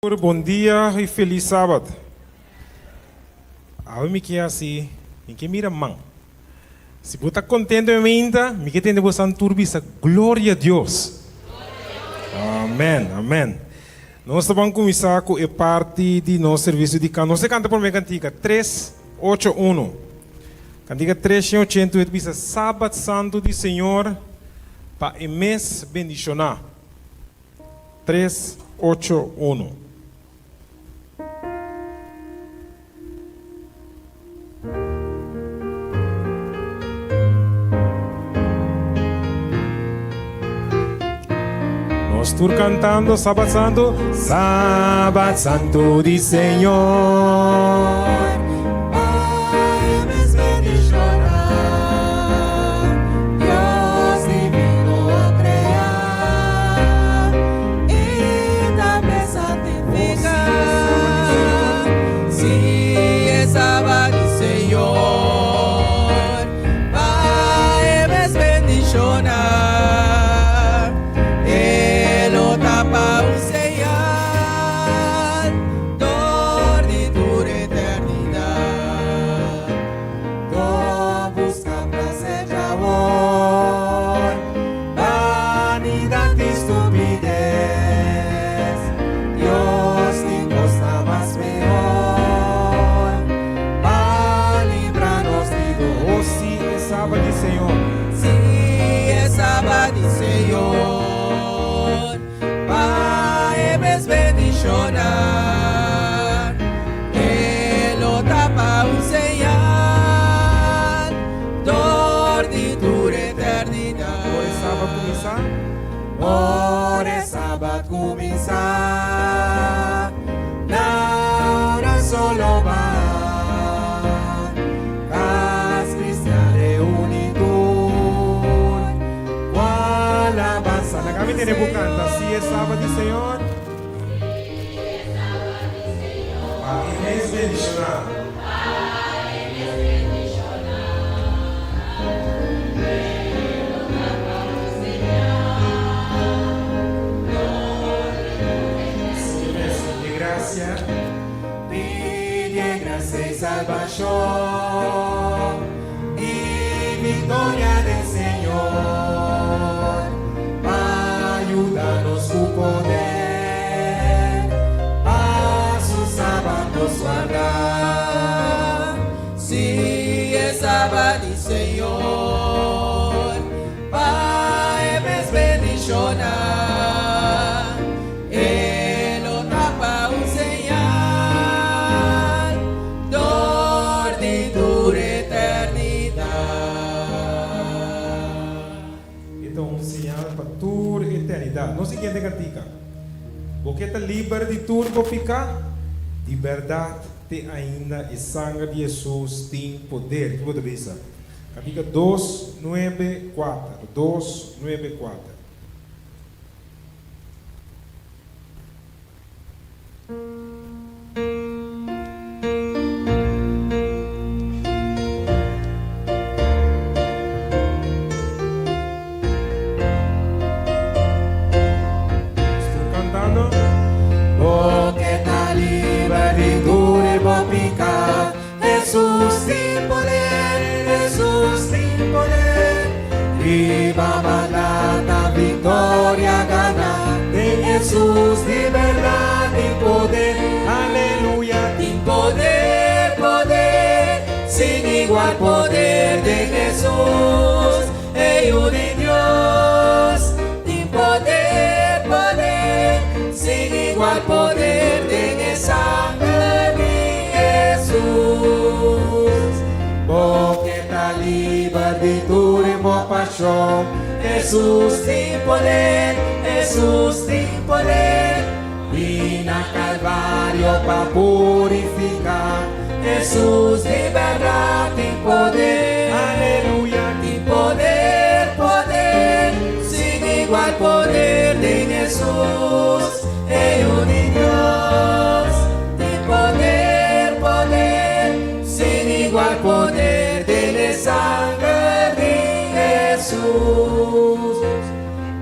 Tur bon dia y feliz sabat. Awe mi ke hasi, mi ke mira man. Si bo ta contento e meinta, mi ke tende bosan tur bisa Gloria a Dios. Amen, amen. Nos ta ban cuminsa cu e parti di nos servicio di canto. Nos ta canta prome cantica, tres, ocho, uno. Cantica tres shen ochenta y ocho bisa Sabat Santo di Señor pa e mes bendiciona. 3, 8, 1. Nos tur cantando Sabat Santo, Sabat Santo di Señor. Ora e sabat cuminsa, na ora solo ba, cas cristian reuni tur, cu alabanza Laga mi tene bo canta, Si e sabat di Señor. Pa e mes bendiciona. Pidi gracia. Pidi gracia y salvacion y victoria del Señor pa yudanos cu poder pa su sabat nos warda. Si e sabat di Señor, pa e mes bendiciona. E lo ta pa un señal dor di tur eternidad. E ta un señal pa tur eternidad. Nos siguiente cantica. Bo ke ta liber di tur bo pica? Di berdad te ainda e sanger di Jesus tin poder. Ki bo ta bisa? Cantica dos nuebe kuater, dos nuebe kuater. Estoy cantando. Bo ke ta liber di tur bo pica, Jesus tin poder, Jesus tin poder. Riba maldad ta victoria gana, den Jesus di berdad tin poder, Aleluya. Tin poder, poder, sin igual poder den Jesus, e Yu di Dios. Tin poder, poder, sin igual poder den e sanger di Jesus. Bo ke ta liber di tur bo pasion, Jesus tin poder, Jesus tin poder. Bin na Calvario pa purifica, Jesus di berdad tin poder. Aleluya. Tin poder, poder, sin igual poder den Jesus, e Yu di Dios. Tin poder, poder, sin igual poder den e sanger di Jesus.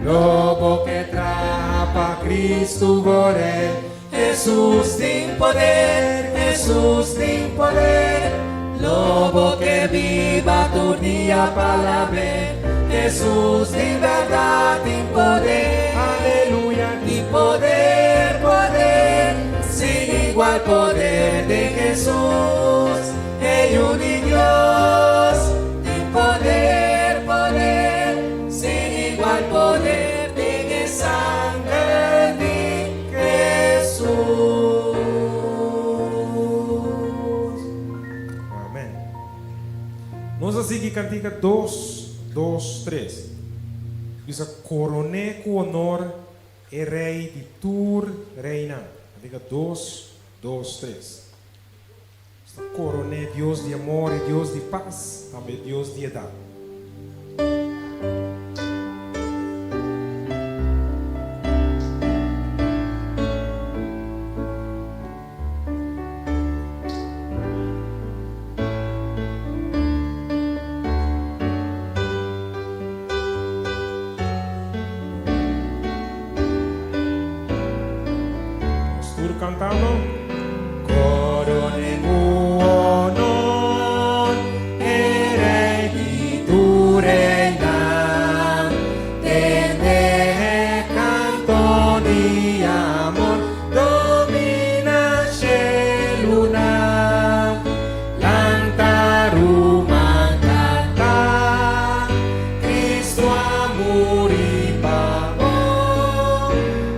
Lobo ke traha pa Cristo gore, Jesus. Hesus tin poder, Hesus tin poder. Lo bo ke biba tur dia pa alab'é. Hesus di bèrdat tin poder. Aleluya. Tin poder, poder, sin igual poder den Hesus, e Yu di Dios. Tin poder, poder, sin igual poder den e sanger di Hesus. Amen. Nos a sigui kantika dos, dos, tres. Bisa koroné ku honor e Rei di tur reinan. Kantika dos, dos, tres. Nos ta koroné Dios di amor i Dios di pas, tambe Dios di edat. Nos tur cantando. Corone cu honor, e Rey di tur reynan. Tende e canto di amor, domina shelunan. Lanta ruman canta, Cristo a muri pa bo.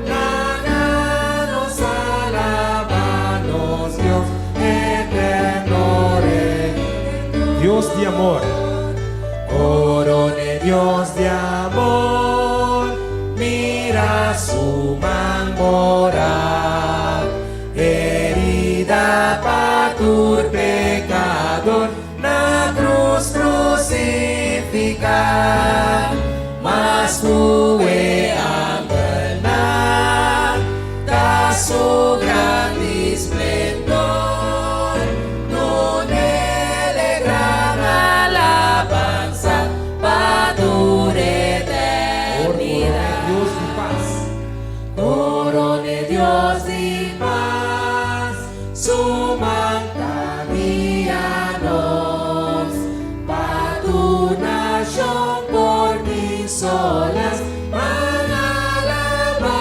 Laga nos alaba nos Dios, eterno Redentor. Dios di amor. Corone Dios di amor, mira su man morá, herida pa tur pecador, na cruz crucificá. Mas cu e angelnan, ta su grandi splendor, dun'É gran alabansa pa tur eternidad. Dios di pas. Corone Dios di pas, su man ta guia nos, pa tur nacion por tin solas, ban alaba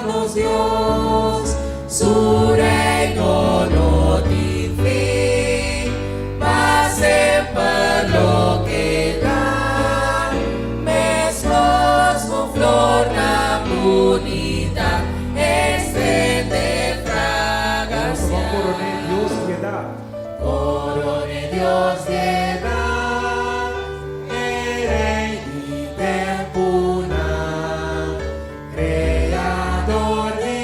nos Dios, su reino no tin fin, pa semper lo keda, mescos cu flornan bunita, extende fragancia. Corone Dios di edat. Corone Dios di edat, e Rey di temponan, Creador di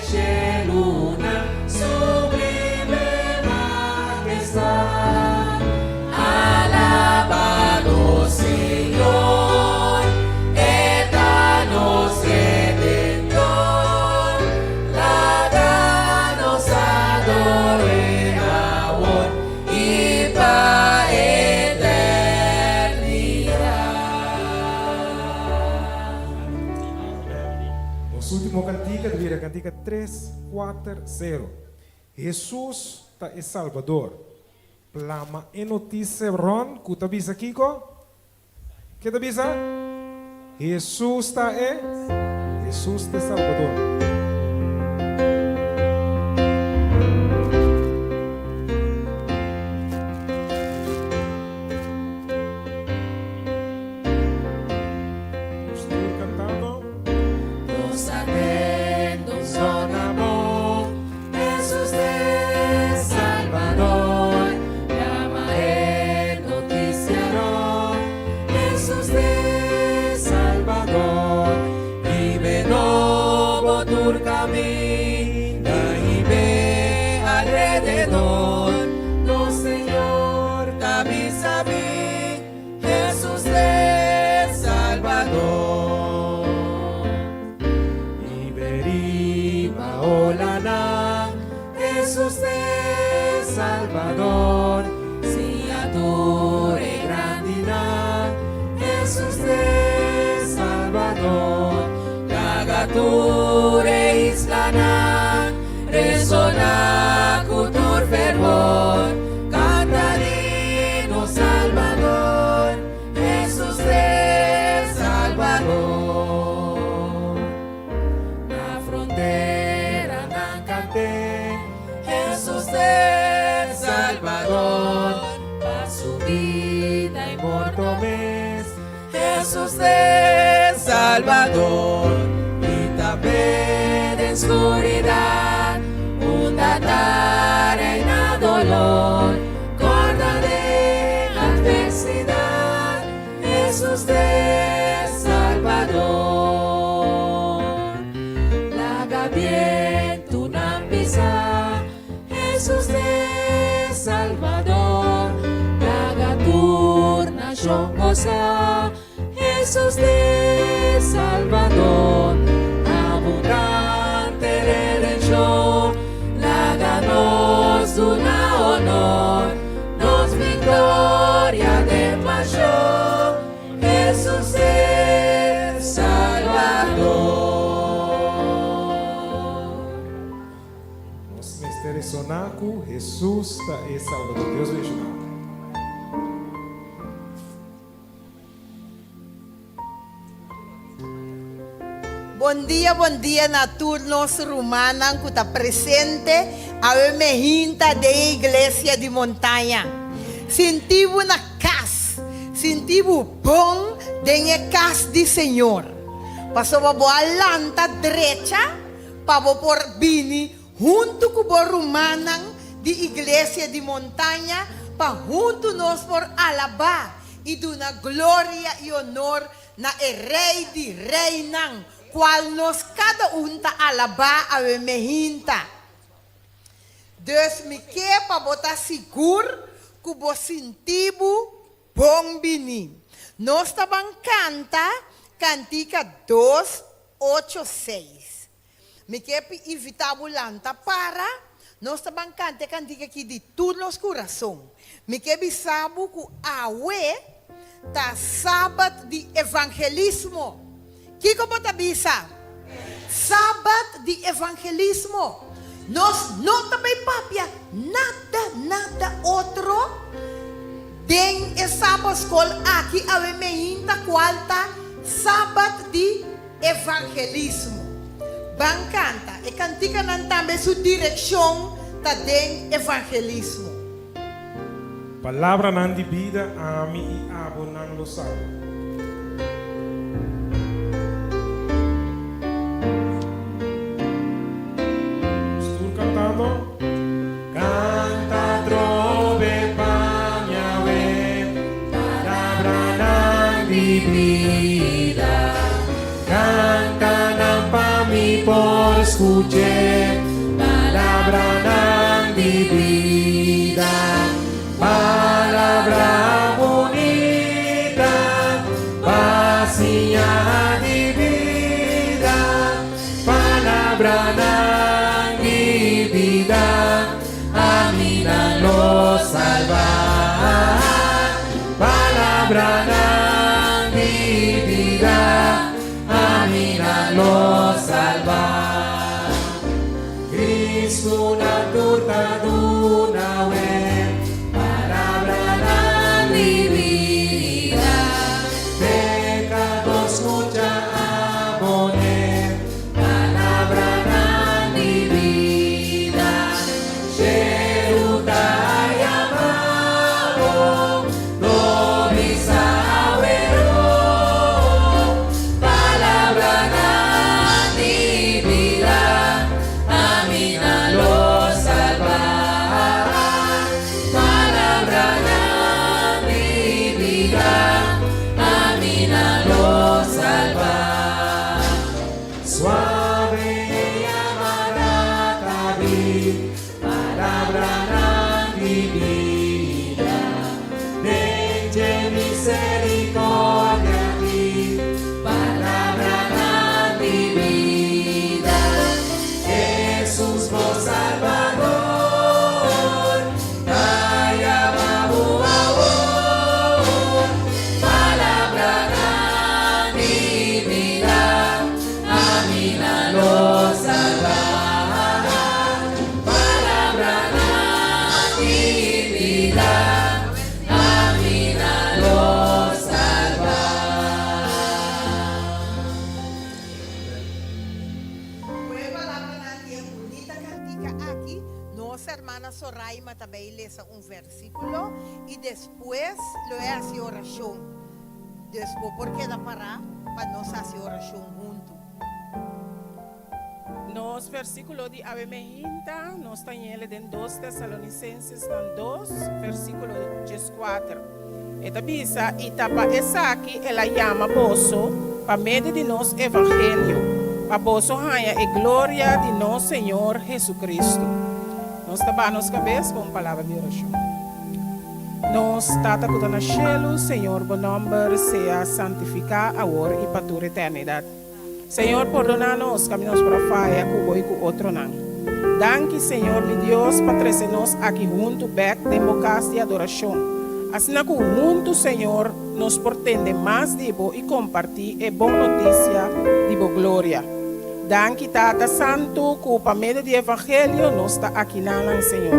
shelunan, sublime majestad. Alaba nos Señor, E ta nos Redentor. Laga nos ador'é awor i pa eternidat. Nos último kantika ta bira kantika 3, 4, 0. Hesus ta e Salbador. Plama e notisia rònt ku ta bisa kiko? Ke ta bisa? Hesus ta e Hesus ta e Salbador. Nos tur kantando. Nos a tende un zona bon, Hesus ta e Salbador. Plama e notisia rònt, Hesus ta e Salbador. Hib'é nobo tur kaminda i alrededor. Nos Señor ta bisa bin, Hesus ta e Salbador. Hib'é riba olanan, Hesus ta e Salbador. Siña tur e grandinan, Hesus ta e Salbador. Laga tur e islanan. Jesus t'e Salbador I tambe den skuridat unda ta reina dolor Kòrda den atversidat Jesus t'e Salbador Laga bientunan bisa Hesus t'e Salbador, laga tur nashon gosa. Hesus t'e Salbador, abundante redenshon, laga nos duna honor, nos viktoria den pashon. Hesus t'e Salbador. Nos mester resoná ku Hesus ta e Salbador. Dios bendishoná bo. Bon dia bon dia na tur nos rumannan ku ta presente awe mehinta den e iglesia di Montaña. Sinti bo na kas, sinti bo bon den e kas di Señor. Pasobra bo a lanta drecha Pa bo por bini huntu ku bo rumannan di Iglesia di Montaña pa huntu nos por alabá i duna gloria i honor na e Rei di reinan, kual nos kada un ta alabá awe mehinta. Dus mi ke pa bo ta sigur ku bo sinti bo bon bini. Nos ta ban kanta kantika dos 86. Mi ke invitá bo lanta para, nos ta ban kanta e kantika aki di tur nos kurason. Mi ke bisa bo ku awe ta Sabat di evangelismo. Kiko bo ta bisa? Sabat di evangelismo. Nos no ta bai papia nada, nada otro den e Sabatskol aki awe meinta kual ta Sabat di Evangelismo. Ban kanta e kantikanan tambe su direkshon ta den evangelismo. Palabranan di bida ami i abo nan lo salba. Nos tur kantando. Kanta trobe pa mi awe, palabranan di bida. Kanta nan pa mi por skuch'é, palabranan di bida. Palabra bunita pa siña di bida. Palabranan di bida, ami nan lo salba. Palabranan di bida, ami nan lo salba. Cristo nan tur ta duna we, palabranan di bida. Pecado scucha abone, palabranan di bida. Shelu ta yama bo, no bisa awero. Palabranan di bida, ami nan lo salba. Palabranan di bida, ami nan lo salba. Suave yamada ta bin, palabranan di bida. Den dje misericordia tin, palabranan di bida. Jesus bo Salbador, ta yama bo awor. Palabranan di bida, ami nan lo salba. Palabranan di bida, ami nan lo salba. Ku e palabranan di e bunita kantika aki, nos hermana Soraima ta bay lesa un versiculo y despues lo e haci oracion. Dus bo por keda pará pa nos hasi orashon huntu. Nos versíkulo di awe meinta nos ta ñele den Dos Tesalonicenses-nan dos, versíkulo dieskuater. E ta bisa, I ta pa esaki el a yama boso pa medio di nos evangelio, pa boso haña e gloria di nos Señor Jesucristo. Nos ta baha nos kabes pa un palabra di orashon. Nos Tata ku ta na shelu, Señor bo nòmber sea santifiká awor i pa tur eternidat. Señor pordoná nos kami nos por a faya ku bo i ku otronan. Danki Señor mi Dios pa trese nos aki huntu bèk den bo kas di adorashon, asina ku huntu Señor nos por tende mas di bo i kompartí e bon notisia di bo gloria. Danki Tata Santu ku pa medio di Evangelio nos ta akinanan Señor.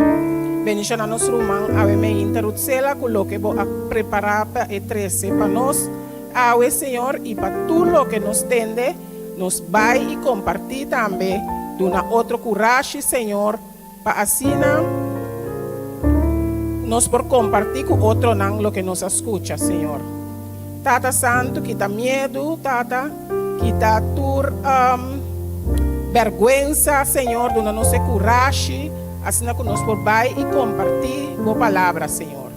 Bendishoná nos ruman awe meinta Rutsela ku loke bo a prepará pa e trese pa nos awe Señor i pa tur loke nos tende nos bai i kompartí tambe duna otro kurashi Señor pa asina nos por kompartí ku otronan loke nos a skucha, Señor. Tata Santu, kita miedu, Tata, kita tur bèrgwensa, Señor, duna nos e kurashi, asina ku nos por bai i kompartí Bo Palabra, Señor.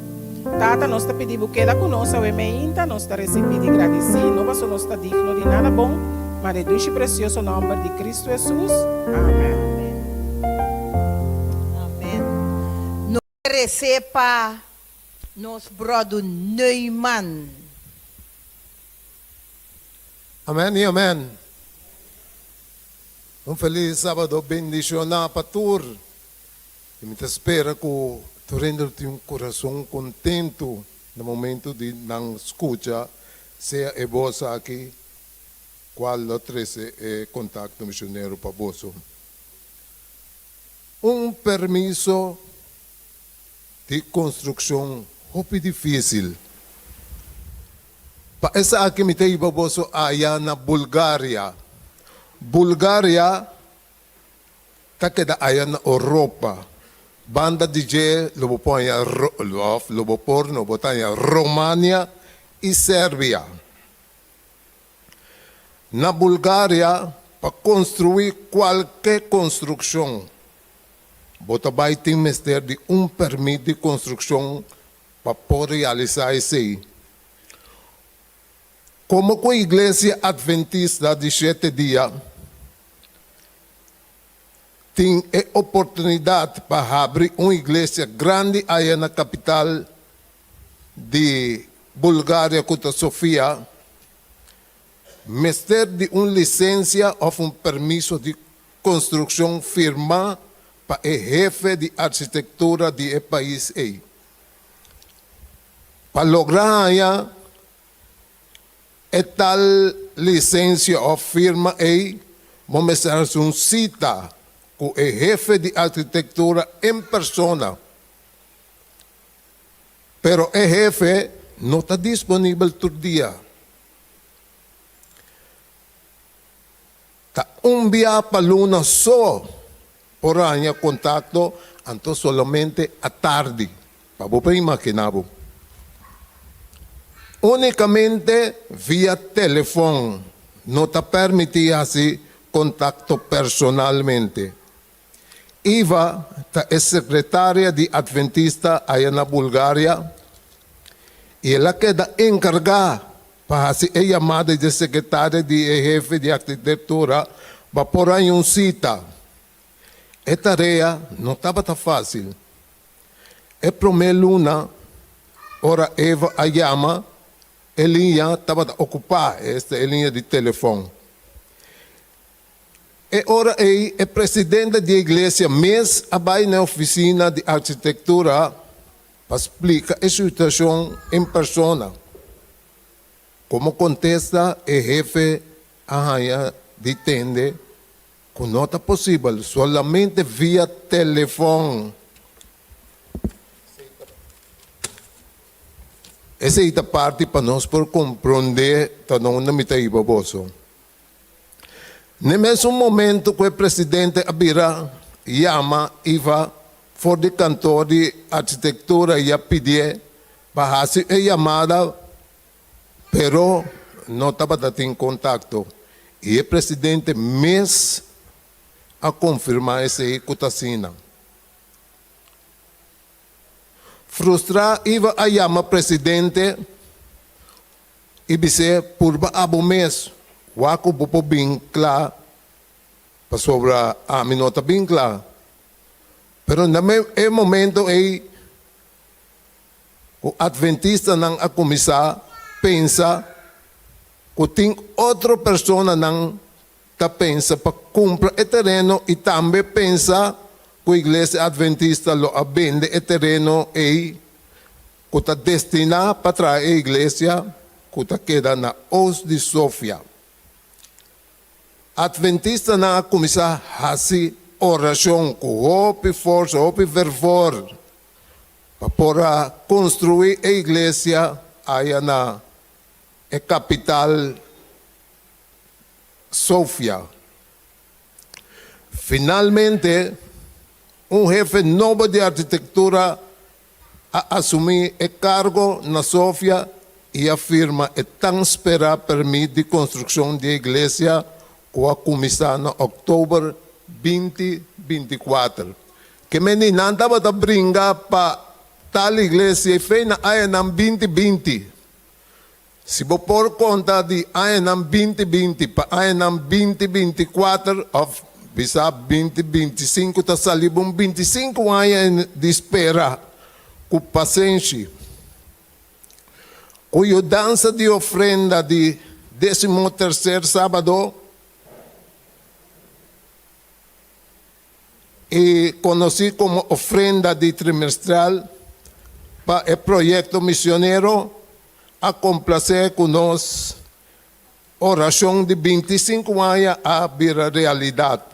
Tata, nos ta pidi Bo keda ku nos awe meinta, nos ta risibí di gradisí, no pasobra nos ta digno di nada bon, ma den dushi presioso nòmber di Kristu Hesus. Amèn. Amèn. Nos meresé pa nos Bròder Neuman. Amèn i amèn. Un felis sábado bendishoná pa tur. I mi ta spera ku tur hende lo tin un kurason kontentu na momentu di nan skucha sea e bos aki kual lo trese e kontakto misionero pa boso. Un permiso di konstrukshon hopi difísil. Pa esaki mi ta hiba boso aya na Bulgaria. Bulgaria ta keda aya na Oropa. Banda di dje lo bo por haña òf lo bo por no bo ta haña Romania i Serbia. Na Bulgaria pa konstruí kualke konstrukshon bo ta bai tin mester di un pèrmit di konstrukshon pa por realisá esei. Komo ku Iglesia Adventista di Shete Dia tin e oportunidat pa habri un iglesia grandi aya na kapital di Bulgaria ku ta Sofia, mester di un lisensia òf un permiso di konstrukshon firmá pa e hefe di arkitektura di e pais ei. Pa logra haña e tal lisensia òf firma ei, bo mester hasi un sita ku e hefe di arkitektura en persona. Pero e hefe no ta disponibel tur dia. Ta un bia pa luna so por haña kontakto, anto solamente atardi. Pa bo por imaginá bo. Únikamente via telefòn, no ta pèrmití hasi kontakto personalmente. Iva ta e sekretaria di Adventista aya na Bulgaria i el a keda enkargá pa hasi e yamada dje sekretaria di e hefe di arkitektura pa por haña un sita. E tarea no tabata fásil. E promé luna, ora Eva a yama, e liña tabata okupá, esta e liña di telefòn. E ora ei e presidente di e iglesia mes a bai na e ofisina di arkitektura pa splika e situashon en persona. Komo kontesta e hefe a haña di tende ku no ta posibel, solamente via telefòn. Esei ta parti pa nos por komprondé ta na unda mi ta hiba boso. N'e mesun momento ku e presidente a bira yama Iva for di kantor di arkitektura i a pidié pa hasi e yamada. Pero no tabata tin kontakto i e presidente mes a konfirmá esei ku ta asina. Frustrá Iva a yama presidente i bis'é purba abo mes wak ku bo por bin kla pasobra ami no ta bin kla. Pero na e momento ei ku adventistanan a kuminsá pensa ku tin otro personanan ta pensa pa kumpra e tereno i tambe pensa ku Iglesia Adventista lo a bende e tereno ei ku ta destiná pa traha e iglesia ku ta keda na Oost di Sofia. Adventistanan a kuminsá hasi orashon ku hopi forsa, hopi fervor pa por a konstruí e iglesia aya na e kapital Sofia. Finalmente, un hefe nobo di arkitektura a asumí e kargo na Sofia i a firma e tan sperá pèrmit di konstrukshon di e iglesia ku a kuminsá na òktober binti binti kuater. Ke meni nan tabata bringa pa tal iglesia i fe na añanan binti binti. Si bo por konta di añanan binti binti pa añanan binti 24 òf bisa 2025 ta sali bo un 25 aña di spera ku pasenshi. Ku yudansa di ofrenda di désimo terser sábado i konosí komo ofrenda di trimestral pa e proyekto misionero a komplasé ku nos orashon di 25 aña a bira realidat.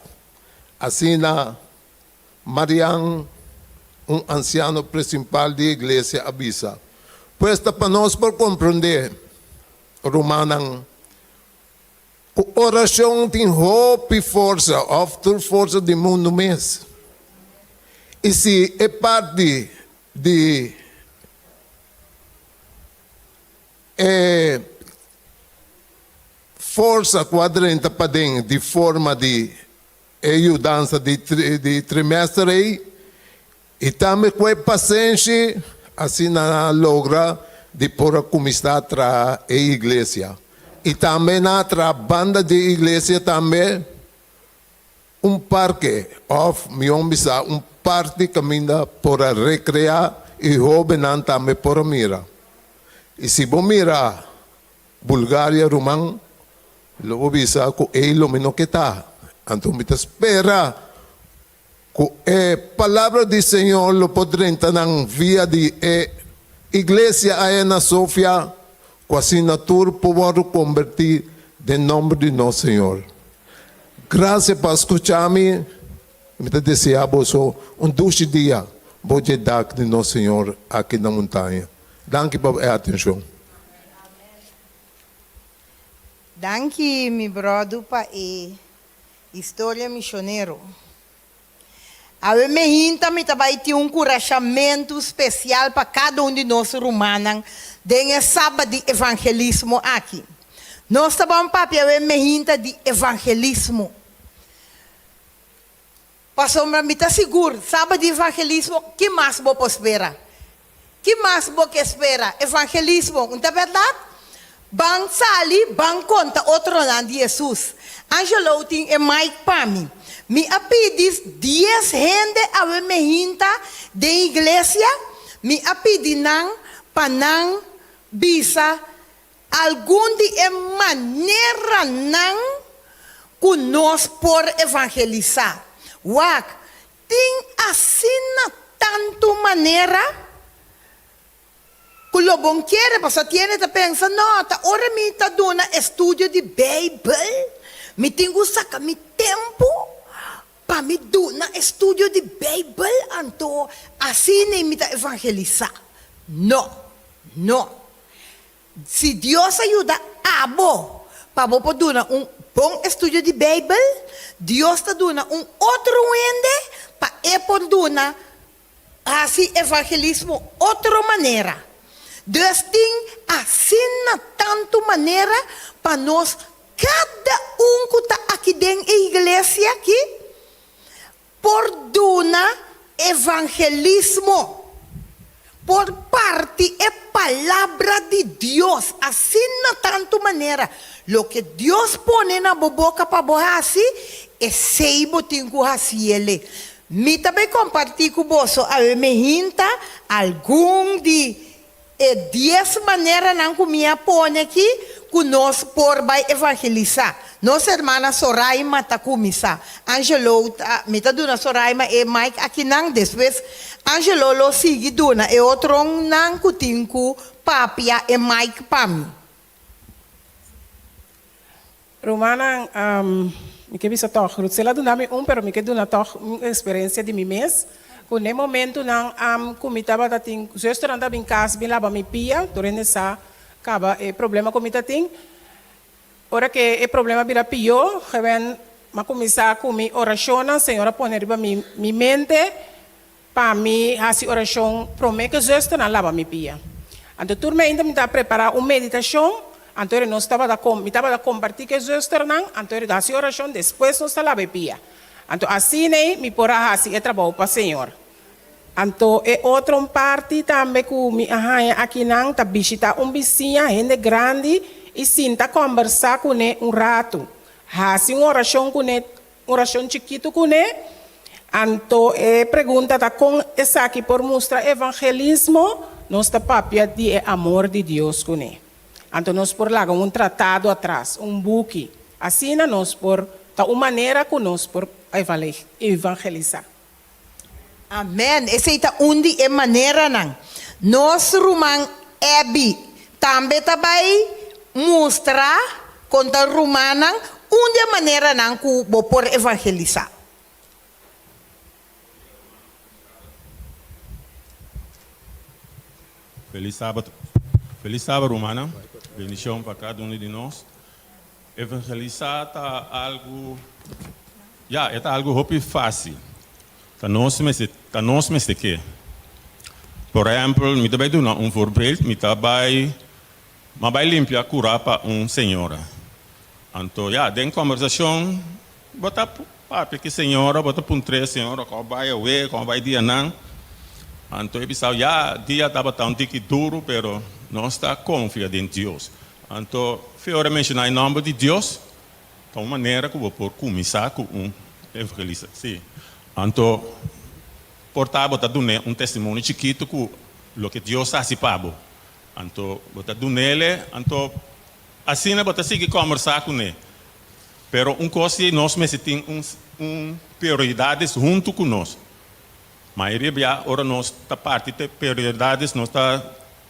Asina Marian, un ansiano prinsipal di iglesia, a bisa. Pues ta pa nos por komprondé, rumannan, ku orashon tin hopi forsa òf tur forsa di mundu mes. I si e parti di e forsa ku a drenta paden di forma di e yudansa di di trimester ei i tambe ku e pasenshi asina nan a logra di por a kuminsá traha e iglesia i tambe nan a traha banda di e iglesia tambe un parke òf mihó bisa un parti kaminda por a rekreá i hóbennan tambe por a mira. I si bo mira Bulgaria ruman, lo bo bisa ku ei lo mi no ke ta. Anto mi ta spera ku e palabra di Señor lo por drenta nan via di e iglesia aya na Sofia, ku asina tur por wòrdu kombertí den nòmber di nos Señor. Grasia pa skucha mi. Mi ta deseá boso un dushi dia bo dje dak di nos Señor aki na Montaña. Danki pa e atenshon. Danki mi brodu pa e historia misionero. Awe mehinta mi ta bai tin un kurashamentu spesial pa kada un di nos rumannan den e Sabat di evangelismo aki. Nos ta ban papia awe mehinta di evangelismo. Pasobra mi ta sigur, Sabat di evangelismo, ki mas bo por spera? Ki mas bo ke spera? Evangelismo, un ta bèrdat? Ban sali, ban konta otronan di Hesus. Angelo tin e mic pa mi. Mi a pidi dies hende awe mehinta den iglesia, mi a pidi nan pa nan bisa Algun di e maneranan ku nos por evangelisá. Wak, tin asina tantu manera ku lo bon kere, pasobra tiene ta pensa, No, ta ora mi ta duna estudio di Beibel, mi tin ku saka mi tempu pa mi duna estudio di Beibel, anto asina mi ta evangelisá. No, no. Si Dios a yuda abo pa bo por duna un bon estudio di Beibel, Dios ta duna un otro hende pa e por duna hasi evangelismo otro manera. Dus tin asina tantu manera pa nos kada un ku ta aki den e iglesia aki por duna evangelismo, por parti e palabra di Dios asina tantu manera. Loke Dios pone na bo boka pa bo hasi, esei bo tin ku hasiele. Mi ta bay comparti cu boso awe me hinta algun di e dies maneranan cu mi a pone aki cu nos por bay evangelisa. Nos hermana Soraima ta cuminsa. Angelo ta, mi ta duna Soraima e mic akinan, despues Angelo lo sigui duna e otronnan cu tin cu papia e mic pa mi. Rumannan, mi ke bisa tòg, Rutsel a duna mi un, pero mi ke duna tòg un eksperensia di mi mes, ku n'e momentunan ku mi tabata tin, zusternan ta bin kas bin laba mi pia, tur hende sa kaba e problema ku mi ta tin. Ora ku e problema bira pió, gewen m'a kuminsá ku mi orashonnan, Señor a pone riba mi mi mente Pa mi hasi orashon promé ku zusternan laba mi pia. Anto tur meinta mi ta prepará un meditashon, anto ora nos tabata kom, mi tabata kompartí ku e zusternan, anto ora hasi orashon, despues nos ta laba e pia. Anto asin'ei mi por a hasi e trabou pa Señor. Anto e otro un parti tambe ku mi a haña akinan ta bishitá un bisiña, hende grandi, i sinta kòmbersá kuné un ratu. Hasi un orashon kuné Orashon chikitu kuné. Anto e pregunta ta kon esaki por mustra evangelismo? Nos ta papia di e amor di Dios kuné. Anto nos por laga un tratado atras, un buki. Asina nos por ta un manera ku nos por evangelisá. Amèn! Esei ta un di e maneranan. Nos ruman Abby tambe ta bai mustra kon ta rumannan un di e maneranan ku bo por evangelisá. Felis sabat Felis sabat rumannan. Bendishon pa kada unu di nos. Evangelisá ta algu, ya, e ta algu hopi fásil. Ta nos mester, ta nos mester ke. Por ehèmpel, mi ta bai duna un voorbeeld, mi ta bai, m'a bai limpia kurá pa un señora. Anto, ya, den kòmbersashon bo ta papia ku e señora, bo ta puntr'é, Señora, kon a bai awe, kon a bai dianan? Anto e bisa, ya, dia tabata un tiki duru, pero nos ta konfia den Dios. Anto, fe ora menshoná e nòmber di Dios, ta un manera ku bo por kuminsá ku un evangelista. Sí. Anto, por ta bo ta dun'é un testimonio chikitu ku loke Dios a hasi pa bo. Anto, bo ta dun'é, anto asina bo ta sigui kòmbersá kuné. Pero un kos si nos mester tin un un prioridades huntu ku nos. Mayoria bia ora nos ta parti te prioridades nos ta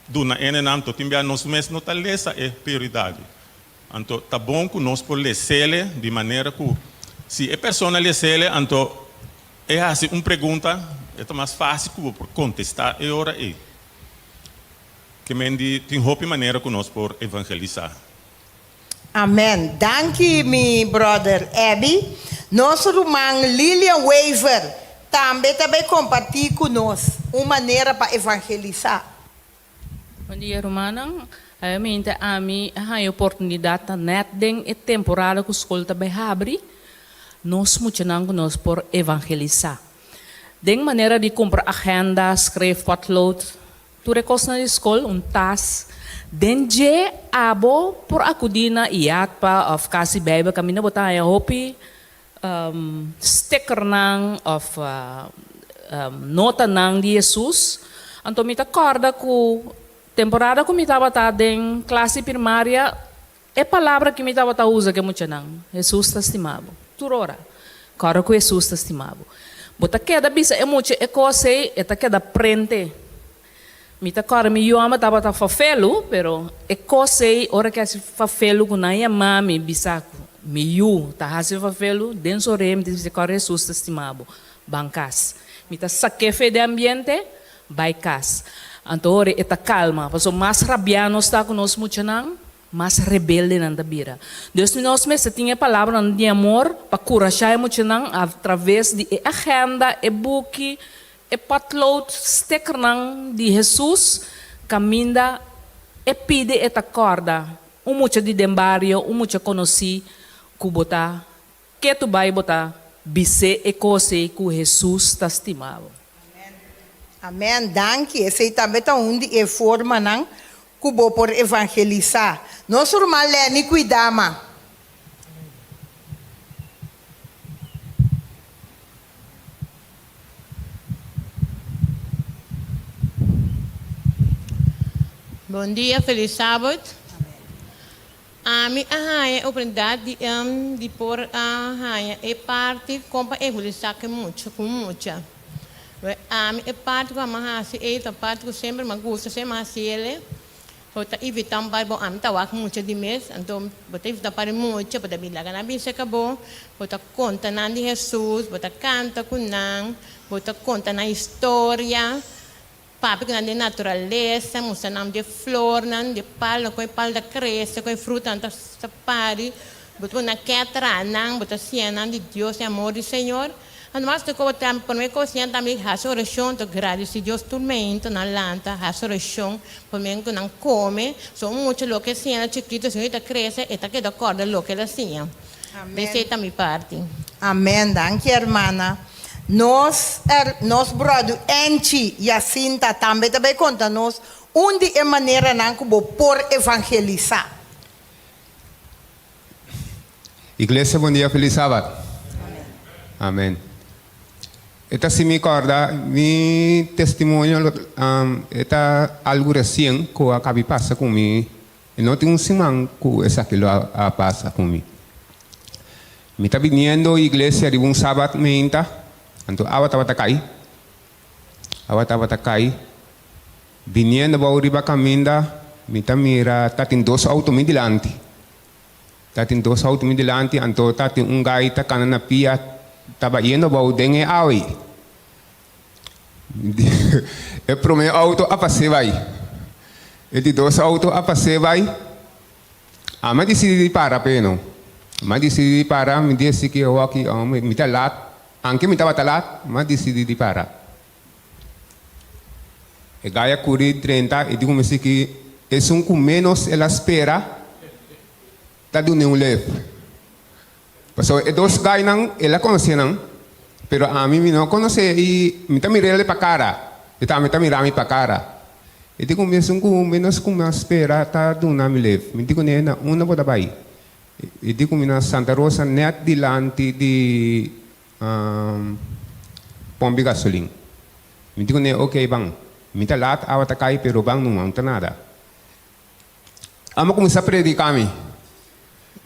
Duna enenan to tin bia nos mes no ta lesa e prioridadi. Anto ta bon ku nos por lesele di manera ku si e persona lesele anto e hasi un pregunta e ta mas fásil ku bo por kontestá e ora ei. Ke men di tin hopi manera ku nos por evangelisá. Amen danki mi brother Abby. Nos ruman Lilian Wever tambe ta bay comparti cu nos un manera pa evangelisa. Bon dia rumannan, Realmente ami a haña oportunidat ta nèt den e temporada ku skol ta bai habri, nos muchanan ku nos por evangelisá. Den manera di kumpra agenda, skref potlood, Tur e kosnan di skol, un tas. Den dje abo por akudí na IATPA òf Kas di Beibel kaminda bo ta haña hopi stickernan òf notanan di Hesus. Anto mi ta kòrda ku temporada ku mi tabata den klas di primaria e palabra ku mi tabata usa ku e muchanan, Hesus ta stima bo. Tur ora. Kòrda ku Hesus ta stima bo. Bo ta keda bisa e mucha e kos ei, e ta keda prente. Mi ta kòrda mi yòmber tabata fafelu, pero e kos ei ora ke hasi fafelu ku nan yama mi bisa ku mi yu ta hasi fafelu, den su oreha mi ta bisa kòrda Hesus ta stima bo. Ban kas. Mi ta sak'é fe den ambiente, bai kas. Anto ora e ta kalma, pasobra mas rabiá nos ta ku nos muchanan, Mas rebelde nan ta bira. Dus nos mester tin e palabranan di amor pa kurashá e muchanan a traves di e agenda, e buki, e potlood, stickernan di Hesus. Kaminda e pidi e ta kòrda un mucha di den bario, un mucha konosí ku bo ta ketu bai bo ta bis'é e kos ei ku Hesus ta stima bo. Amèn. Danki. Esei tambe ta un di e formanan ku bo por evangelisá. Nos ruman Lenny Kuidama. Bon dia, felis sabat. Ami a haña e oportunidat di di por a haña e parti kon pa evangelisá ku mucha ku mucha. Ami e parti ku ami a hasi ei ta parti ku semper mi a gusta semper mi a hasi el. Bo ta invitá un bai bo ami ta wak mucha di mes, anto bo ta invitá par di mucha, bo ta bin laga nan bin serka bo, bo ta konta nan di Hesus, bo ta kanta ku nan, bo ta konta nan historia, papia ku nan di naturalesa, mustra nan di e flornan, di e palnan, kon e pal ta krese, kon e frutanan ta pari, bo ta pone nan ke atrá nan, bo ta siña nan di Dios, e amor di Señor. Anto mas ku bo promé kos nan tambe hasi orashon ta gradisí Dios tur meinta nan lanta hasi orashon promé ku nan kome so un mucha loke a siña na chikito si ta krese e ta keda kòrda loke el a siña esei ta mi parti. Amen danki hermana nos nos bròdu Enchi Jacinta tambe ta bai konta nos un di e maneranan ku bo por evangelisá. Iglesia bon dia feliz sabat. Amen. E ta si mi corda mi testimonio e ta algo recien cu a cabi pasa cu mi e no tin un siman cu esaki lo a pasa cu mi. Mi ta biniendo iglesia riba un sabat meinta anto awa tabata cay awa tabata cay biniendo bao riba caminda mi ta mira ta tin dos auto mi dilanti. Ta tin dos auto mi dilanti, anto ta tin un gai ta cana na pia ta bayendo abou den e awe. E prome auto a pase bai. E di dos auto a pase bai. Ami a dicidi di para peno. Mi a dicidi di para, mi deci ki awaki mi ta laat, anke mi tabata laat, mi a dicidi di para. E gai a kuri drenta i di kuminsá ki esun ku ménos el a spera ta dun'é un lef. Pasobra e dos gainan el a konosé nan, pero ami mi no konosé i mi ta mir'é el pa kara, e tambe ta mira mi pa kara. E di kuminsá esun ku ménos ku mi a spera ta duna mi lef. Mi di kuné, Na unda bo ta bai? E di ku mi na Santa Rosa nèt dilanti di Pompi gasolin. Mi di kuné, ok ban. Mi ta lat, awa ta kai, pero ban numa, no ta nada. Amo kuminsá prediká mi.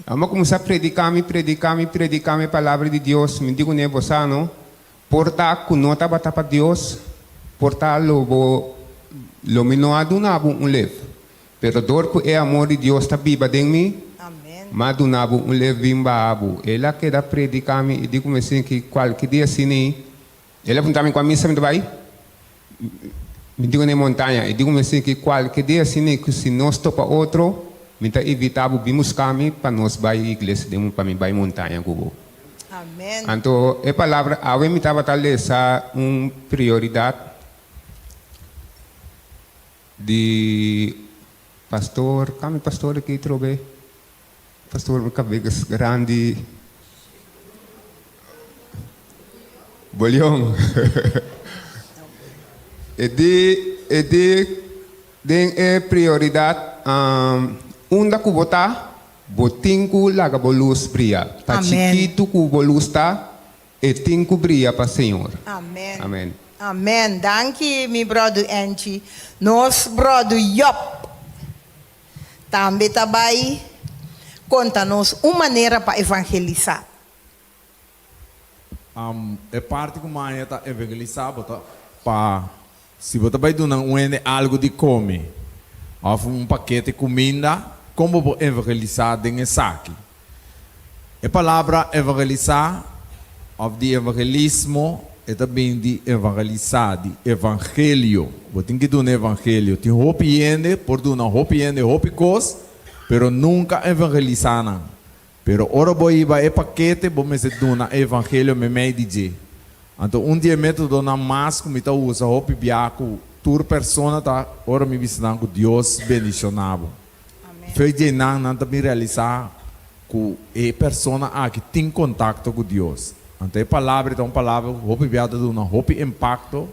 Amo kuminsá prediká mi, prediká mi, prediká mi e palabra di Dios. Mi di kuné, bo sa no, por ta ku no tabata pa Dios, por ta lo bo, lo mi no a duna bo un lef. Pero dor ku e amor di Dios ta biba den mi, m'a duna bo un lef bin baha bo. El a keda prediká mi i di ku mi sinti kualke dia asina, el a puntra mi kua misa mi ta bai. Mi di ku na e montaña. I di ku mi sinti kualke dia asina ku si nos topa otro, mi ta invitá bo bin buska mi pa nos bai iglesia den pa mi bai montaña ku bo. Anto e palabra awe mi tabata lesa un prioridat. Di pastor, kami pastor aki trobe, pastor mi kabes grandi, Bolion. E di, e di den e prioridat unda ku bo ta, bo tin ku laga bo lus bria. Pa chikitu ku bo lus ta, E tin cu bria pa Señor. Amen. Amen. Amen danki mi brodu Angie. Nos brodu Job tambe ta bai konta nos un manera pa evangelisá. E parti ku maña ta evangelisá bo ta pa si bo ta bai duna un hende algu di kome òf un pakete kuminda kon bo por evangelisá den esaki. E palabra evangelisá òf di evangelismo e ta bin di evangelisá, di evangelio. Bo tin ki duna evangelio. Tin hopi hende por duna hopi hende hopi kos, pero nunka evangelisá nan. Pero ora bo hiba e pakete bo mester duna e evangelio meimei di dje. Anto un di e metodonan mas ku mi ta usa hopi bia ku. tur persona ta ora mi bisa nan ku Dios bendishoná bo. Fe dje nan, nan ta bin realisá ku e persona aki tin kontakto ku Dios. Anto e palabra ta un palabra ku hopi bia ta duna hopi impakto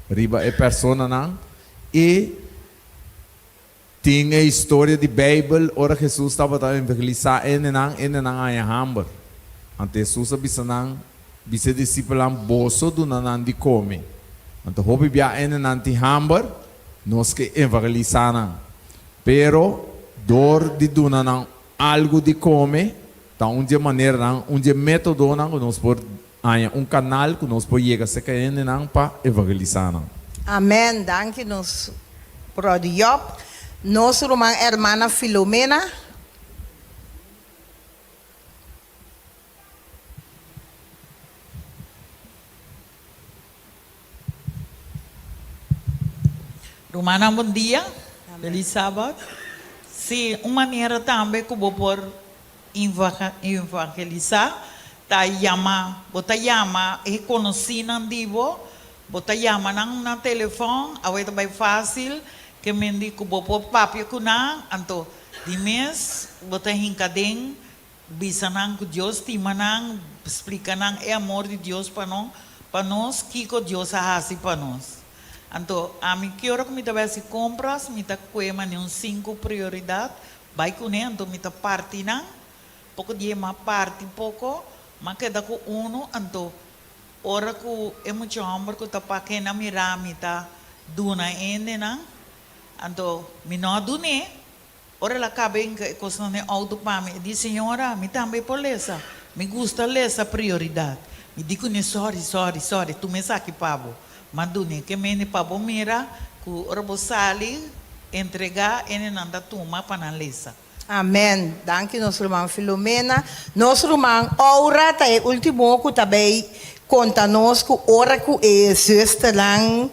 riba e personanan i tin e historia di Beibel ora Hesus tabata evangelisá hendenan, hendenan a haña hamber. Anto Hesus a bisa nan, bisa e disipelnan, Boso duna nan di kome. Anto hopi bia hendenan tin hamber, nos ke evangelisá nan. Pero dor di duna nan algu di kome ta un dje maneranan, un dje métodonan ku nos por haña un kanal ku nos por yega serka hendenan pa evangelisá nan. Amen danki nos brother Job. Nos ruman hermana Filomena. Rumannan bon dia, feliz sabat. Si, un manera tambe ku bo por evangelisá ta yama, bo ta yama e konosínan di bo, bo ta yama nan na telefòn, awe ta bai fásil, ke men di ku bo por papia ku nan, anto di mes bo ta hinka den Bisa nan ku Dios stima nan, splika nan e amor di Dios pa no, pa nos, kiko Dios a hasi pa nos. Anto, ami ki ora ku mi ta bai hasi kompras, mi ta kue mane un sinku prioridat, bai kuné, anto mi ta parti nan, poko di e m'a parti poko, m'a keda ku unu, anto ora ku e mucha hòmber ku ta pake na mira mi ta duna hendenan, anto mi no a dun'é. Ora el a kaba hinka e kosnan den outo pa mi, e di, Señora, mi tambe por lesa. Mi gusta lesa Prioridat. Mi di kuné, Sòri, sòri, sòri, tuma esaki pa bo. M'a dun'é ke mende pa bo mira ku ora bo sali entregá, hendenan ta tuma pa nan lesa. Amen. Danki nos ruman Filomena. Nos ruman Aura ta e ultimo ku ta bay konta nos ku ora ku e zusternan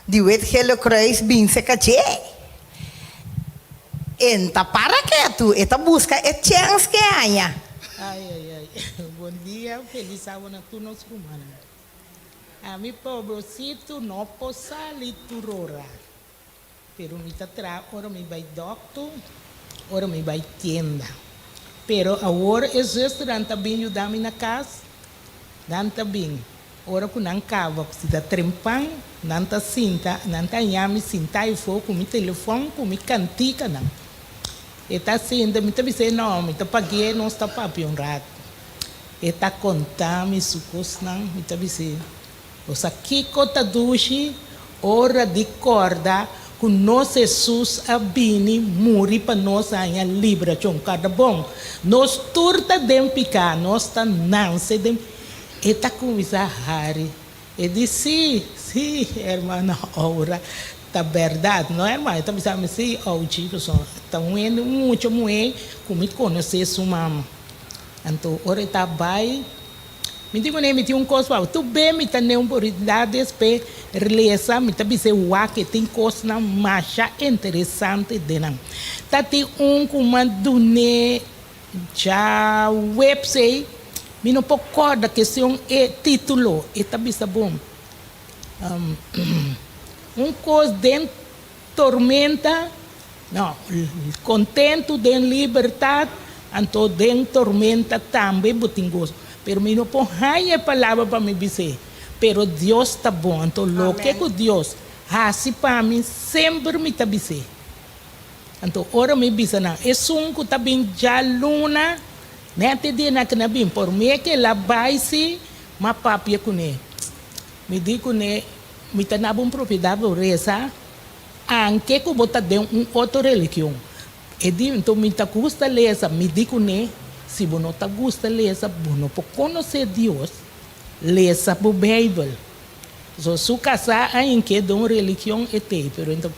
di Wit Gele Kruis bin seka dje. E ta para ketu, e ta buska e chèns ke haña. Ai ai ai bon dia felis awa na tur nos rumannan ami pobrosito no por sali tur ora pero mi ta traha ora mi bai dokter ora mi bai tienda pero awor e zusternan ta bin yuda mi na kas nan ta bin Ora ku nan kaba ku si ta trempan, nan ta sinta, nan ta haña mi sintá efo ku mi telefòn ku mi kantikanan. E ta sinta, mi ta bis'é, No, mi ta pag'é, nos ta papia un ratu. E ta konta mi su kosnan, mi ta bis'é, Bo sa kiko ta dushi ora di kòrda ku nos Hesus a bini muri pa nos haña librashon? Kòrda bon, nos tur ta den piká, nos ta nanse den. E ta kuminsá hari. E di, Sí, sí, hermana Aura, ta bèrdat, no hermana? E ta bisa mi, Sí, Auchi, pasobra ta un hende mucha muhé ku mi konosé su mama. Anto ora e ta bai, mi di kuné, mi tin un kos pa bo. Tur be mi ta ne un oportunidat despues lesa, mi ta bis'é wak e tin kosnan masha interesante den nan. Ta tin un ku mi a dun'é Djaweps ei, mi no por kòrda kestion e título, e ta bisa bon, Un kos den tormenta, no, kontentu den libertat, anto den tormenta tambe bo tin goso. Pero mi no por haña e palabra pa mi bis'é, pero Dios ta bon, anto loke ku Dios hasi pa mi semper mi ta bis'é. Anto ora mi bisa nan, Esun ku ta bin djaluna, nèt e dia nan kina bin, por mi e ke la bai si, m'a papia kuné. Mi di kuné, Mi ta na bo un propiedat bo resa, anke ku bo ta den un otro religion. E di, Anto mi ta gusta lesa. Mi di kuné, Si bo no ta gusta lesa, bo no por konosé Dios. Lesa bo Beibel. So su kasá a hink'é den un religion e tei, pero e ta.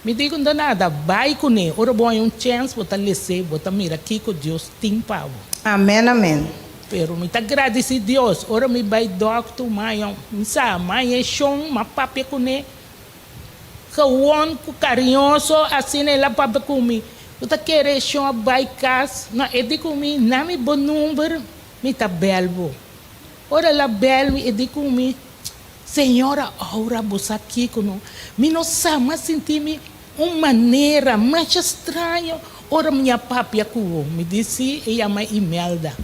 Mi di ku no ta nada, bai kuné, ora bo haña un chèns bo ta les'é, bo ta mira kiko Dios tin pa bo. Amen amen. Pero mi ta gradisí Dios, ora mi bai dòkter, maña, mi sa, maña e shon, m'a papia kuné, gewon ku kariñoso, asina el a papia ku mi. Bo ta kere e shon a bai kas? No, e di ku mi, na mi bo number, mi ta bèl bo. Ora el a bèl mi, e di ku mi. Señora Aura bo sa kiko no? Mi no sa m'a sinti mi un manera masha straño ora mi a papia ku bo. Mi di si, e yama Imelda.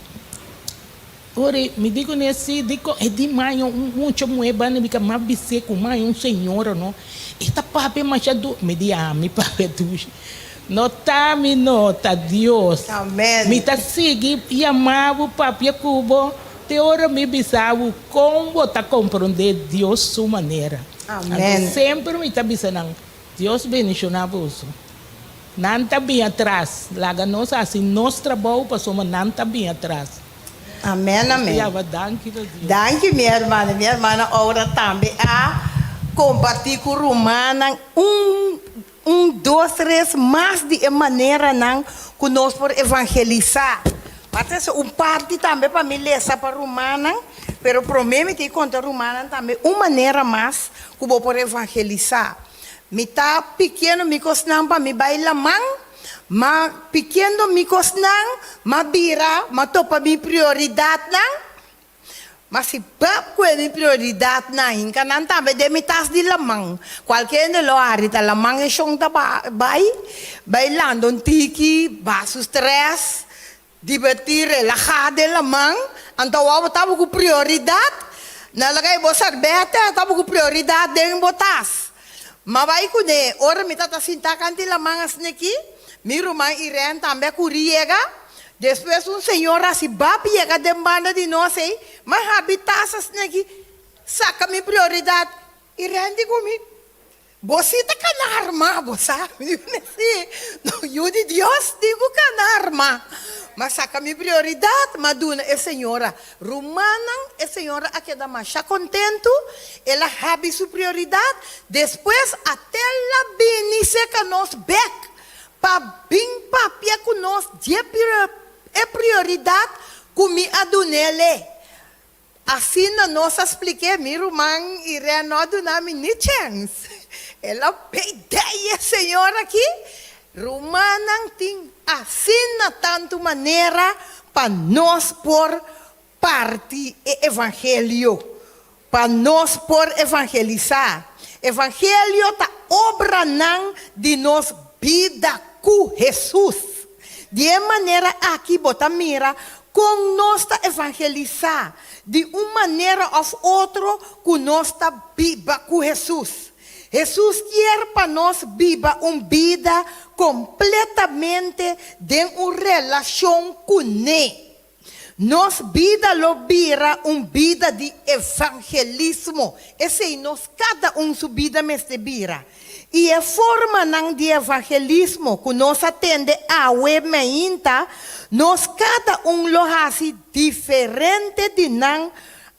Ora mi di kuné si, dikon e di maña un mucha muhé banda mi ka m'a bis'é ku maña un señora no e ta papia masha du. Mi di ami papia dushi. No ta mi no, ta Dios. Amen. Mi ta sigui yama bo papia ku bo te ora mi bisa bo kon bo ta komprondé Dios su manera. Amen. Anto semper mi ta bisa nan, Dios bendishoná boso. Nan ta bin atras. Laga nos hasi nos trabou pasobra nan ta bin atras. Amen, Nos ta amen. yama danki na Dios. Danki mi hermana. Mi hermana Aura tambe a kompartí ku rumannan un Un, dos, tres, mas di e maneranan ku nos por evangelisá. M'a trese un parti tambe pa mi lesa pa rumannan, pero promé mi tin konta rumannan tambe un manera mas ku bo por evangelisá. Mi ta pikiendo mi kosnan pa mi bai laman, ma pikiendo mi kosnan, m'a bira, m'a topa mi prioridatnan. Ma si bab ku e mi prioridatnan hinka nan tambe den mi tas di laman, kualke hende lo hari ta laman e shon ta bai, bai landa un tiki, baha su strès, dibertí, relahá den laman, anto awor bo ta ku prioridat, na laga e bo sèrbètè ta ku prioridat den bo tas. Ma bai kuné, ora mi ta sintá kanti laman asina aki, mi ruman Irène tambe a kuri yega. Despues un señor hasi bap yega den banda di nos ei, ma habi tas asina aki, saka mi prioridad i rendi ku mi. Bo si ta kana arma, bo sa? Mi di kuné, si, no, yu di Dios tin ku kana arma. Ma saka mi prioridad, ma duna e señora. Rumannan, e señora a keda masha kontentu, el a habi su prioridad, despues a tel la bini serka nos bek. Pa bin papia ku nos dje e prioridat ku mi a dun'el e. Asina nos a splik'é, mi ruman Irene no a duna mi ni chèns. El a peidei e señor aki. Rumannan tin asina tantu manera pa nos por parti e evangelio, pa nos por evangelisá. Evangelio ta obranan di nos bida ku Hesus. Di e manera aki bo ta mira kon nos ta evangelisá di un manera òf otro ku nos ta biba ku Hesus. Hesus kier pa nos biba un bida kompletamente den un relashon kuné. Nos bida lo bira un bida di evangelismo. Esei nos kada un su bida mester bira. I e formanan di evangelismo ku nos a tende awe meinta, nos kada un lo hasi diferente di nan,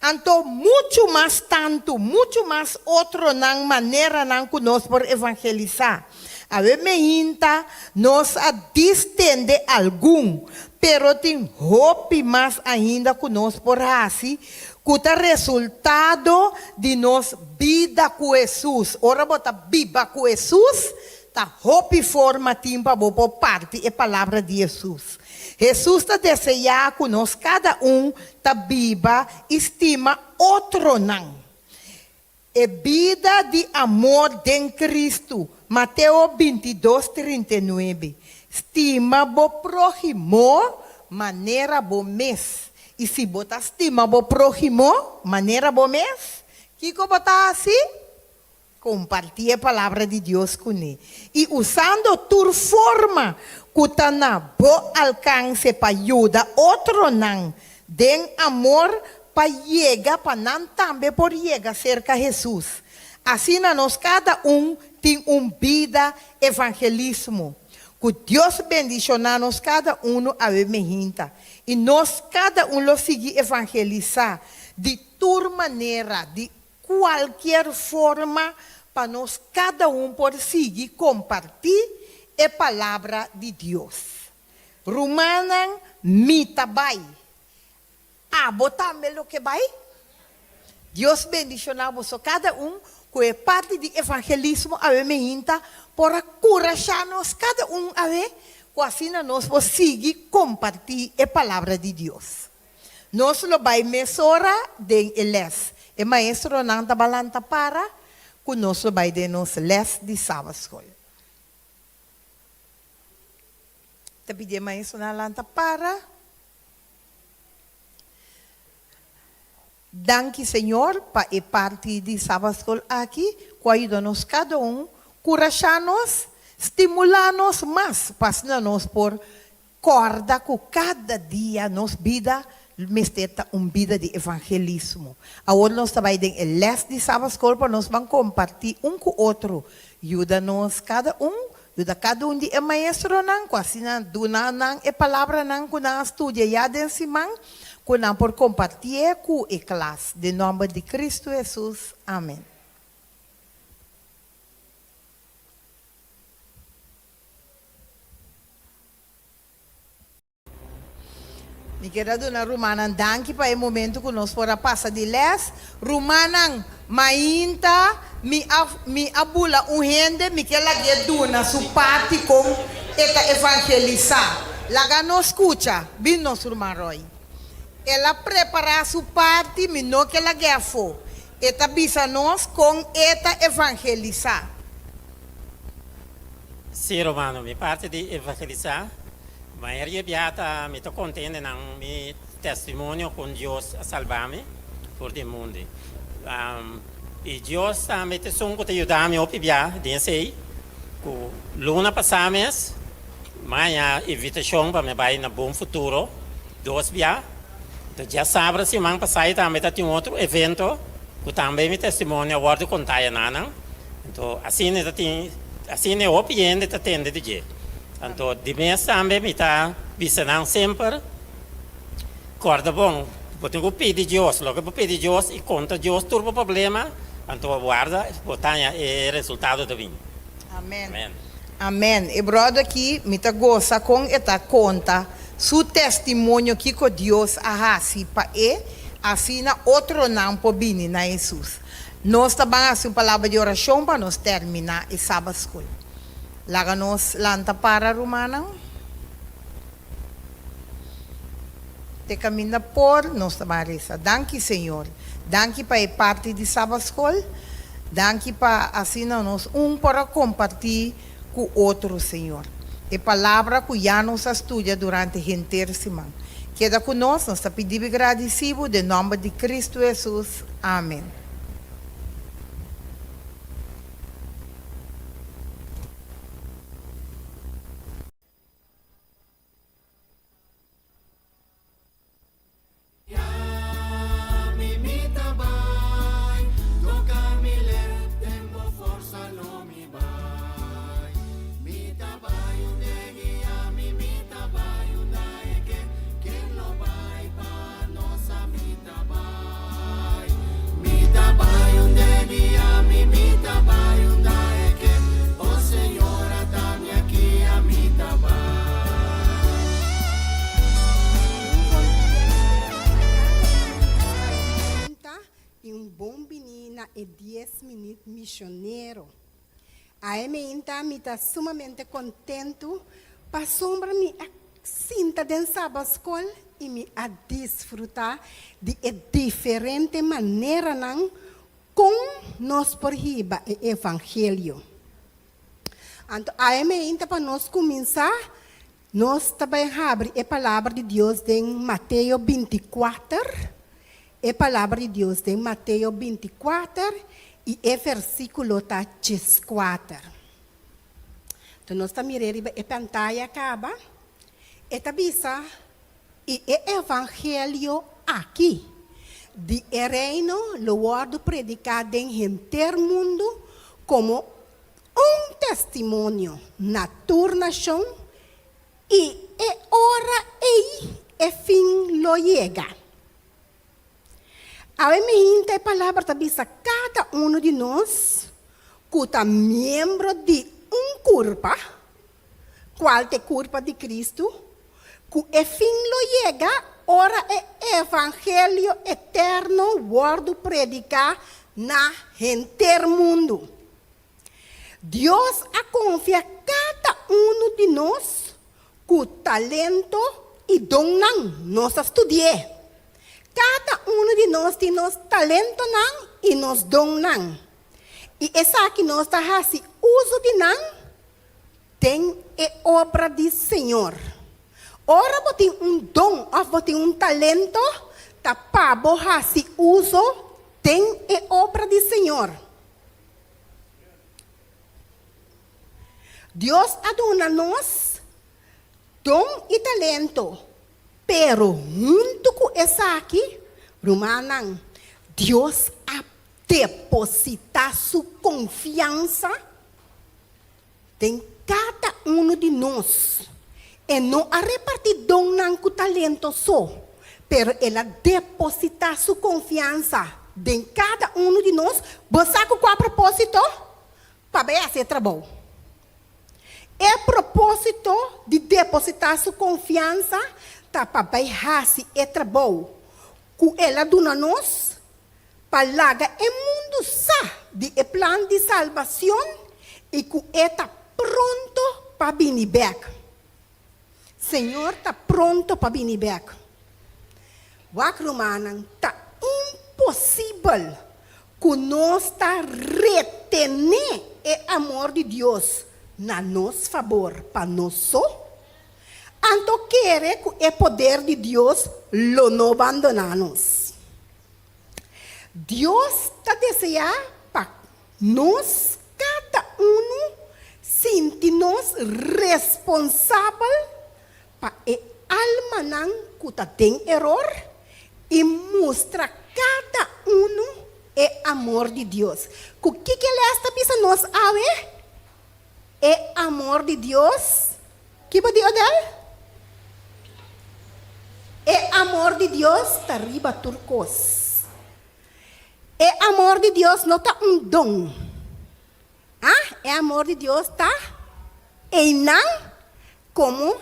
anto muchu mas tantu, muchu mas otronan maneranan ku nos por evangelisá. Awe meinta nos a distende algun, pero tin hopi mas ainda ku nos por hasi ku ta resultado di nos bida ku Hesus. Ora bo ta biba ku Hesus, ta hopi forma tin pa bo por parti e palabra di Hesus. Hesus ta deseá ku nos kada un ta biba i stima otronan. E bida di amor den Kristu, Mateo 22, 39. Stima bo próhimo manera bo mes. I si bo ta stima bo próhimo manera bo mes, kiko bo ta hasi? Kompartí e Palabra di Dios kuné. I usando tur forma ku ta na bo alkanse pa yuda otronan den amor pa yega pa nan tambe por yega serka Hesus. Asina nos kada un tin un bida evangelismo. Ku Dios bendishoná nos kada unu awe mehinta i nos kada un lo sigui evangelisá di tur manera, di kualkier forma pa nos kada un por sigui kompartí e palabra di Dios. Rumannan, mi ta bai. Abo tambe lo ke bai? Dios bendishoná boso kada un ku e parti di evangelismo awe mehinta por a kurashá nos kada un awe ku asina nos por sigui kompartí e palabra di Dios. Nos lo bai mesora den e lès. E maestronan ta balanta para ku nos lo bai den nos lès di Sabatskol. Ta pidi e maestronan lanta para. Danki Señor pa e parti di Sabatskol aki ku a yuda nos kada un kurashá nos, stimulá nos mas pa asina nos por kòrda ku kada dia nos bida mester ta un bida di evangelismo. Awor nos ta bai den e lès di Sabatskol pa nos ban kompartí un ku otro. Yuda nos kada un, yuda kada un di e maestronan ku asina duna nan e palabranan ku nan a studia ya den siman Ku nan por kompartié ku e klas. Den nòmber di Kristu Hesus, amen. Mi kier a duna rumannan danki pa e momentu ku nos por a pasa di lès. Rumannan, mainta mi a mi a bula un hende, mi ke lag'é duna su parti kon e ta evangelisá. Laga nos skucha, bin nos ruman Roy. El a prepará su parti, mi no ke lag'é afó. E ta bisa nos kon e ta evangelisá. Sí, rumano, mi parti di evangelisá, mayoria bia ta mi ta konta hendenan mi testimonio kon Dios a salba mi for di e mundu. I Dios tambe ta esun ku ta yuda mi hopi bia den esei. Ku luna pasá mes, mi a haña invitashon pa mi bai na Bon Futuro dos bia. Enton djasabra siman pasá i tambe ta tin otro evento ku tambe mi testimonio a wòrdu kontá ayananan. Enton asina ta tin, asina e hopi hende ta tende di dje. Anto di mes tambe mi ta bisa nan semper. Kòrda bon, bo tin ku pidi Dios loke bo pidi Dios i konta Dios tur bo problema, anto bo warda bo ta haña e resultado ta bin. Amen. Amen. E bròder aki mi ta gosa kon e ta konta su testimonio kiko Dios a hasi pa e, asina otronan por bini na Hesus. Nos ta ban hasi un palabra di orashon pa nos terminá e Sabbath School. Laga nos lanta para rumannan. Te caminda por nos ta ban reza. Danki Señor. Danki pa e parti di Sabbath School. Danki pa asina nos un por a comparti cu otro Señor. E palabra cu ya nos a studia durante henter siman. Keda cu nos, nos ta pidi bo y gradici bo den nomber di Cristo Jesus. Amen. I un bon bini na e dies minüt misionero. Ae meinta mi ta sumamente kontentu pasobra mi a sinta den Sabbatschool i mi a disfrutá di e diferente maneranan kon nos por hiba e evangelio. Anto ae meinta pa nos kuminsá, nos ta bai habri e Palabra di Dios den Mateo bintikuater, e Palabra di Dios den Mateo bintikuater i e versíkulo ta djeskuater. Anto nos ta mir'é riba e pantaya kaba. E ta bisa, I e evangelio aki di e Reino lo wòrdu prediká den henter mundu komo un testimonio na tur nashon, i e ora ei e fin lo yega. Awe mihinta e palabra ta bisa kada unu di nos ku ta miembro di un kurpa, kual ta e kurpa di Kristu, ku e fin lo yega ora e evangelio eterno wòrdu prediká na henter mundu. Dios a konfia kada unu di nos ku talento i donnan. Nos a studi'é. Kada unu di nos tin nos talentonan i nos donnan, i esaki nos ta hasi uso di nan den e obra di Señor. Ora bo tin un don òf bo tin un talento, ta pa bo hasi uso den e obra di Señor. Dios a duna nos don i talento, pero huntu ku esaki, rumannan, Dios a depositá su konfiansa den kada unu di nos. E no a repartí donnan ku talento so, pero el a depositá su konfiansa den kada unu di nos. Bo sa ku kua propósito? Pa bai hasi e trabou. E propósito di depositá su konfiansa ta pa bai hasi e trabou ku el a duna nos pa laga e mundu sa di e plan di salbacion y cu e ta pronto pa bini bek. Señor ta pronto pa bini bek. Wak rumannan, ta imposibel cu nos ta retene e amor di Dios na nos fabor pa nos so, anto kere cu e poder di Dios lo no bandona nos. Dios ta deseá pa nos kada unu sinti nos responsabel pa e almanan ku ta den eror i mustra kada unu e amor di Dios. Ku kiko e lès ta bisa nos awe? E amor di Dios, ki bo di Odel? E amor di Dios ta riba tur kos. E amor di Dios no ta un don. Ah, e amor di Dios ta einan komo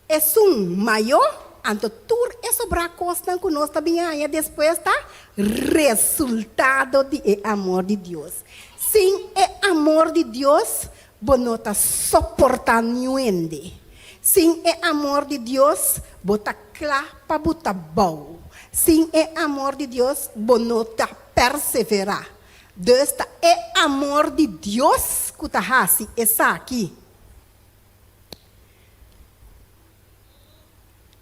esun mayó, anto tur e sobrá kosnan ku nos ta bin haña despues ta resultado di e amor di Dios. Sin e amor di Dios bo no ta soportá niun hende. Sin e amor di Dios bo ta kla pa buta bou. Sin e amor di Dios bo no ta perseverá. Dus ta e amor di Dios ku ta hasi esaki.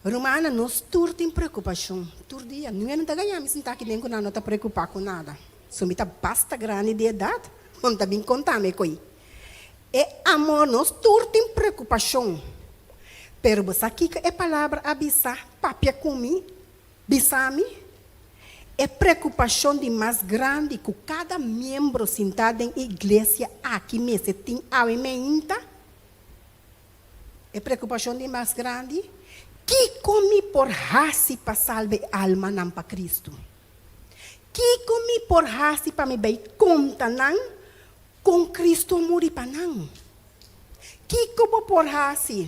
Rumannan, nos tur tin preokupashon. Tur dia. Niun hende no ta gaña mi sintá aki den ku nan no ta preokupá ku nada. So mi ta basta grandi di edat, bo no ta bin konta mi ko'i. E amor, nos tur tin preokupashon. Pero bo sa kiko e palabra a bisa, papia ku mi, bisa mi? E preokupashon di mas grandi ku kada miembro sintá den e iglesia aki mester tin awe meinta, E preokupashon di mas grandi, Kiko mi por hasi pa salba e almanan pa Kristu? Kiko mi por hasi pa mi bai konta nan kon Kristu a muri pa nan? Kiko bo por hasi?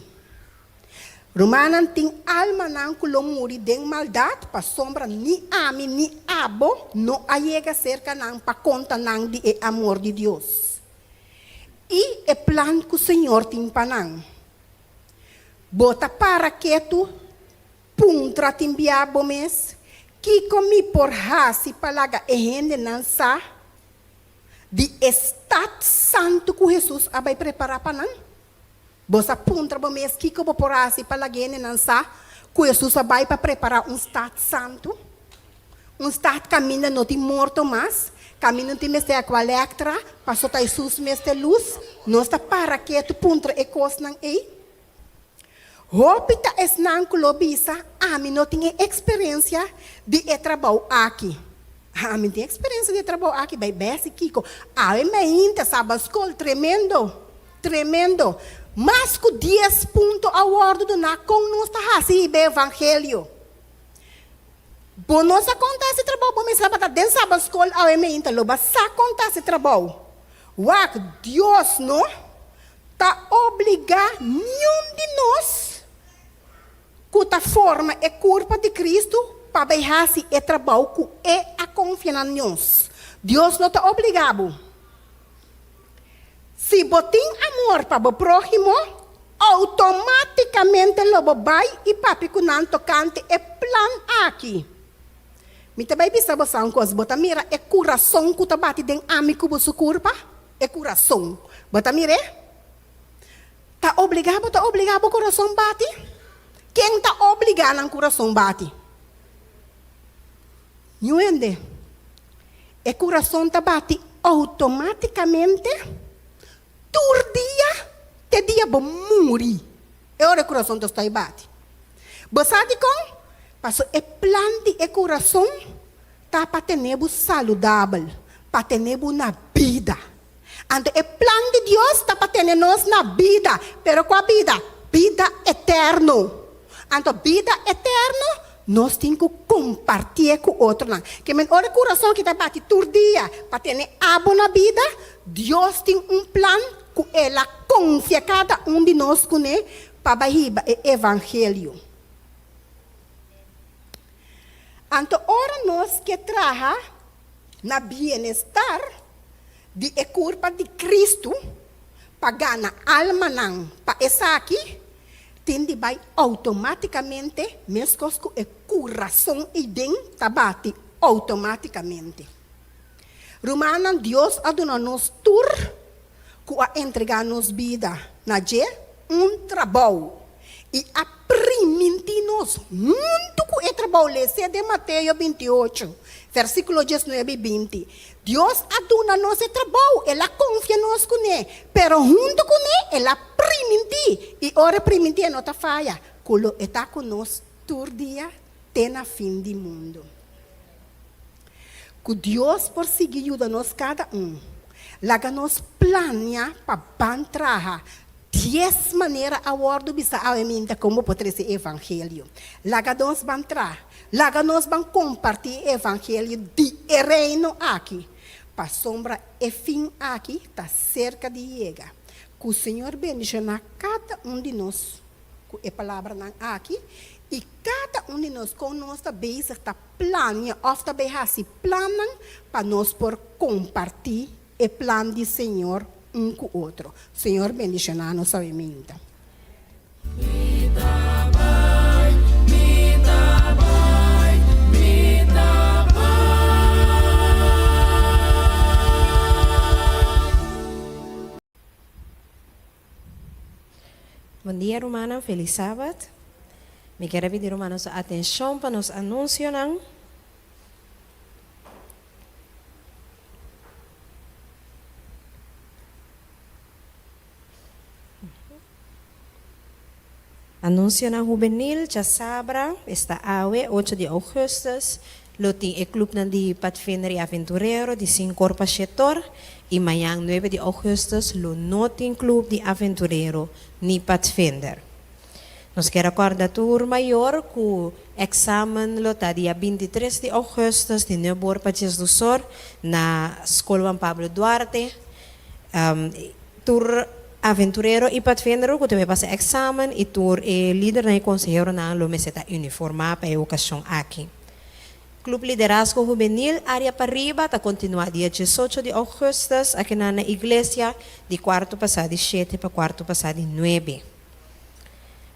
Rumannan, tin almanan ku lo muri den maldat pasobra ni ami ni abo no a yega serka nan pa konta nan di e amor di Dios. I e plan ku Señor tin pa nan. Bo ta para ketu puntra tin bia bo mes, Kiko mi por hasi pa laga e hendenan sa di e stat santu ku Hesus a bai prepará pa nan? Bo sa puntra bo mes kiko bo por hasi pa laga e hendenan sa ku Hesus a bai pa prepará un stat santu? Un stat kaminda no tin morto mas, kaminda no tin mester akua lèktra, paso ta Hesus mester lus. Nos ta para ketu puntra e kosnan ei? Hopi ta esnan ku lo bisa, Ami no tin e eksperensia di e trabou aki. Ami no tin eksperensia di e trabou aki. Bai bèsi kiko. Awe mainta Sabbat Skol tremendo, tremendo. Mas ku dies punto a wòrdu duná kon nos ta hasi hiba e evangelio. Bo no sa kon ta hasi trabou, bo mes tabata den Sabbat Skol awe meinta, lo ba sa kon ta hasi trabou. Wak, Dios no ta obligá niun di nos ku ta forma e kurpa di Kristu pa bai hasi e trabou ku E a konfia na nos. Dios no ta obligá bo. Si bo tin amor pa bo próhimo, outomátikamente lo bo bai i papia ku nan tokante e plan aki. Mi ta bai bisa boso un kos, bo ta mira e kurason ku ta bati den ami ku bo su kurpa? E kurason. Bo ta mir'é? Ta obligá bo ta obligá bo kurason bati? Ken ta obligá nan kurason bati? Niun hende. E kurason ta bati outomátikamente tur dia te dia bo muri. E ora e kurason ta stoi bati. Bo sa dikon? Paso e plan di e kurason ta pa tene bo saludabel, pa tene bo na bida. Anto e plan di Dios ta pa tene nos na bida, pero kua bida? Bida eterno. Anto bida eterno nos tin ku kompartié ku otronan. Ke men ora e kurason ki ta bati tur dia pa tene abo na bida, Dios tin un plan ku el a konfia kada un di nos kuné pa bai hiba e evangelio. Anto ora nos ke traha na bienestar di e kurpa di Kristu pa gana almanan pa esaki, tin di bai outomátikamente meskos ku e kurason eiden ta bati outomátikamente. Rumannan, Dios a duna nos tur ku a entregá nos bida na dje un trabou i a primintí nos huntu ku e trabou. Les'é den Mateo 28, versíkulo 19 i 20. Dios a duna nos e trabou, el a konfia nos kuné, pero huntu kuné el a primintí, i ora e primintí e no ta faya, ku lo e ta ku nos tur dia te na fin di mundu. Ku Dios por sigui yuda nos kada un. Laga nos plania pa ban traha dies manera a wòrdu bisa awe minta kon bo por trese e evangelio. Laga nos ban traha. Laga nos ban kompartí e evangelio di e Reino aki, pasobra e fin aki ta serka di yega. Ku Señor bendishoná kada un di nos ku e palabranan aki, i kada un di nos kon nos ta bezig ta plania òf ta bai hasi plannan pa nos por kompartí e plan di Señor un ku otro. Señor bendishoná nos awe minta. Bon dia rumannan, felis sabat. Mi kier a pidi rumannan su atencion pa nos anuncionan. Anuncionan hubenil djasabra, esta awe, ocho di augustus, lo tin e clubnan di Padvinder y Aventurero di sinkor pa shetor y mañan nuebe di augustus lo no tin club di Aventurero ni Padvinder. Nos kier a corda tur mayor cu examen lo ta dia 23 di augustus di nuebe or pa diesdos or na School Juan Pablo Duarte. Tur aventurero i padvindero ku ta bai pasa eksamen i tur e lidernan i konseheronan lo mester ta uniformá pa e okashon aki. Club Liderazgo Hubenil Área Pariba ta kontinuá dia diesocho di ougùstùs akinan na iglesia di kuartu pasá di shete pa kuartu pasá di nuebe.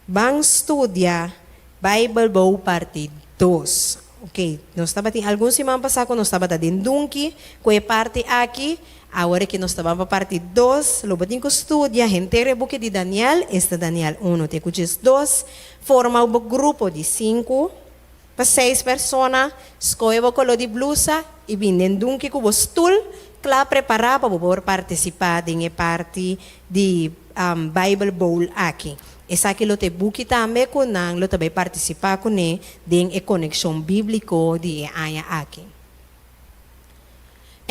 Ban studia Bijbel bou parti dos. Ok, nos tabatin algun siman pasá ku nos tabata den Dunki ku e parti aki. Awor ki nos ta ban pa parti dos, lo bo tin ku studia henter e buki di Daniel, esta Daniel unu te ku 12. Forma bo grupo di sinku pa seis persona, skohe bo koló di blusa i bin den Dunki ku bo stul kla prepará pa bo por partisipá den e parti di Bible Bowl aki. Esaki lo ta e buki tambe ku nan lo ta bai partisipá kuné den e konekshon bíbliko di e aña aki.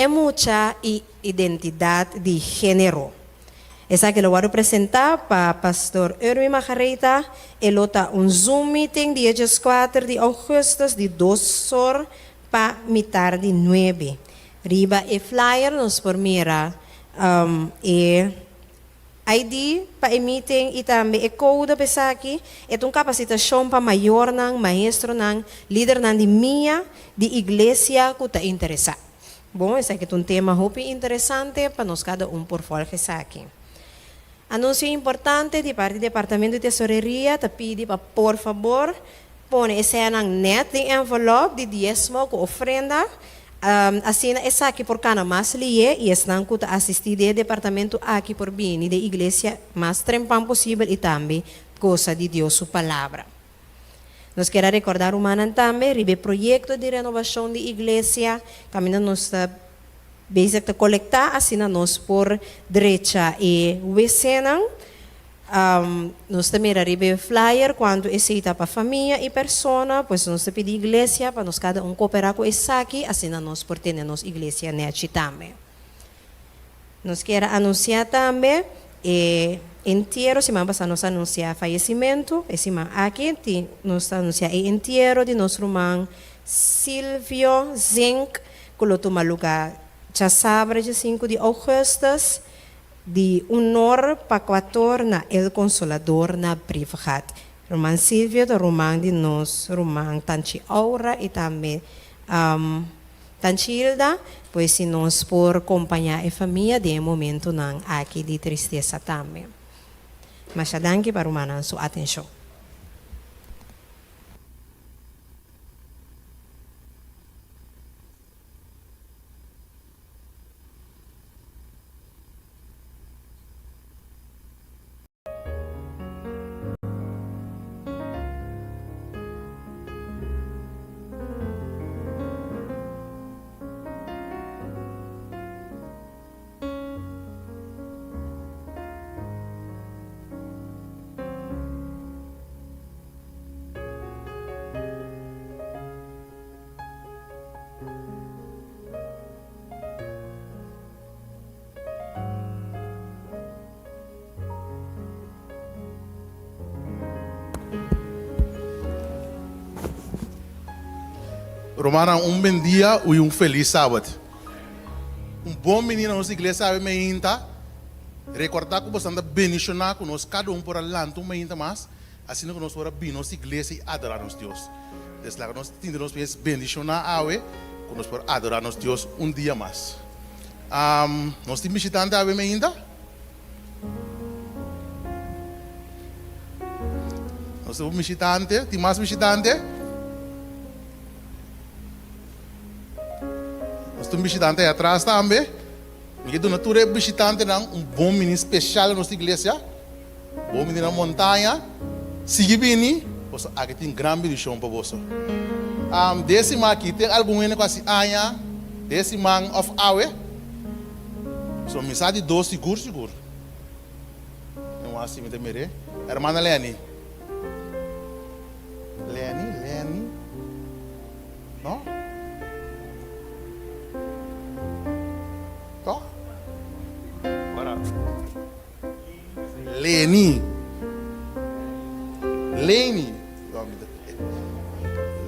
E mucha i identidat di género. Esaki lo wòrdu presentá pa Pastor Erwin Magareta. E lo ta un Zoom meeting dia dieskuater di ougùstùs di dos or pa mitar di nuebe. Riba e flyer nos por mira e ID pa e meeting i tambe e koude pa esaki. E ta un kapasitashon pa mayornan, maestronan, lidernan di mia di iglesia ku ta interesá. Bon, esaki ta un tema hopi interesante pa nos kada un por volg esaki. Anunsio importante di parti Departamento di Tesoreria ta pidi pa por fabor. Pone e seanan nèt den envelòp di diesmo ku ofrenda. Asina esaki por kana mas lié i esnan ku ta asistí den e departamentu aki por bini den iglesia mas trempan posibel i tambe gosa di Dios su Palabra. Nos kier a rekordá rumannan tambe riba e proyekto di renobashon di iglesia kaminda nos ta bezig ta kolektá asina nos por drecha e wcnan. Nos ta mira riba e flyer kuantu esei ta pa famia i persona, pues nos ta pidi iglesia pa nos kada un koperá ku esaki, asina nos por tene nos iglesia nèchi tambe. Nos kier a anunsiá tambe e entiero, siman pasá nos a anunsiá fayesimentu, e siman aki tin nos ta anunsiá e entiero di nos ruman Silvio Zink ku lo tuma lugá djasabra djesinku di ougùstùs. Di unor pa kuator na El Consolador na Brievengat. Ruman Silvio ta ruman di nos ruman Tanchi Aura i tambe Tanchi Hilda, pues si nos por kompañá e famia den e momentunan aki di tristesa tambe. Masha danki pa rumannan su atenshon. Rumannan un bendia y un feliz Sabbat. Un bon bini na nos iglesia awe meinta. Recorda cu boso ta bendiciona cu nos cada un por a lanta un meinta mas, asina cu nos por a bini nos iglesia y adora nos Dios. Des laga nos sinti nos mes bendishoná awe ku nos por adorá nos Dios un dia mas. Nos tin bishitante awe mainta? Nos tin un bishitante? Tin mas bishitante? Nos tin un bishitante ahí atras tambe. Mi ke duna tur e bishitantenan un bon bini speshal na nos iglesia. Bon bini na montaña. Sigui bini, boso aki tin gran bendishon pa boso. Den siman aki tin algun hende ku hasi aña den siman òf awe? So mi sa di dos sigur sigur. Mi wak si mi ta mir'é. Hermana Lenny. Lenny, Lenny. No? Toch? Leni. Leni.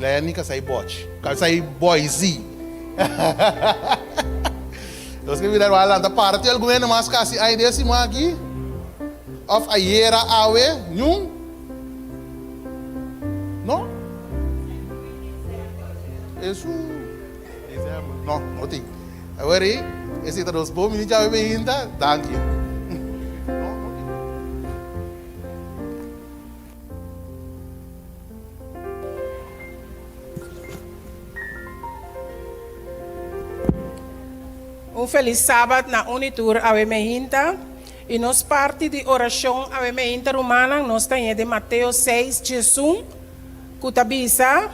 Leni ka sai boch. Ka sai boyzi. Nos ke bira wak lanta para. Tin algun hende mas kasi ay den siman aki? Of ayera, awe? Niun? No? Esu. No, no tin. Awor ei, esei ta nos bon bini djawe beinta. Danki. Un felis Sabat na un i tur awe meinta. I nos parti di orashon awe meinta rumannan nos ta hña den Mateo seis diesun ku ta bisa.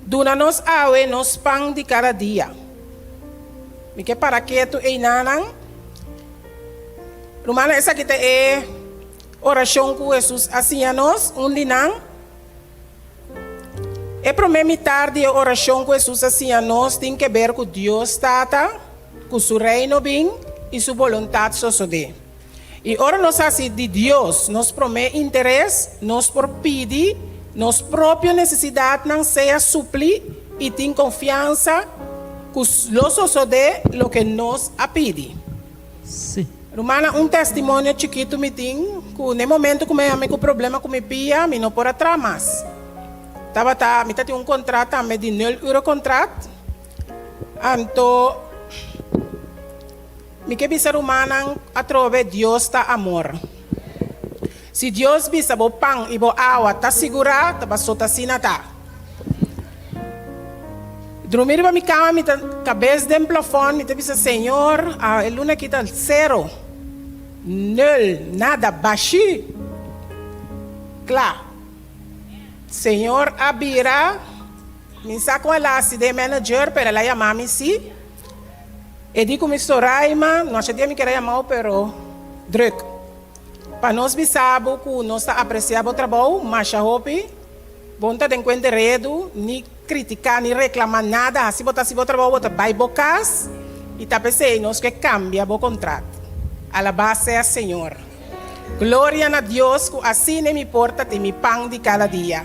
Duna nos awe nos pan di kada dia. Mi ke para ketu einanan. Rumannan, esaki ta e orashon ku Hesus a siña nos, un di nan. E promé mitar di e orashon ku Hesus a siña nos tin keber ku Dios Tata, ku su Reino bin i su boluntat sosodé. I ora nos hasi di Dios nos promé interes, nos por pidi nos propio nesesidatnan sea suplí i tin konfiansa ku lo sosodé loke nos a pidi. Sí. Rumannan, un testimonio chikitu mi tin ku n'e momento ku mi a mi ku problema ku mi pia, mi no por a traha mas. Tabata, mi ta tin un kontrat tambe di nul ure kontrat, anto. Mi ke bisa rumannan atrobe Dios ta amor. Si Dios bisa bo pan i bo awa ta sigurá, ta paso ta asina ta. Drumi riba mi kama mi ta kabes den plafòn mi ta bisa Señor a e luna aki ta sero, nul, nada, bashí. Kla. Señor a bira mi sa kon el a hasi den manager pero el a yama mi si. E di ku mi Soraima nochi dia mi kier a yamau pero druk. Pa nos bisa bo ku nos ta apresiá bo trabou masha hopi. Bo no ta den kuenta redu, ni kritiká, ni reklamá nada. Hasi bo ta hasi bo trabou, bo ta bai bo kas i ta p'esei nos ke kambia bo kontrat. Alabá sea Señor. Gloria na Dios ku asina mi por ta tin mi pan di kada dia.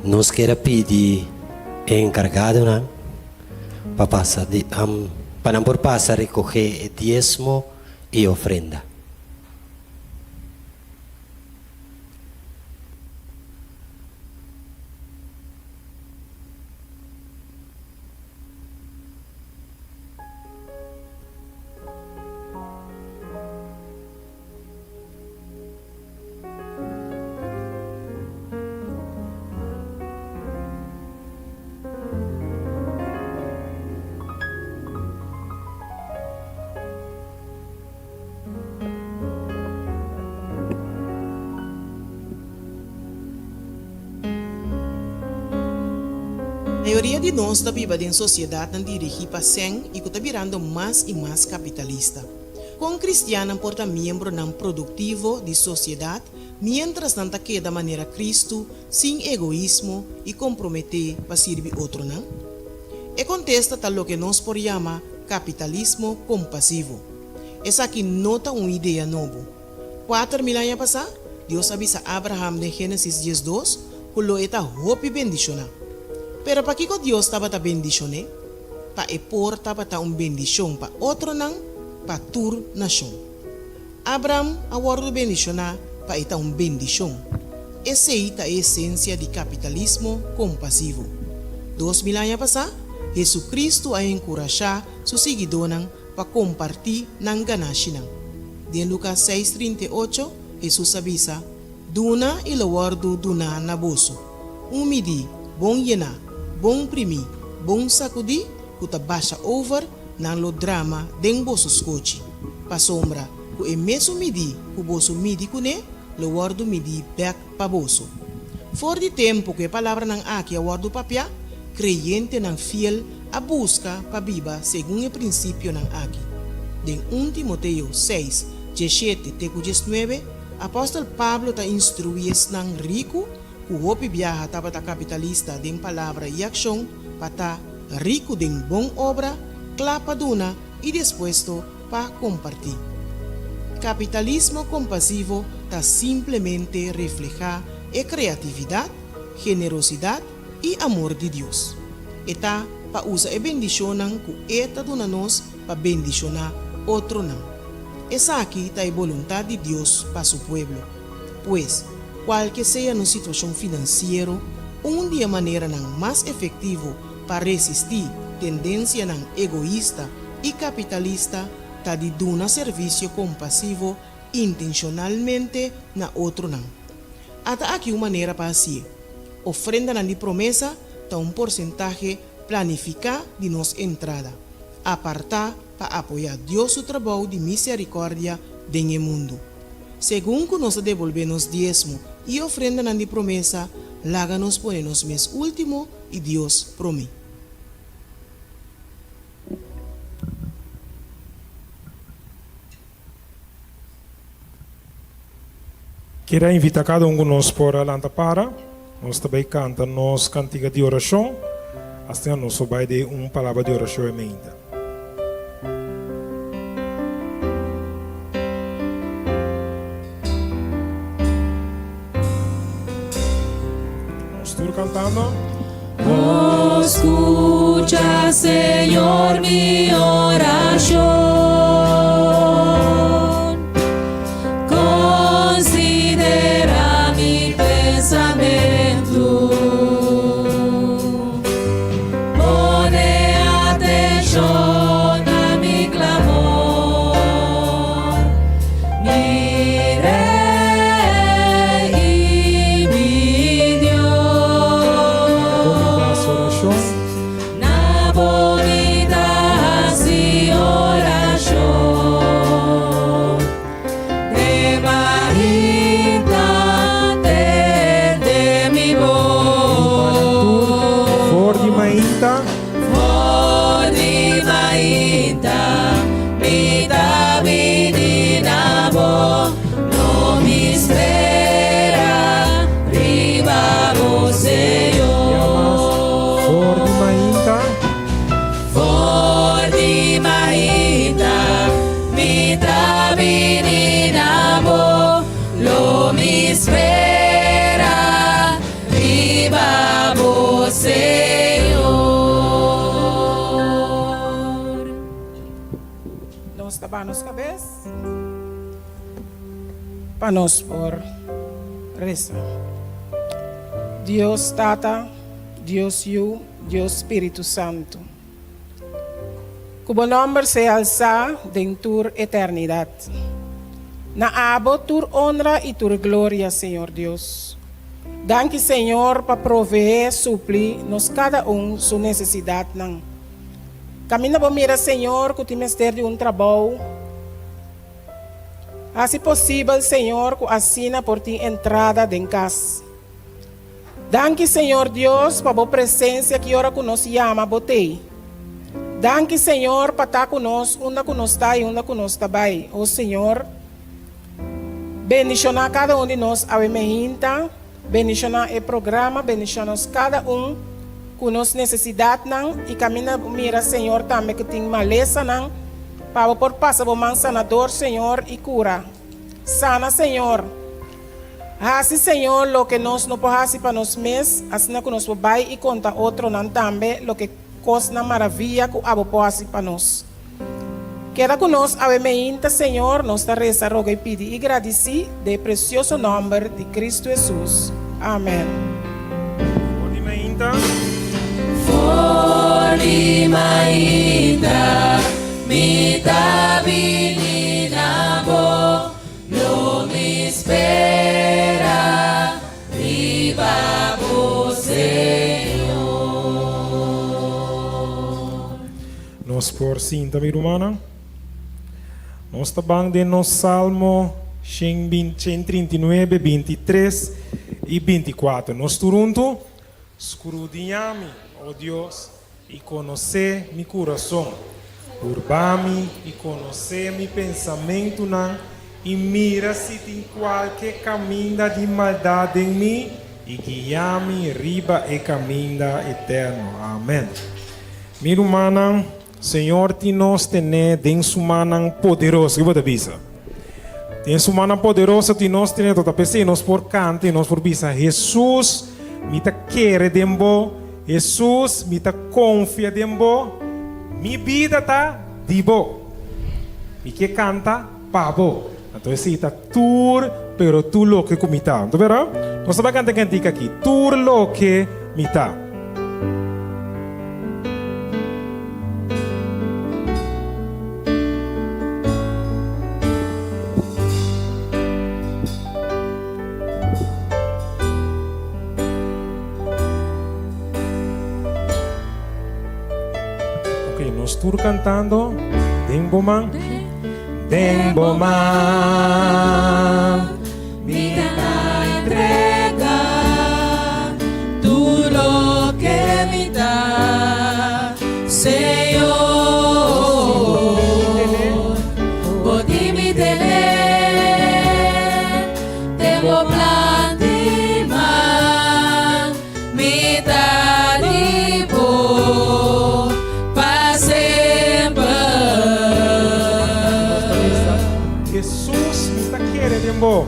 Nos kier a pidi e enkargadonan pa pasa di pa nan por pasa rekohé e diesmo i ofrenda. Mayoria di nos ta biba den sosiedatnan dirigí pa sèn i ku ta birando mas i mas kapitalista. Kon kristiannan por ta miembronan produktivo di sosiedat miéntras nan ta keda manera Kristu sin egoismo i komprometé pa sirbi otronan? E kontesta ta loke nos por yama kapitalismo kompasivo. Esaki no ta un idea nobo. 4000 aña pasá, Dios a bisa Abraham den Génesis 12 ku lo e ta hopi bendishoná. Pero pakiko Dios tabata bendishon'é? Pa e por tabata un bendishon pa otronan, pa tur nashon. Abraham a wòrdu bendishoná pa e ta un bendishon. Esei ta e esensia di kapitalismo kompasivo. 2000 aña pasá, Hesukristu a enkurashá su siguidónan pa kompartí nan ganashinan. Den Lukas seis 38, Hesus a bisa, Duna i lo wòrdu duná na boso, un midí bon yená, bon primí, bon sakudí, ku ta basha over, nan lo drama den boso skochi. Pasobra ku e mesun midí ku boso midi kuné, lo wòrdu midí bèk pa boso. For di tempu ku e palabranan aki a wòrdu papiá, kreyentenan fiel a buska pa biba segun e prinsipionan aki. Den un Timoteo seis, diesshete te ku diesnuebe, apòstel Pablo ta instruí esnan riku, ku hopi biaha tabata kapitalista den palabra i akshon, pa ta riku den bon obra, kla pa duna i dispuesto pa kompartí. Kapitalismo kompasivo ta simplemente reflehá e kreatividat, generosidat i amor di Dios. E ta pa usa e bendishonnan ku E ta duna nos pa bendishoná otronan. Esaki ta e boluntat di Dios pa su pueblo. Pues, kualke sea nos situashon finansiero, un di e maneranan mas efektivo pa resistí tendensianan egoista i kapitalista ta di duna servisio kompasivo intenshonalmente na otronan. Ata aki un manera pa hasié. Ofrendanan di promesa ta un porsentahe planifiká di nos entrada, apartá pa apoyá Dios su trabou di miserikòrdia den e mundu. Segun ku nos ta debolbé nos diesmo i ofrendanan di promesa, laga nos pone nos mes último i Dios promé. Kier a invita cada un cu nos por a lanta para. Nos ta bay canta nos cantica di oracion. Asina nos lo bay den un palabra di oracion e meinta. Nos tur cantando. Scucha, Señor, mi oracion. Considera mi pensamento. mainta. For di mainta, mi ta bini na bo, lo mi spera riba bo, Señor. For di mainta. For di mainta, mi ta bini na bo, lo mi spera riba bo, Señor. Nos ta baha nos kabes pa nos por resa. Dios Tata, Dios Yu, Dios Spiritu Santu. Ku bo nòmber sea alsá den tur eternidat. Na abo tur onra i tur gloria, Señor Dios. Danki, Señor, pa proveé, supli, nos kada un su nesesidatnan. Kaminda bo mira, Señor, ku tin mester di un trabou. Hasi posibel, Señor, ku asina por tin entrada den kas. Danki Señor Dios pa bo presencia ki ora cu nos yama bo tey. Danki Señor pa ta cu nos unda cu nos ta y unda cu nos ta bay. O Señor, bendiciona cada un di nos awe mehinta, bendiciona e programa, bendiciona nos cada un cu nos necesidadnan y caminda bo mira Señor tambe cu tin malesanan pa bo por pasa bo man sanador Señor y cura. Sana Señor. Hasi, Señor, loke nos no por hasi pa nos mes, asina ku nos por bai i konta otronan tambe loke kosnan maravia ku abo por hasi pa nos. Keda ku nos awe meinta, Señor, nos ta resa, roga i pidi i gradisí den e presioso nòmber di Kristu Hesus. Amèn. For di mainta. For di mainta mi ta bini na bo. Lo mi spera riba bo, Señor. Nos por sinta, mi rumannan. Nos ta ban den nos Salmo 139, 23 i 24. Nos tur huntu, Skrudiña mi, o Dios, I konosé mi kurason. Purba mi i konosé mi pensamentunan, i mira si tin kualke kaminda di maldat den mi, i guia mi riba e kaminda eterno. Amèn. Mi rumannan, Señor tin nos tené den Su mannan poderoso. Ki bo ta bisa? Den Su mannan poderoso tin nos tené. Ta p'esei nos por kanta i nos por bisa, Hesus, mi ta kere den Bo. Hesus, mi ta konfia den Bo. Mi bida ta di Bo. Mi ke kanta pa Bo. Anto esei ta tur, pero tur loke ku mi ta. Anto bera, nos ta bai kanta e kantika aki, Tur loke mi ta. Ok, nos tur cantando den bo man. Den bo man. Mi ta entrega tur loke mi ta, Señor. Bo di mi tene, den bo plan di man, mi ta di bo pa semper. Hesus, mi ta kere den bo.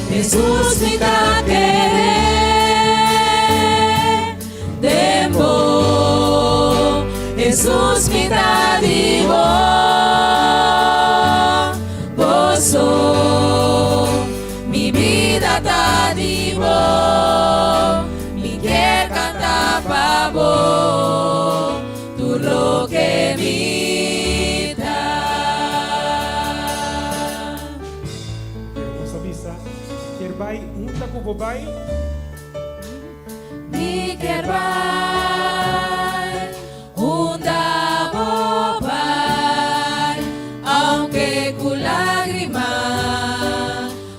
Hesus, mi ta kere den bo. Hesus, mi ta di bo. Bo so, mi bida ta di bo. Mi kier kanta pa bo tur loke mi ta. Nos a bisa, Kier bai hunta ku bo bai? Mi kier bai unda bo bai, aunke ku lagrima,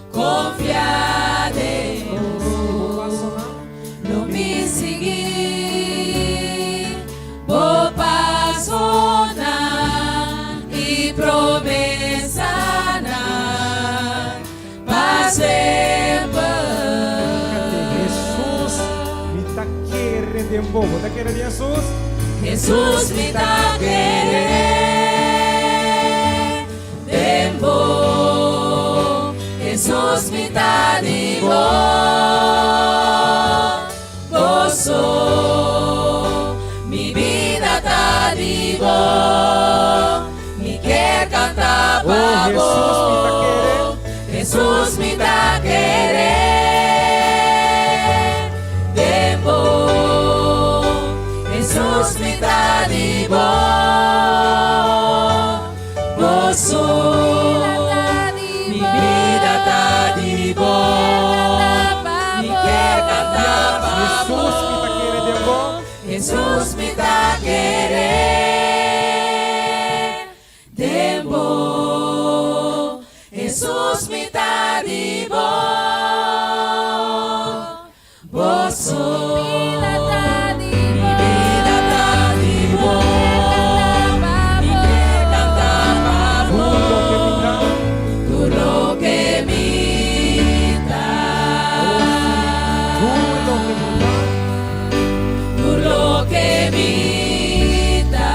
konfia den bo. Lo mi sigui. den bo. Bo ta kere den Hesus? Hesus mi ta kere den bo. Hesus mi ta di bo. Bo so. Mi bida ta di bo. Mi ke kanta pa bo. Hesus mi ta kere den bo. Hesus mi ta di bo. Bo so. Mi bida ta di bo. Mi ke kanta pa bo. Hesus mi ta kere den bo. Hesus mi ta di bo. Bo so. Mi bida ta di bo. Mi ke kanta pa bo. Tur loke mi ta. Tur loke mi ta.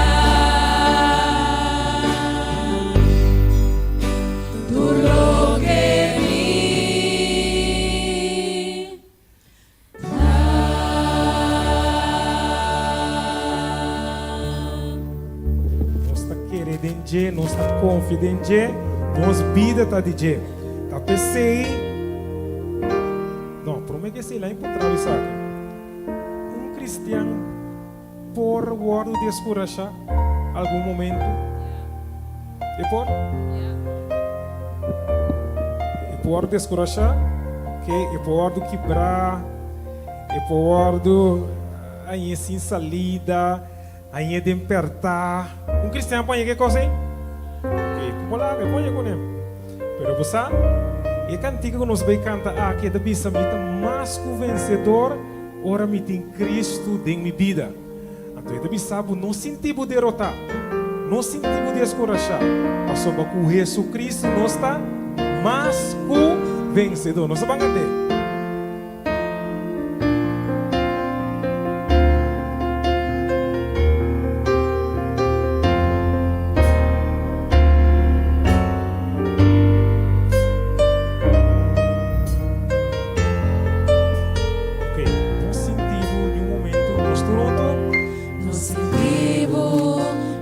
Tur loke mi Nos ta kere den dje, nos ta konfia den dje, nos bida ta di dje. Ta p'esei, no, promé ku esei la enkontrá esaki. Un kristian por wòrdu deskurashá algun momentu? E por? E por wòrdu deskurashá? Ok, e por wòrdu kibrá, e por wòrdu hañ'é sin salida, hañ'é den pèrtá. Un kristian por haña ke kos ei? Ok, por laga, e por haña kuné. Pero bo sa, e kantika ku nos bai kanta aki e ta bisa mi ta mas ku vensedor ora mi tin Kristu den mi bida. Anto e ta bisa bo no sinti bo derotá, no sinti bo deskurashá, pasobra ku Hesukristu nos ta mas ku vensedor. Nos ta ban kant'é. Ok, no sinti bo ni un momento nos tur huntu. No sinti bo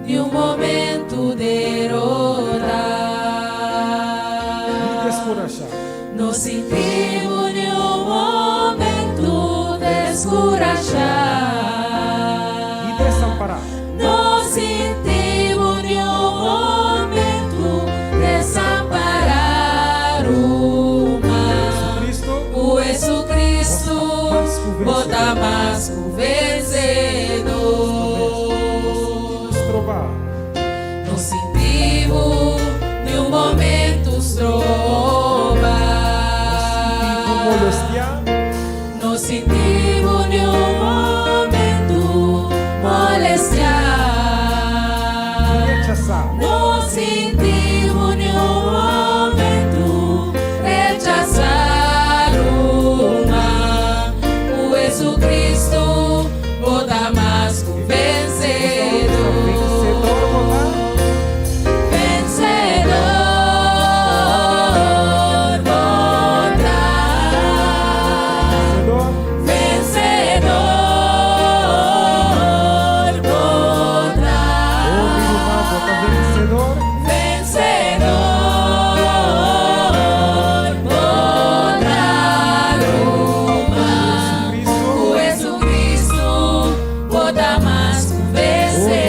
ni un momento derotá. Ni deskurashá. No sinti bo ni un momento deskurashá. Ni desampará. No sinti bo ni un momento desampará, ruman. Ku Jesucristo bo ta mas ku vensedor. No sinti bo ni un momento stroba. No sinti bo ni un momento molestiá. No sinti bo ni un momento rechasá, ruman. Ku Jesucristo bo ta mas ku vensedor. Vensedor bo ta. Vensedor bo ta. Vensedor bo ta, ruman. Ku Jesucristo bo ta mas ku vensedor.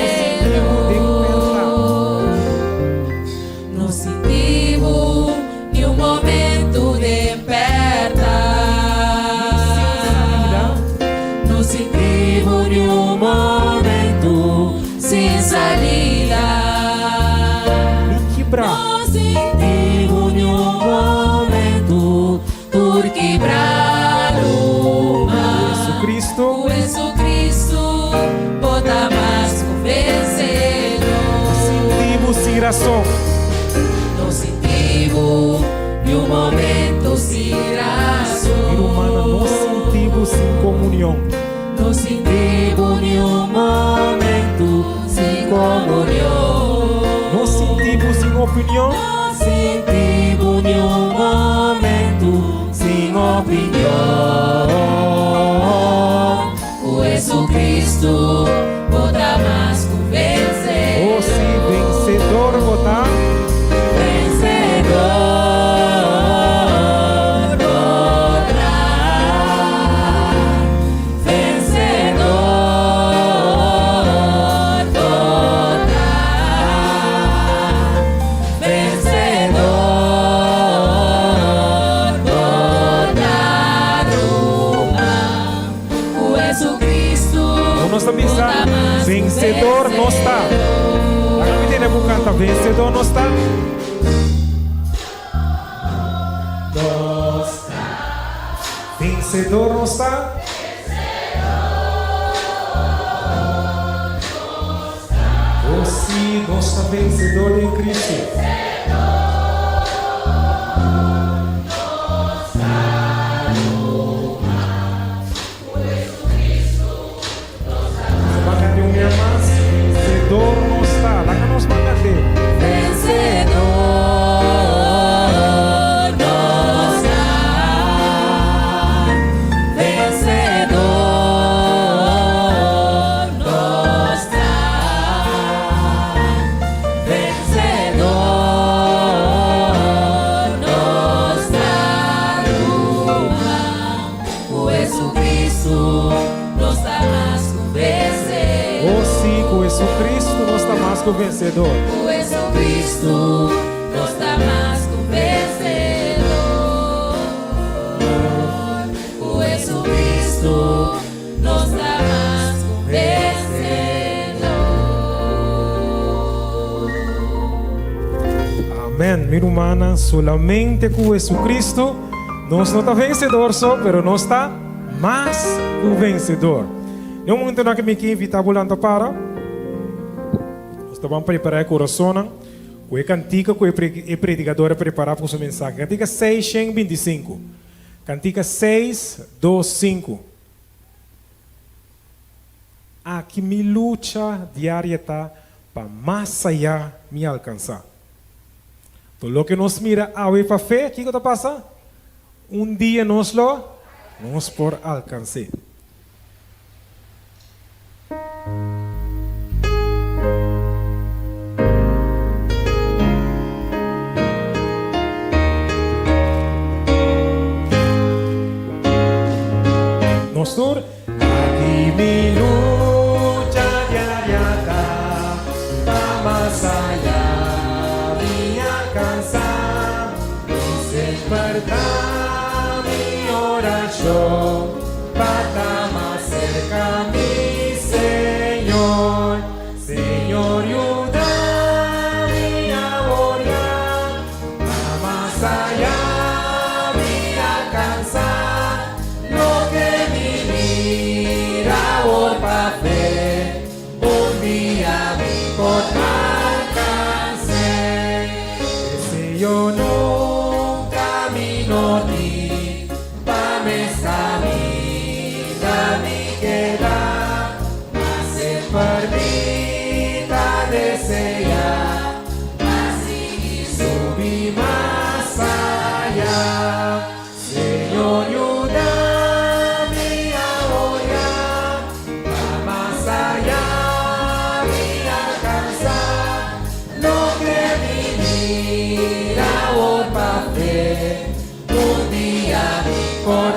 No sinti bo ni un momento den pèrtá. No sinti bo ni un momento sin salida. No sinti bo ni un momento tur kibrá, ruman. Jesucristo. Ku Jesucristo bo ta mas ku vensedor. Sinti bo sin rason. No sinti bo ni un momento sin rason. Mi rumannan, no sinti bo sin komunion. No sinti bo. Jesucristo, bo ta mas cu vencedor. Oh si, vencedor bo ta. Vencedor bo ta. Vencedor bo ta. Vencedor bo ta ruman. Cu Jesucristo Nos ta bisa, vencedor nos ta. Laga mi tene cu canta, vencedor nos ta. Nos ta. Vencedor nos ta. Oh sí, nos ta vencedor den Cristo. Ban cant'é un bia mas, Vencedor nos ta. Laga nos ban cant'é. Vencedor nos ta. Vencedor nos ta. Vencedor nos ta ruman. Cu Jesucristo nos ta mas cu vencedor. Oh sí, cu Jesucristo nos ta mas cu vencedor. Cu Jesucristo nos ta mas cu vencedor. Cu Jesucristo nos ta mas cu vencedor. Amen, mi rumannan, solamente cu Jesucristo nos no ta vencedor so, pero nos ta mas cu vencedor. Den un momentonan aki mi ke invita bo lanta para. Nos ta ban prepara e corazonnan cu e cantica cu e predicador a prepara pa su mensahe. Cantica 625. Cantica 6, 2, 5. Aki mi lucha diaria ta pa mas ayá mi alkansá. Tur loke nos mira awe pa fe, kiko ta pasa? Un dia nos lo nos por alkans'é. Nos tur. Aki mi lucha diaria ta pa mas aya mi alcansa i semper ta mi oracion pa ta mas cerca mi Señor. Señor yuda mi awor ya pa mas aya mi alcansa. Loke mi mira awor pa fe, un dia mi por alcans'é. Deseo nunca mi no tin, pa mes caminda mi keda, ma semper mi ta desea pa sigui subi mas aya. Señor yuda mi awor ya pa mas aya mi alcansa loke mi mira awor pa fe un dia mi por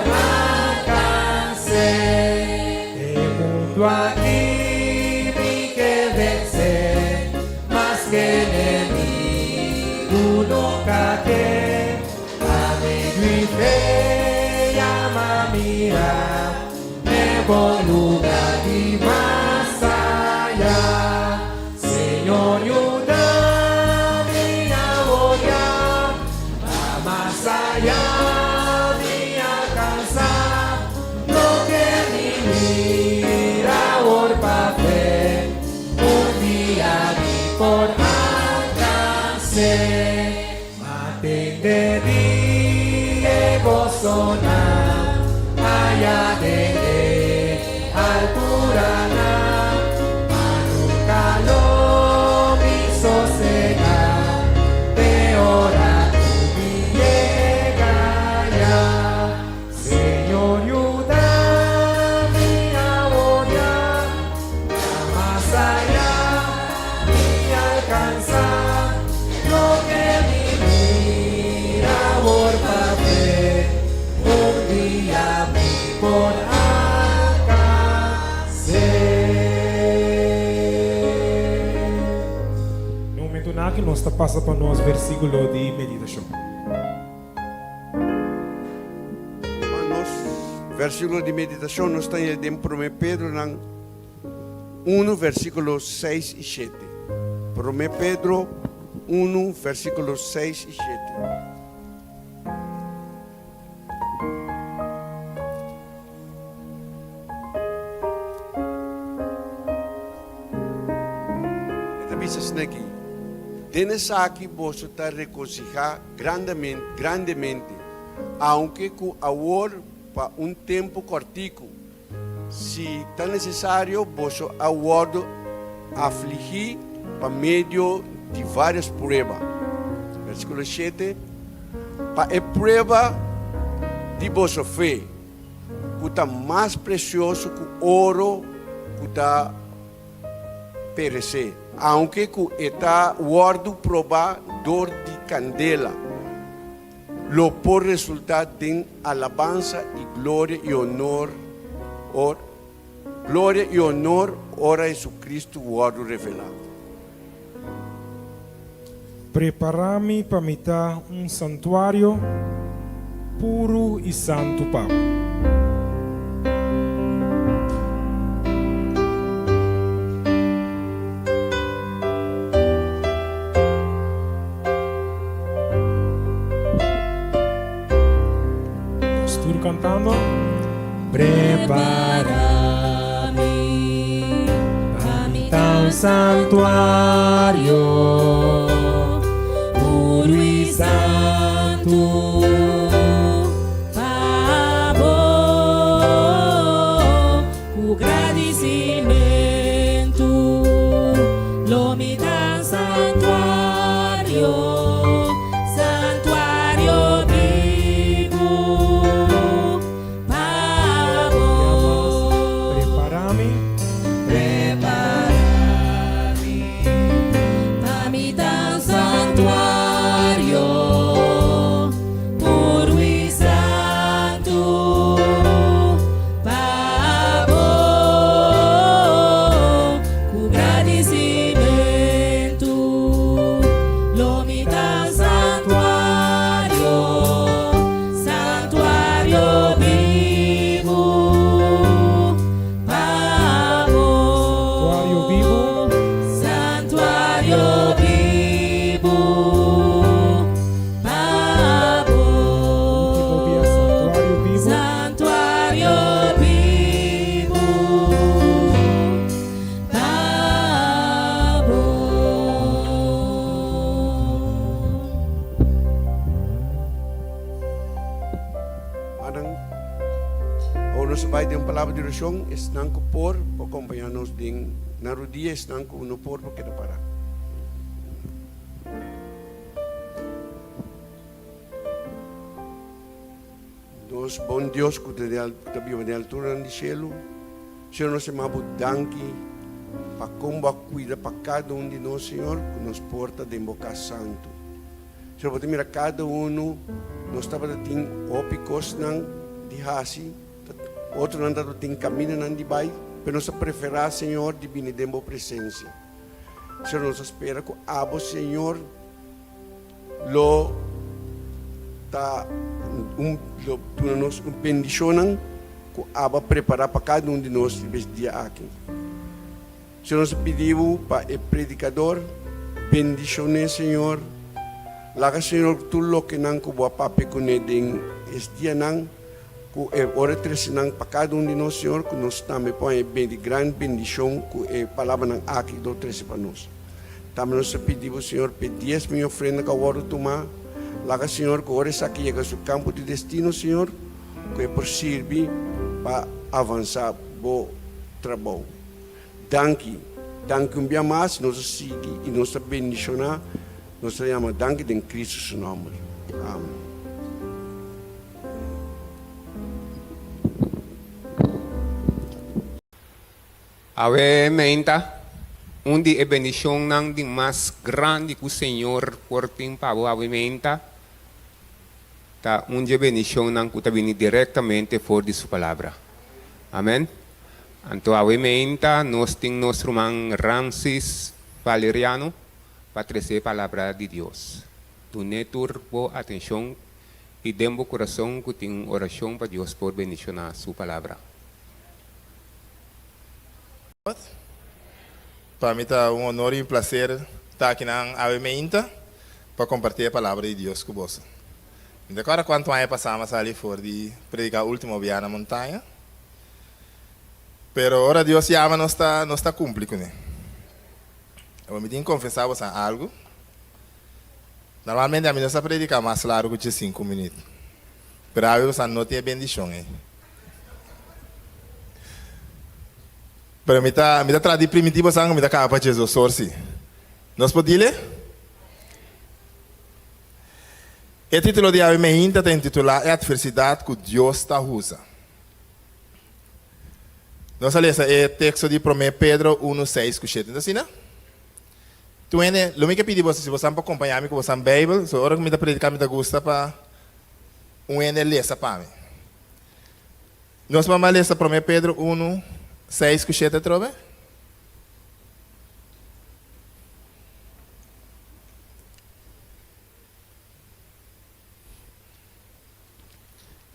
alcanse. E mundo aki mi ke vence mas ke enemigo nunca ke. Pa medio i fe yama mira e bon luga di mas aya. Señor yuda mi awor ya pa mas aya mi alcansa loke mi mira awor pa fe un dia mi por alcanse. Ma tende di e gosonan aya den e alturanan, ma nunca lo mi sosega te ora cu mi yega ya. Señor yuda mi awor ya. aki nos ta pasa pa nos versíkulo di meditashon. Pa nos versíkulo di meditashon nos ta haña den Promé Pedronan unu versíkulo seis i shete. Promé Pedro unu versíkulo seis i shete. E ta bisa asina aki, Den esaki boso ta regosihá grandemente, aunke ku awor pa un tempu kòrtiku, si ta nesesario, boso a wòrdu afligí pa medio di vários prueba. Versíkulo shete, Pa e prueba di boso fe, ku ta mas presioso ku oro ku ta peresé, aunke ku e ta wòrdu probá dor di kandela, lo por resultá den alabansa i gloria i honor or gloria i honor ora Jesucristo wòrdu revelá. Prepará mi pa mi ta un santuario puru i santu pa bo. Nos tur cantando. Prepara mi pa mi ta un santuario puro i santu pa bo ku gradisimentu lo mi ta un santuario. Santuario bibu pa bo. Prepara mi. Prepara mi pa mi ta un santuario puru i santu pa bo. Ku gradisimentu lo mi ta un santuario, santuario bibu pa bo. Santuario bibu. Santuario bibu pa bo. Último bia, santuario bibu. Santuario bibu pa bo. Manan, ora nos a bai den un palabra di orashon, esnan ku por, por kompañá nos den nan rudia, esnan ku no por, por keda pará. Nos bon Dios ku ta den ku ta biba den alturanan di shelu, Señor nos yama bo danki pa kon bo a kuida pa kada un di nos, Señor, ku nos por ta den bo kas santu. Señor, bo ta mira kada unu, nos tabata tin hopi kosnan di hasi, otronan tabata tin kamindanan di bai, pero nos a preferá, Señor, di bini den bo presensia. Señor, nos a spera ku abo, Señor, Lo ta un lo duna nos un bendishonnan ku Abba prepará pa kada un di nos riba es dia aki. Señor nos ta pidi bo pa e predikador bendishon'é Señor. Laga Señor tur lokenan ku bo a papia kuné den es dianan ku e ora e trese nan pa kada un di nos Señor ku nos tambe por haña e gran bendishon ku e palabranan aki lo trese pa nos. Tambe nos ta pidi bo, Señor, p'e dies mi ofrenda ku a wòrdu tumá. Laga, Señor, ku ora esaki yega su kampo di destino, Señor, ku e por sirbi pa avansá bo trabou. Danki. Danki un bia mas. Nos ta sigui i nos ta bendishoná. Nos ta yama danki den Cristo su nòmber. Amen. Awe meinta, un di e bendishonnan di mas grandi ku Señor por tin pa bo awe meinta ta un dje bendishonnan ku ta bini direktamente for di Su Palabra. Amen. Anto awe meinta nos tin nos ruman Ramses Valeriano. pa trese palabra di Dios. Dun'é tur bo atenshon i den bo kurason ku tin un orashon pa Dios por bendishoná su palabra. Pa mi ta un honor i un placer ta akinan awe meinta pa comparti e palabra di Dios cu boso. Mi ta corda cuanto aña pasa mi a sali for di predica ultimo bia na montaña. Pero ora Dios yama nos ta nos ta cumpli cune. Awor mi tin confesa boso algo. Normalmente ami no sa predica mas largo cu diescinco minuut. Pero awe boso no tin e bendicion ey. Pero mi ta mi ta trata di primiti boso cu mi ta caba pa Jesus sor si. Nos por dile? E titulo di awe meinta ta intitula E adversidad cu Dios ta usa. Nos a lesa e teksto di Promé Pedro unu, seis ku shete. No ta asina? Tur hende, lo mi ke pidi boso, si bosan por kompañá mi ku bosan Beibel, so ora ku mi ta prediká mi ta gusta pa un hende lesa pa mi. Nos mama lesa Promé Pedro unu, seis ku shete atrobe?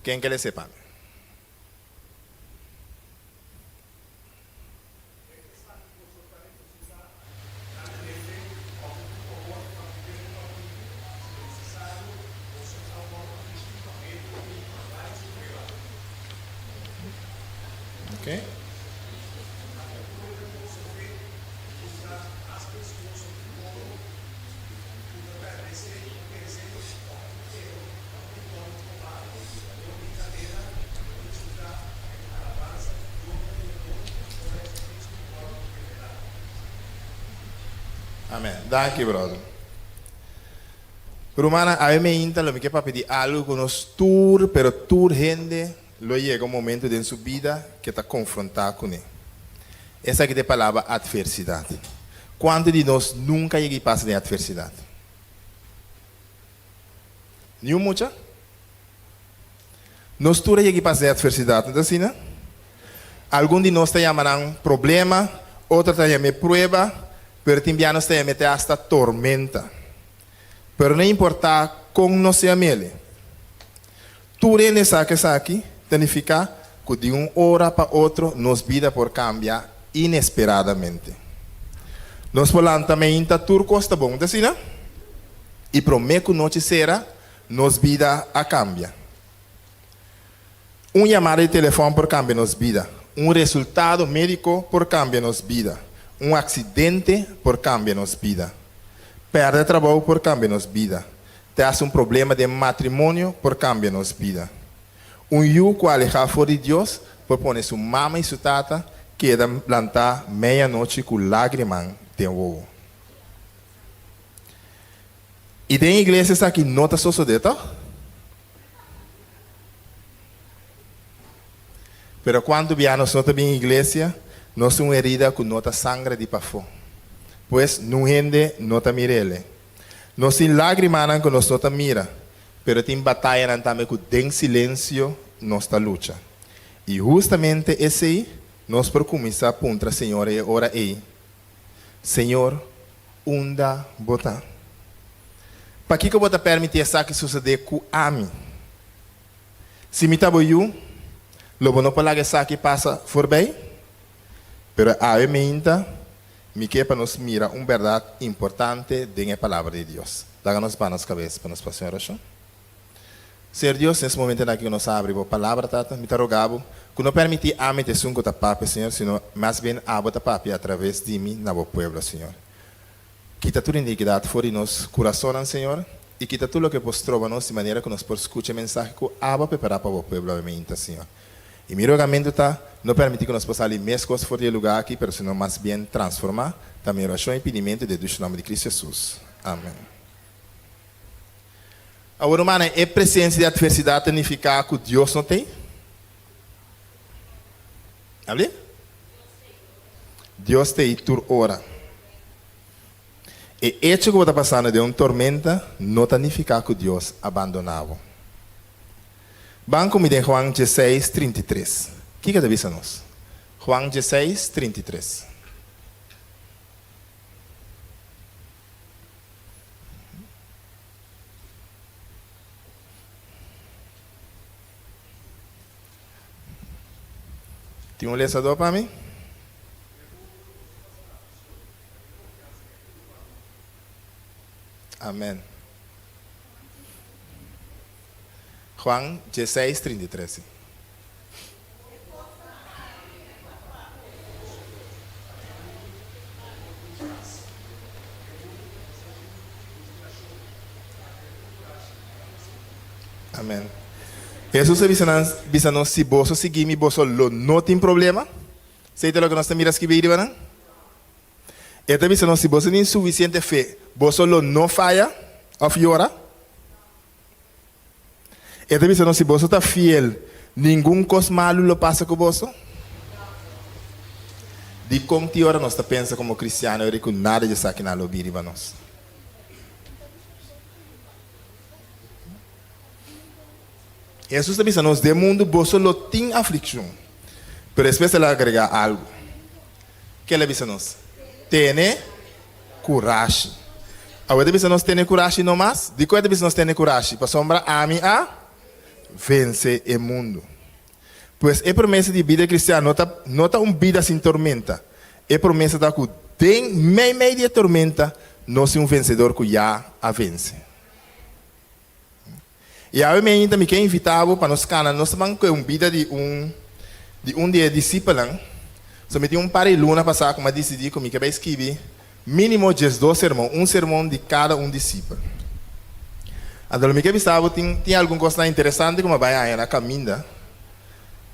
Ken ke lesa e pa mi? Okay. Amen. Danki, brother. Rumannan, awe meinta lo mi ke papia di algu ku nos tur, pero tur hende lo yega un momento den su bida ke ta konfrontá kuné. Esaki ta e palabra atversidat. Kuantu di nos nunka yega i pasa den atversidat? Niun mucha? Nos tur a yega i pasa den atversidat, no ta asina? Algun di nos ta yama nan problema, otro ta yam'é prueba, pero tin bia nos ta yam'é te asta tormenta. Pero no importá kon nos yam'el, tur hende sa ku esaki ta nifiká ku di un ora pa otro nos bida por kambia inesperadamente. Nos por lanta meinta tur kos ta bon, no ta asina? I promé ku nochi sera, nos bida a kambia. Un yamada di telefòn por kambia nos bida. Un resultado médiko por kambia nos bida. Un aksidente por kambia nos bida. Pèrdè trabou por kambia nos bida. Te hasta un problema den matrimonio por kambia nos bida. Un yu ku a alehá for di Dios por pone su mama i su tata keda lantá meianochi ku lágriman den wowo. I den iglesia esaki no ta sosodé, tòg? Pero kuantu bia nos no ta bin iglesia, nos tin un herida ku no ta sangra di pafó. Pues, nun hende no ta mir'el. Nos tin lágrimanan ku nos no ta mira, pero tin batayanan tambe ku den silensio nos ta lucha. I hustamente esei nos por kuminsá puntra Señor e ora ei, Señor, unda Bo ta? Pakiko Bo ta permití esaki susedé ku ami? Si mi ta Bo yu, lo Bo no por laga esaki pasa forbei? Pero awe meinta, mi ke pa nos mira un bèrdat importante den e Palabra di Dios. Laga nos baha nos kabes pa nos pasa un orashon. Señor Dios, nes momentonan aki ku nos a abri Bo Palabra, Tata, mi ta roga Bo ku no permití ami ta esun ku ta papia, Señor, sino mas bien Abo ta papia atraves di mi na Bo pueblo, Señor. Kita tur inikidat for di nos kurasonnan, Señor, i kita tur loke por stroba nos di manera ku nos por skucha e mensahe ku Abo a prepará pa Bo pueblo awe meinta, Señor. I mi rogamentu ta, no permití ku nos por sali meskos for di e lugá aki, pero sino mas bien transformá, ta mi orashon i pidimentu den e dushi nòmber di Kristu Hesus. Amen. Awor, rumannan, e presensia di atversidat ta nifiká ku Dios no t'ei? Abli? Dios t'ei tur ora. E echo ku bo ta pasando den un tormenta no ta nifiká ku Dios a bandoná bo. Ban ku mi den Juan dieseis, 33. Kiko ta bisa nos? Juan dieseis, 33. Tin un lesadó pa mi? Amen. Juan dieseis, 33. Amen. Hesus a bisa nan, bisa nos, si boso sigui mi, boso lo no tin problema. Esei ta loke nos ta mira skibí riba nan. E ta bisa nos, si boso tin sufisiente fe, boso lo no faya òf yora. E ta bisa nos, si boso ta fiel, ningun kos malu lo pasa ku boso. Dikon tin ora nos ta pensa komo kristiano eri ku nada di esakinan lo bin riba nos? Hesus ta bisa nos, Den mundu boso lo tin aflikshon. Pero despues el a agregá algu. Ke el a bisa nos? Tene kurashi. Awe e ta bisa nos tene kurashi no mas? Dikon e ta bisa nos tene kurashi? Pasobra ami a vense e mundu. Pues e promesa di bida kristian no ta no ta un bida sin tormenta. E promesa ta ku den meimei di e tormenta nos tin un vensedor ku ya a vense. I awe mi ainda mi ke invitá bo pa nos kana nos ban ku e un bida di un di un di e disipelnan. So mi tin un par di luna pasá ku mi a disidí ku mi ke bai skibi mínimo diesdos sermon, un sermon di kada un disipel. Anto lo mi ke bisa bo tin tin algun kosnan interesante ku mi a bai haña na kaminda.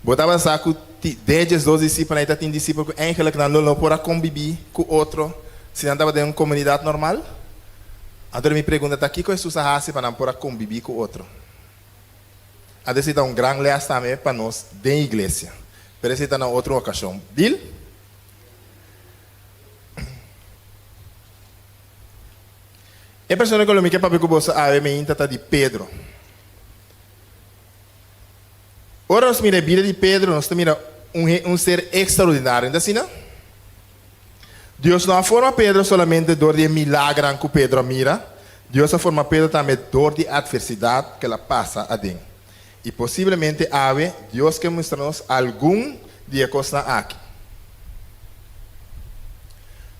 Bo tabata sa ku ti den e 12 disipelnan ei ta tin disipel ku eigenlik nan lo no por a kombibí ku otro si nan tabata den un komunidat normal? Anto mi pregunta ta, kiko Hesus a hasi pa nan por a kombibí ku otro? Anto esei ta un gran lès tambe pa nos den iglesia. Pero esei ta na otro okashon. Deal? E persona ku lo mi ke papia ku boso awe meinta ta di Pedro. Ora nos mira e bida di Pedro, nos ta mira un un ser ekstraordinario, no ta asina? Dios no a forma Pedro solamente dor di e milagran ku Pedro a mira, Dios a forma Pedro tambe dor di e atversidat ku el a pasa aden. I posiblemente awe Dios ke mustra nos algun di e kosnan aki.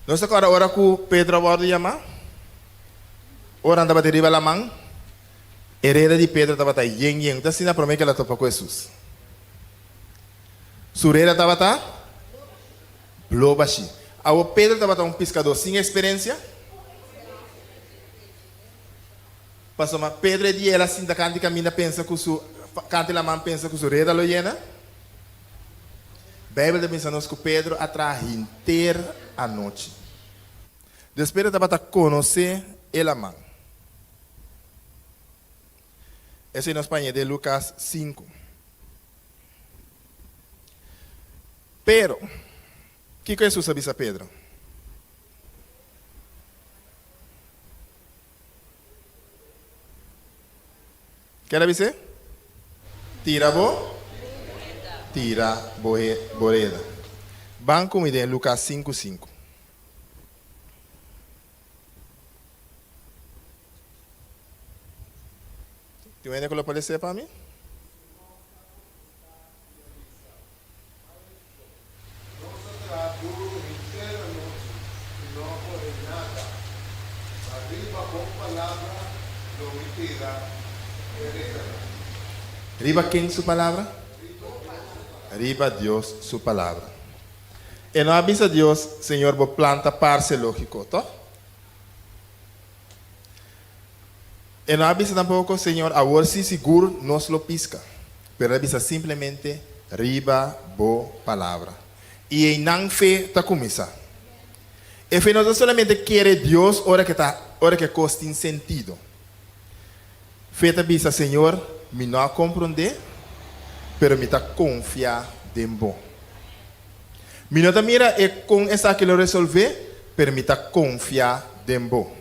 Nos ta kòrda ora ku Pedro a wòrdu yamá? Ora nan tabata riba laman? E reda di Pedro tabata yen yen. Ta asina promé ku el a topa ku Hesus. Su reda tabata blo bashí. Awor Pedro tabata un piskadó sin eksperensia? Pasobra Pedro e dia el a sinta kanti kaminda pensa ku su kanti laman pensa ku su reda lo yena. Beibel ta bisa nos ku Pedro a traha henter anochi. Despues Pedro tabata konosé e laman. Esei nos paña den Lukas sinku. Pero, kiko Hesus a bisa Pedro? Ke el a bis'é? Tira bo, tira bo reda. Ban ku mi den Lukas sinku sinku. Tin un hende ku lo por les'é pa mi? Riba ken su palabra? Riba Dios su palabra. E no a bisa Dios, Señor, bo plan ta parse lógiko, tòg? E no a bisa tampoko, Señor, awor sí sigur nos lo piska. Pero el a bisa simplemente, Riba bo palabra. I einan fe ta kuminsá. E fe no ta solamente kere Dios ora ke ta ora ke kos tin sentido. Fe ta bisa, Señor, mi no a komprondé, pero mi ta konfia den bo. Mi no ta mira e kon esaki lo resolvé, pero mi ta konfia den bo.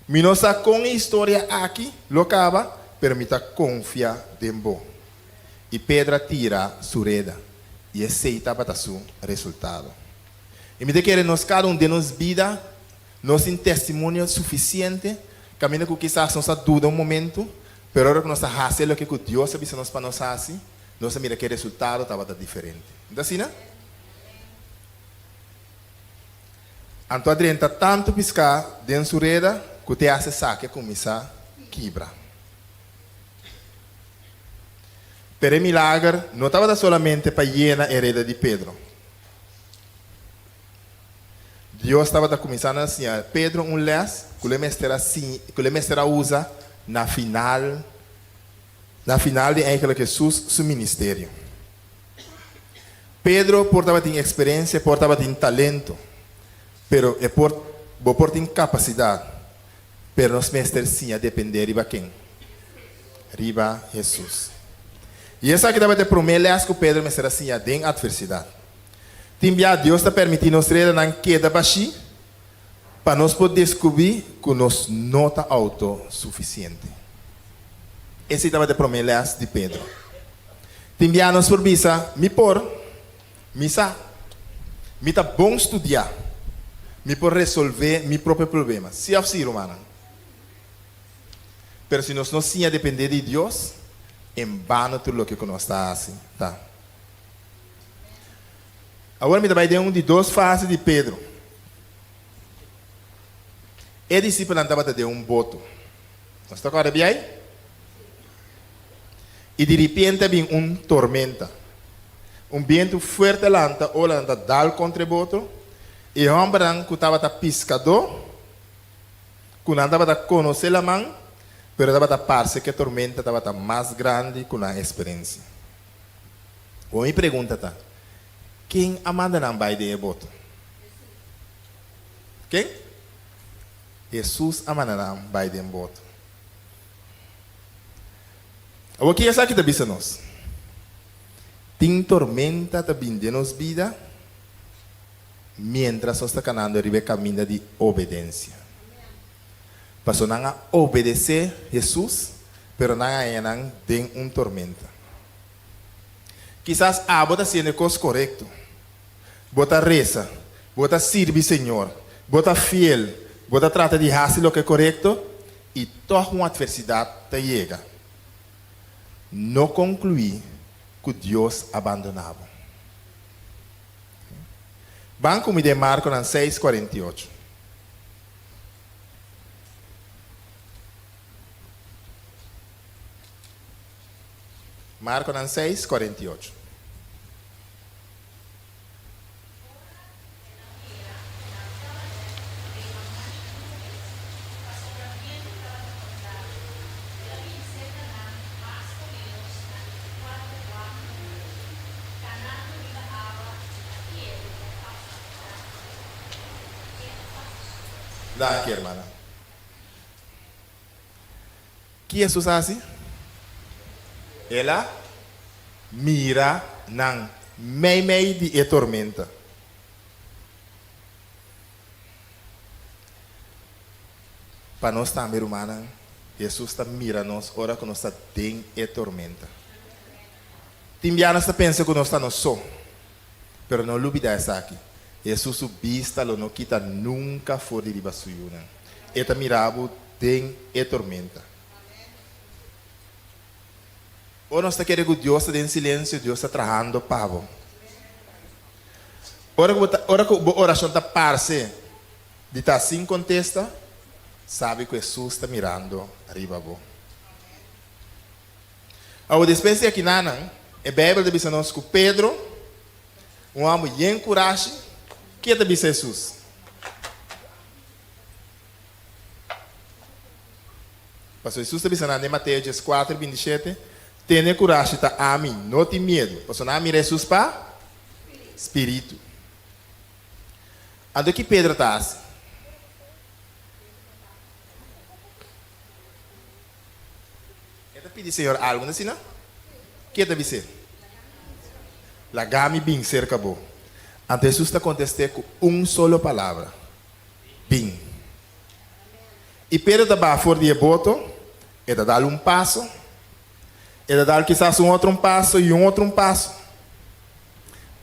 Mi no sa kon e historia aki lo kaba, pero mi ta konfia den bo. I Pedro a tira su reda, i esei tabata su resultado. I mi ta kere nos kada un den nos bida nos tin testimonio sufisiente kaminda ku kisas nos a duda un momentu, pero ora ku nos a hasi e loke ku Dios a bisa nos pa nos hasi, nos a mira ku e resultado tabata diferente. No ta asina? Anto a drenta tantu piská den su reda ku te hasta esaki a kuminsá kibra. Pero e milager no tabata solamente pa yena e reda di Pedro. Dios tabata kuminsá na siña Pedro un lès ku lo e mester a siña, ku lo e mester a usa na final, na final di eigenlijk Hesus su ministerio. Pedro por tabatin eksperensia, por tabatin talento, pero e por, bo por tin kapasidat, pero nos mester siña dependé riba ken? Riba Hesus. I esaki tabata e promé lès ku Pedro mester a siña den atversidat. Tin bia Dios ta permití nos redanan keda bashí pa nos por deskubrí ku nos no ta outosufisiente. Esei tabata e promé lès di Pedro. Tin bia nos por bisa, Mi por, mi sa, mi ta bon studiá, mi por resolvé mi propio problema. Sí òf sí, rumannan? Pero si nos no siña dependé di Dios, en bano tur loke ku nos ta hasi ta. Awor mi ta bai den un di dos fase di Pedro. E disipelnan tabata den un boto. Nos ta kòrda biai? I di ripiente a bin un tormenta. Un bientu fuerte a lanta, olanan ta dal kontra e boto, i e hòmbernan ku tabata piskadó, ku nan tabata konosé laman, pero tabata parse ku e tormenta tabata mas grandi ku nan eksperensia. Bon, mi pregunta ta, ken a manda nan bai den e boto? Ken? Hesus a manda nan bai den boto. Awor ki esaki ta bisa nos? Tin tormenta ta bin den nos bida miéntras nos ta kanando riba e kaminda di obedensia. Pasobra nan a obedesé Hesus, pero nan a haña nan den un tormenta. Kisas abo ta hasiendo e kos korekto. Bo ta resa, bo ta sirbi Señor, bo ta fiel, bo ta trata di hasi loke korekto, i tòg un atversidat ta yega. No konkluí ku Dios a bandoná bo. Ban ku mi den Markonan seis, 48. Markonan seis, 48. Danki, hermana. Ki Hesus a hasi? El a mira nan meimei di e tormenta. Pa nos tambe, rumannan, Hesus ta mira nos ora ku nos ta den e tormenta. Tin bia nos ta pensa ku nos ta nos so, pero no lubidá esaki, Hesus su bista lo no kita nunka for di riba su yunan. E ta mira bo den e tormenta. Ora nos ta kere ku Dios ta den silensio, Dios ta trahando pa bo. Ora ku bo ta, ora ku bo orashon ta parse di ta sin kontesta, sabi ku Hesus ta mirando riba bo. Awor despues di akinanan, e Beibel ta bisa nos ku Pedro, un hòmber yen kurashi, ke ta bisa Hesus? Pasobra Hesus ta bisa nan den Mateo 14, 27, Tene kurashi, ta ami, no tin miedu. Pasobra nan a mira Hesus pa spiritu. Anto ki Pedro ta hasi? E ta pidi Señor algu, no asina? Ke e ta bis'é? Laga mi bin serka bo. Anto Hesus ta kontest'é ku un solo palabra, Bin. I Pedro ta baha for di e boto, e ta dal un paso, e ta dal kisas un otro un paso i un otro un paso.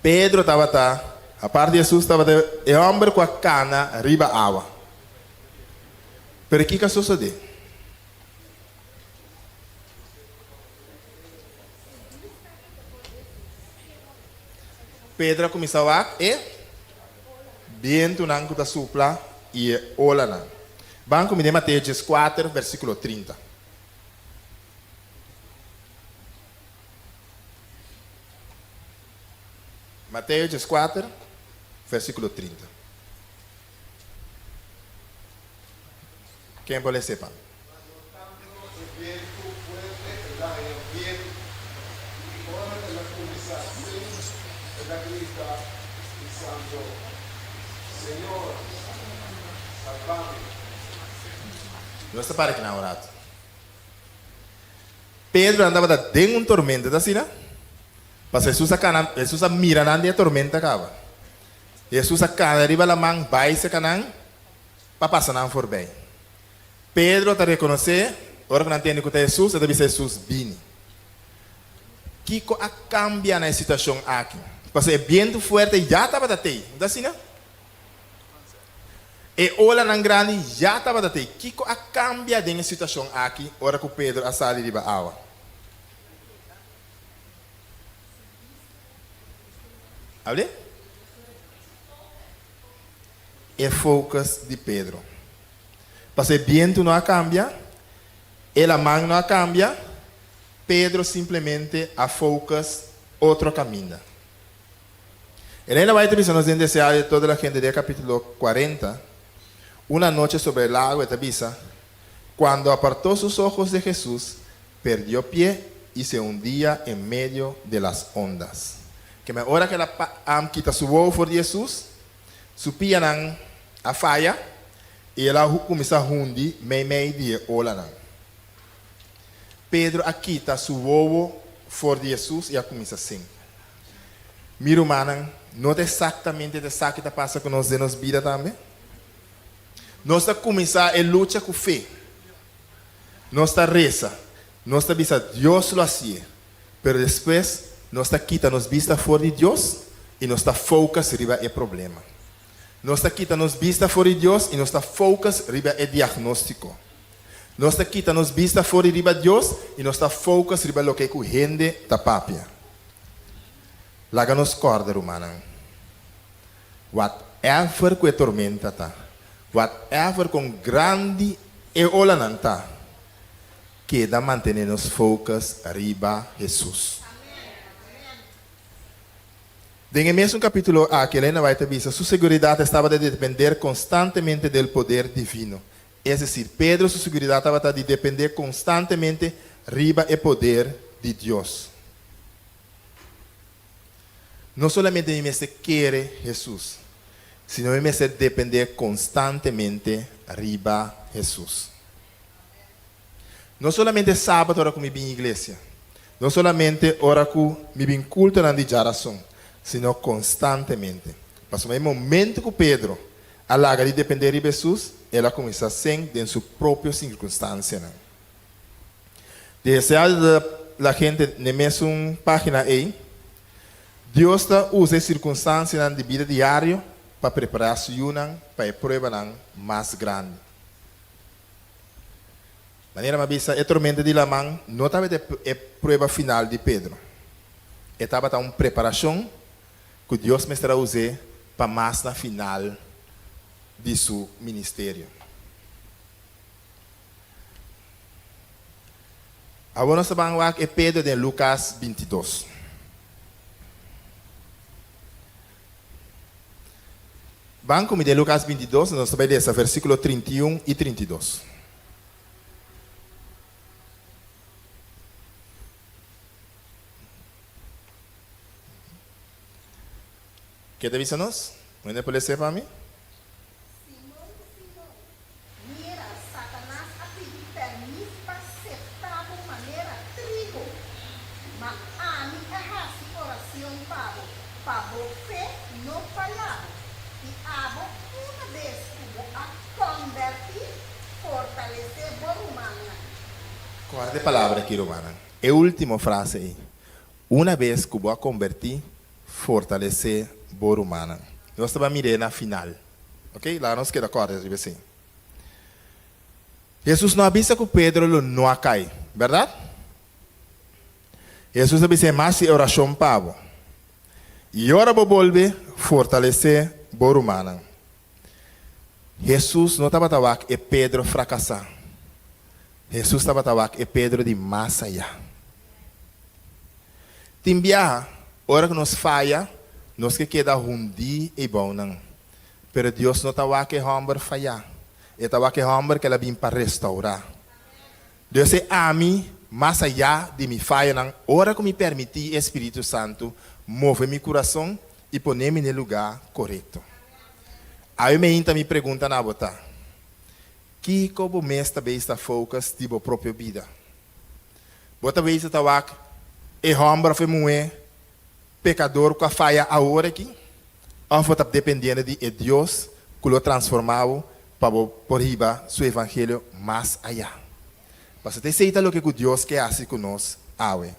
Pedro tabata, apart di Hesus, tabata e hòmber ku a kana riba awa. Pero kiko a sosodé? Pedro a kuminsá wak e bientunan ku ta supla i e olanan. Ban ku mi den Mateo dieskuater, versíkulo 30. Mateo 14, versíkulo 30. Ken por lesa e pa mi? Nos ta para aki na un ratu. Pedro nan tabata den un tormenta, ta asina? Pasobra Hesus a kana, Hesus a mira nan den e tormenta kaba. Hesus a kana riba laman bai serka nan pa pasa nan forbei. Pedro ta rekonosé, ora ku nan tende ku ta Hesus, e ta bisa Hesus, Bini. Kiko a kambia na e situashon aki? Pasobra e bientu fuerte ya tabata tei, no ta asina? E olanan grandi ya tabata tei. Kiko a kambia den e situashon aki ora ku Pedro a sali riba awa? Able? E focus di Pedro. Pasobra e bientu no a kambia, e laman no a kambia, Pedro simplemente a focus otro kaminda. Elena White ta bisa nos den Deseado de toda la gente den capítulo 40, Una noche sobre el lago e ta bisa, Cuando apartó sus ojos de Jesús, perdió pie y se hundía en medio de las ondas. Keme ora ku el a kita su wowo for di Hesus, su pianan a faya i el a kuminsá hundi meimei di e olanan. Pedro a kita su wowo for di Hesus i a kuminsá sink. Mi rumannan, no ta eksaktamente esaki ta pasa ku nos den nos bida tambe? Nos ta kuminsá e lucha ku fe. Nos ta resa, nos ta bisa Dios lo hasié, pero despues nos ta kita nos bista for di Dios i nos ta focus riba e problema. Nos ta kita nos bista for di Dios i nos ta focus riba e diagnóstiko. Nos ta kita nos bista for di riba Dios i nos ta focus riba loke ku hende ta papia. Laga nos kòrda, rumannan, whatever ku e tormenta ta, whatever kon grandi e olanan ta, keda mantené nos focus riba Hesus. Den e mesun kapítulo aki, Elena White ta bisa, Su seguridat estaba de depender konstantemente del poder divino. Es desir, Pedro su seguridat tabata di dependé konstantemente riba e poder di Dios. No solamente mi mester kere Hesus, sino mi mester dependé konstantemente riba Hesus. No solamente sabat ora ku mi bin iglesia, no solamente ora ku mi bin kultonan di djarason, sino konstantemente. Pasobra e momento ku Pedro a laga di dependé riba Hesus, el a kuminsá senk den su propio sirkunstansianan. Deseado ta la gente n'e mesun página ei, Dios ta usa e sirkunstansianan di bida diario pa prepará su yunan pa e pruebanan mas grandi. Manera mi a bisa, e tormenta di laman no tabata e prueba final di Pedro. E tabata un preparashon ku Dios mester a us'é pa mas na final di su ministerio. Awor nos ta ban wak e Pedro den Lukas 22. Ban ku mi den Lukas 22, nos ta bai lesa versíkulo 31 i 32. Ke ta bisa nos? Wende por lesa e pa mi? Simon, Simon, mira, Satanas a pidi pèrmis pa septá bo manera trigo, ma ami a hasi oracion pa bo, pa bo fe no fayá bo, i abo una bes ku bo a konbertí, fortalesé bo rumannan. Kòrda e palabra aki, rumannan, e último frase ei, Una bes ku bo a konbertí, fortalesé bo rumannan. Nos ta bai mir'é na final. Ok, laga nos keda kòrda riba esei. Hesus no a bisa ku Pedro lo no a kai, bèrdat? Hesus a bis'é, Mas e orashon pa bo. I ora bo bolbe, fortalesé bo rumannan. Hesus no tabata wak e Pedro frakasá. Hesus tabata wak e Pedro di mas ayá. Tin biaha, ora ku nos faya, nos ke keda hundí eibounan. Pero Dios no ta wak e hòmber fayá. E ta wak e hòmber ku el a bin pa restourá. Dios e ami mas ayá di mi fayanan ora ku mi permití e Spiritu Santu move mi kurason i pone mi n'e lugá korekto. Awe meinta mi pregunta na bo ta, Kiko bo mes ta beis ta focus di bo propio bida? Bo ta beis ta wak e hòmber òf e muhé pekador ku a faya awor aki? Òf bo ta dependiendo di e Dios ku lo transformá bo pa bo por hiba su evangelio mas ayá? Pasobra ta esei ta loke ku Dios ke hasi ku nos awe.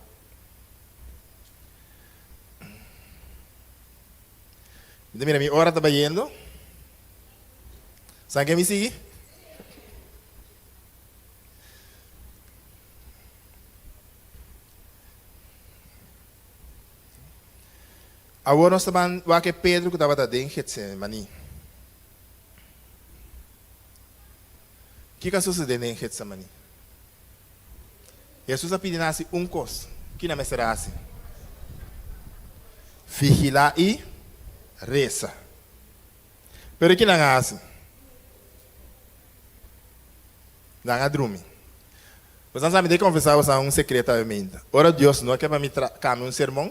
Mi ta mira mi ora ta bayendo. San ke mi sigui? Awor nos ta ban wak e Pedro ku tabata den Getsemaní. Kiko a sosodé den Getsemaní? Hesus a pidi nan hasi un kos. Ki nan mester a hasi? Vigilá i resa. Pero ki nan a hasi? Nan a drumi. Bosan sa, mi ta konfesá bosan un sekreto awe meinta. Ora Dios no ke pa mi kambia un sermon,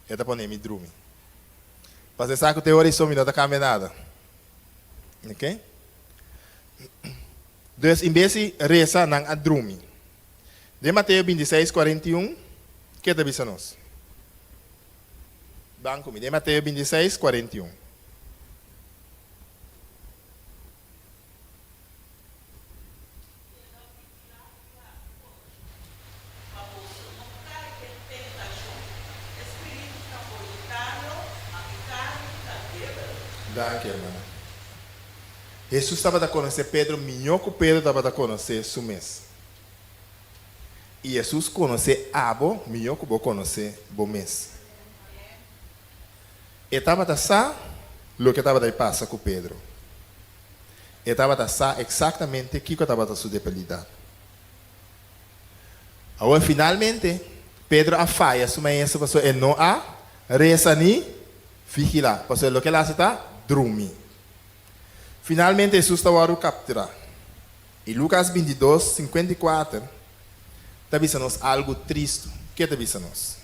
E ta pone mi drumi. Pasobra e sa ku te ora i so mi no ta kambia nada. Ok? Dus, en bes di resa, nan a drumi. Den Mateo 26, 41, ke ta bisa nos? Ban ku mi. Den Mateo 26, 41. Pa boso no kai den tentashon. E spiritu ta boluntario, ma e karni ta debel. Danki, hermana. Hesus tabata konosé Pedro mihó ku Pedro tabata konosé su mes. I Hesus konosé abo mihó ku bo konosé bo mes. E tabata sa loke tabata i pasa ku Pedro. E tabata sa eksaktamente kiko tabata su debilidat. Awor, finalmente, Pedro a faya su maestro pasobra e no a resa ni vigilá, pasobra loke el a hasi ta drumi. Finalmente Hesus ta wòrdu kapturá. I Lukas 22, 54 ta bisa nos algu tristu. Ke ta bisa nos?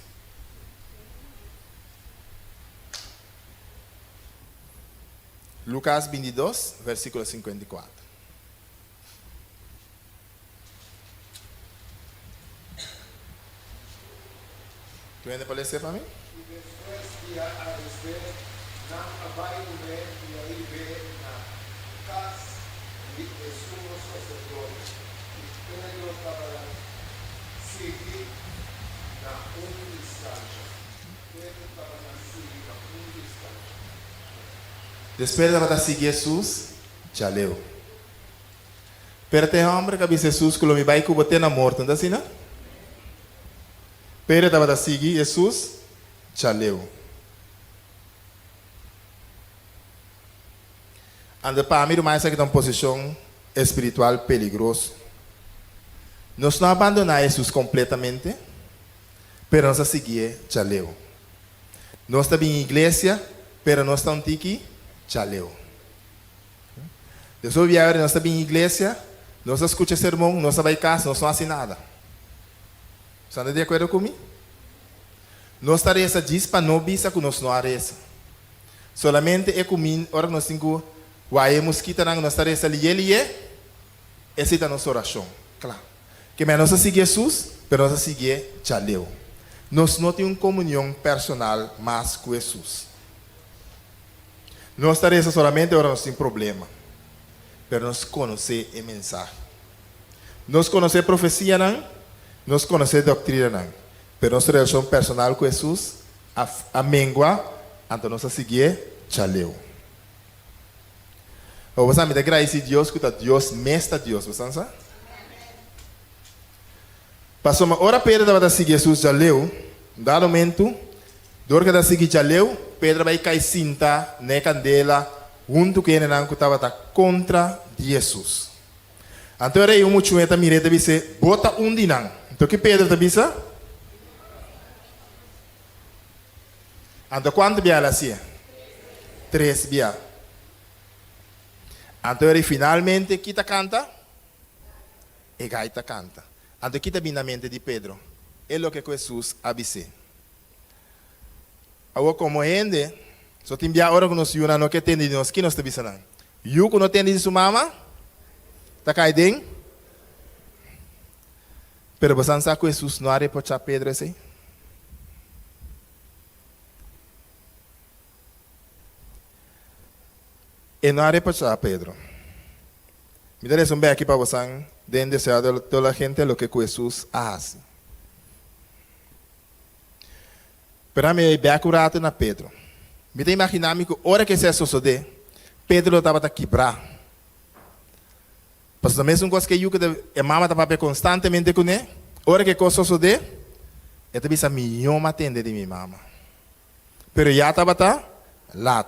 Lukas 22, versíkulo 54. Tu hende por lese pa mi? I despues di a arest'é, nan a bai kuné i a hib'é na kas di e sumo saserdote, i Pedro tabata sigui na un distansha. Pedro tabata sigui na un distansha. Despues tabata sigui Hesus djaleu. Pero ta e hòmber ku a bisa Hesus ku lo mi bai ku bo te na morto, no ta asina? Pedro tabata sigui Hesus djaleu. Anto pa mi ruman esaki ta un posishon espiritual peligroso. Nos no a bandoná Hesus kompletamente, pero nos a siguié djaleu. Nos ta bin iglesia, pero nos ta un tiki djaleu. Despues biaha nos ta bin iglesia, nos ta skucha sermon, nos ta bai kas, nos no hasi nada. Bo ta di akuerdo ku mi? Nos ta resa djis pa no bisa ku nos no a resa. Solamente e kumin ora ku nos tin ku waya e muskitanan nos ta resa liye liye, esei ta nos orashon. Kla. Ke mei nos ta sigui Hesus, pero nos ta siguié djaleu. Nos no tin un komunion personal mas ku Hesus. Nos ta resa solamente ora nos tin problema, pero nos konosé e mensahe. Nos konosé profesianan, nos konosé doktrinanan, pero nos relashon personal ku Hesus a a mengua, anto nos a siguié djaleu. Bo sa, mi ta gradisí Dios ku ta Dios mes ta Dios, bo sa? Pasobra ora Pedro tabata sigui Hesus djaleu, un dado momentu, dor ku e ta sigui djaleu, Pedro a bai kai sinta na e kandela huntu ku e hendenan ku tabata kontra di Hesus. Anto e rei un muchu'e ta mir'é ta bis'é, Bo ta un di nan. Anto ki Pedro ta bisa? Anto kuantu bia el a hasié? Tres bia. Anto e rei finalmente ki ta kanta? E gai ta kanta. Anto ki ta bin na mente di Pedro? E loke ku Hesus a bis'é. Awor komo hende, so tin bia ora ku nos yunan no ke tende di nos, ki nos ta bisa nan? Yu ku no tende di su mama ta kai den. Pero bosan sa ku Hesus no a reprochá Pedro esei? E no a reprochá Pedro. Mi ta lesa un bèki pa bosan den Deseado de Toda la Gente loke ku Hesus a hasi. Pero ami a bèk un ratu na Pedro. Mi ta imaginá mi ku ora ku esei a sosodé, Pedro lo tabata kibrá. Pasobra mesun kos ku e yu ku e mama ta papia konstantemente kuné, ora ku e kos sosodé, e ta bisa, Mi no a tende di mi mama. Pero ya tabata lat.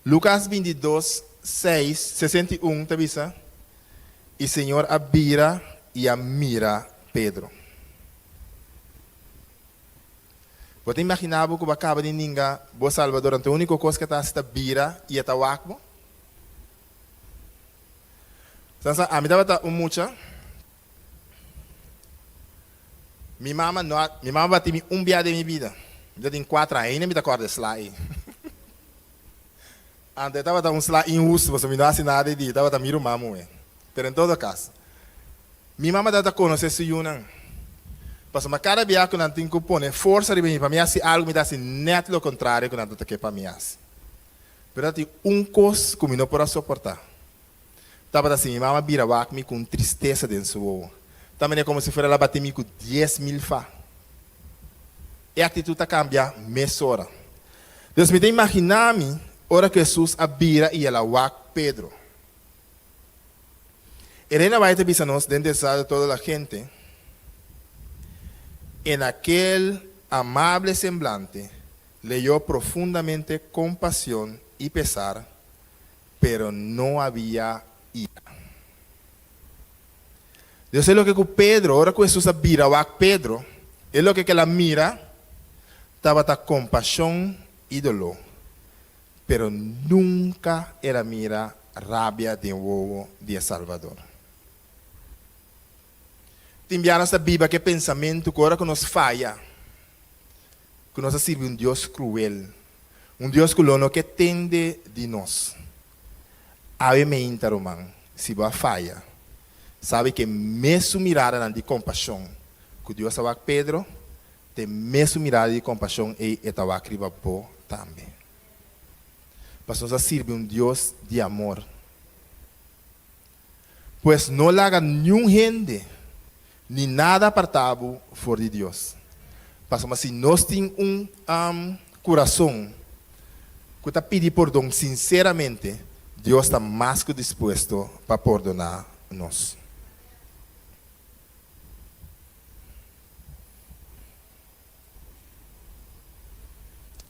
Lukas bintidos, seis, 61 ta bisa, I Señor a bira i a mira Pedro. Bo ta imaginá bo ku bo a kaba di ninga bo Salbador anto e úniko kos ku e ta hasi ta bira i e ta wak bo? Sansa, ami tabata un mucha, mi mama no a, mi mama bati mi un bia den mi bida. Mi ta tin kuater aña, ainda mi ta kòrda e sla ei. Anto e tabata un sla inhusto pasobra mi no hasi nada e dia, tabata mi ruman muhé. Pero en todo kaso, mi mama tabata konosé su yunan. Pasobra kada bia ku nan tin ku pone forsa riba mi pa mi hasi algu, mi ta hasi nèt lo kontrario ku nan ta ke pa mi hasi. Pero tabatin un kos ku mi no por a soportá. Tabata si mi mama bira wak mi ku un tristesa den su wowo. Ta manera komo si fuera el a bati mi ku 10,000 fa. E aktitut a kambia mesora. Dus mi ta imaginá mi ora ku Hesus a bira i el a wak Pedro. E Reina White ta bisa nos den Deseo de Toda la Gente, En aquel amable semblante leyó profundamente compasión y pesar, pero no había ira. Dios e loke ku Pedro, ora ku Hesus a bira wak Pedro, e loke ku el a mira tabata kompashon i doló, pero nunka el a mira rabia den wowo di e Salbador. Tin bia nos ta biba ku e pensamentu ku ora ku nos faya, ku nos a sirbi un Dios kruel, un Dios ku lo no ke tende di nos. Awe meinta, ruman, si bo a faya, sabi ku e mesun miradanan di kompashon ku Dios a wak Pedro, ta e mesun mirada di kompashon ei e ta wak riba bo tambe. Pasobra nos a sirbi un Dios di amor. Pues no laga niun hende ni nada apartá bo for di Dios. Pasobra si nos tin un kurason ku ta pidi pordon sinseramente, Dios ta mas ku dispuesto pa pordoná nos.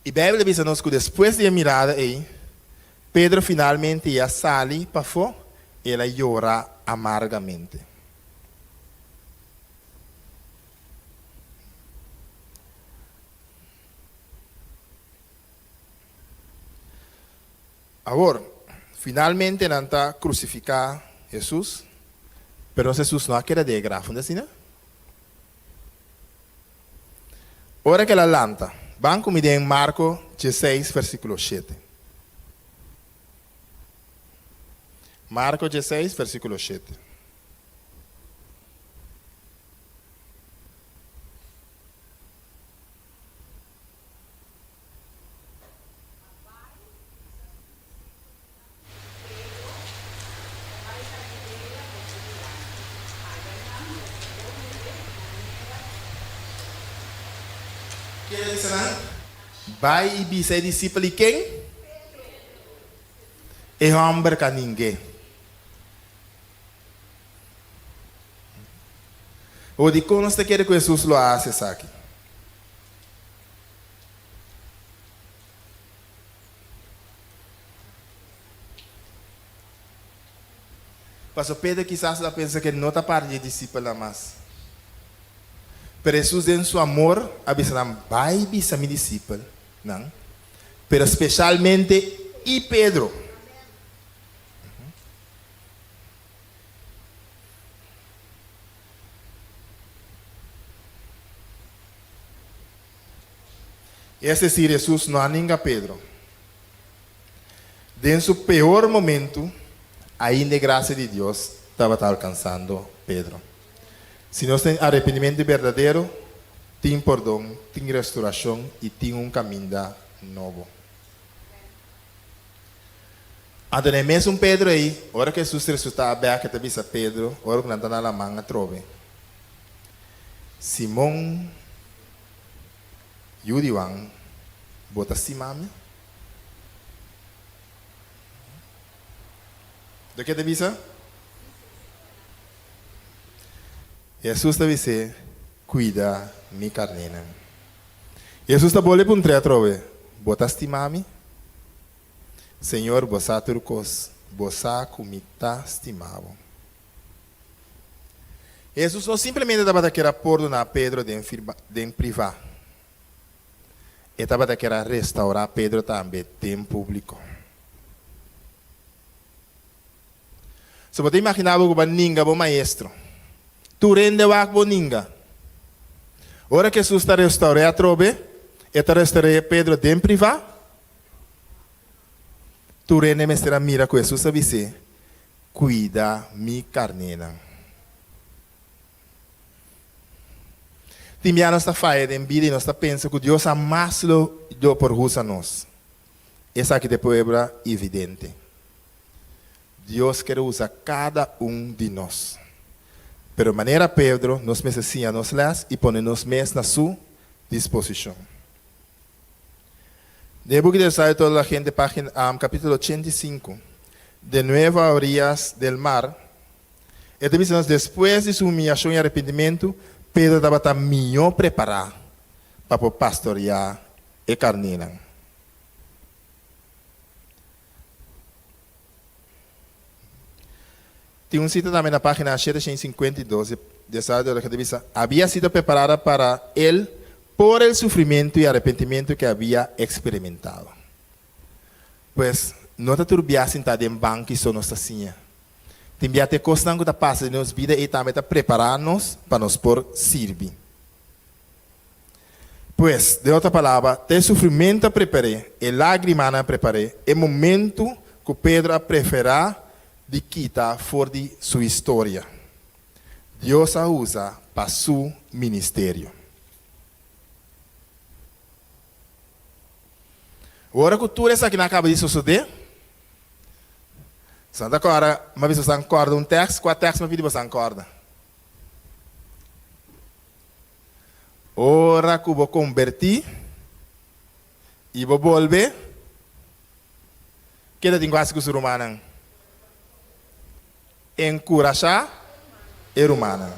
I Beibel ta bisa nos ku despues di e mirada ei, Pedro finalmente ya sali pafó i el a yora amargamente. Awor, finalmente nan ta krusifiká Hesus, pero nos Hesus no a keda den e graf, no ta asina? Ora ku el a lanta, ban ku mi den Marko dieseis versíkulo shete. Marko dieseis versíkulo shete. Ken a bisa nan? Bai i bisa e disipel i ken? E hòmber ka ningué. Bo dikon nos ta kere ku Hesus lo a hasi esaki? Paso Pedro kisas lo a pensa ku e no ta parti di e disipelnan mas. Pero Hesus den su amor a bisa nan, Bai bisa mi disipelnan, pero speshalmente i Pedro. Es desir, Hesus no a ninga Pedro. Den su peor momentu, ainda e grasia di Dios tabata alkansando Pedro. Si nos tin arepentimentu berdadero, tin pordon, tin restorashon i tin un kaminda nobo. Anto na e mesun Pedro ei, ora ku Hesus resusitá bèk, e ta bisa Pedro, ora ku nan ta na laman atrobe, Simon, yu di Juan, bo ta stima mi? Do ke ta bisa? Hesus ta bis'é, Kuida mi karnénan. Hesus ta bolbe puntr'é atrobe, Bo ta stima mi? Señor, bo sa tur kos, bo sa ku mi ta stima bo. Hesus no simplemente tabata kier a pordoná Pedro den privá. E tabata kier a restaurá Pedro tambe den públiko. So bo ta imaginá bo ku bo a ninga bo maestro. Tur hende wak bo ninga. Ora ku Hesus ta restaur'é atrobe, e ta restaur'é Pedro den privá. Tur hende mester a mira ku Hesus a bis'é, Kuida mi karnénan. Tin bia nos ta faya den bida i nos ta pensa ku Dios hamas lo lo por husa nos. Esaki ta e prueba evidente. Dios ker usa kada un di nos. Pero manera Pedro, nos mester siña nos lès i pone nos mes na su disposishon. Den e buki di Ensayo Toda la Gente, página, kapítulo 85, De nuevo a orillas del mar, e ta bisa nos despues di su humiyashon i arepentimentu, Pedro tabata mihó prepará pa por pastoriá e karnénan. Tin un sita tambe na página 752 di Ensayo Toda la Gente bisa, Había sido preparada para él por el sufrimiento y arrepentimiento que había experimentado. Pues, no ta tur bia sintá den banki so nos ta siña. Tin bia ta e kosnan ku ta pasa den nos bida ei tambe ta prepará nos pa nos por sirbi. Pues, den otro palabra, ta e sufrimentu a prepar'é, e lágrimanan a prepar'é, e momentu ku Pedro a preferá di kita for di su historia. Dios a usa pa su ministerio. Ora ku tur esakinan a kaba di sosodé, Santa kòrda, mi a bisa boso kòrda un tèks, kua tèks mi a pidi boso kòrda? Ora ku bo kombertí i bo bolbe, keda tin ku hasi ku su rumannan? Enkurashá e rumannan.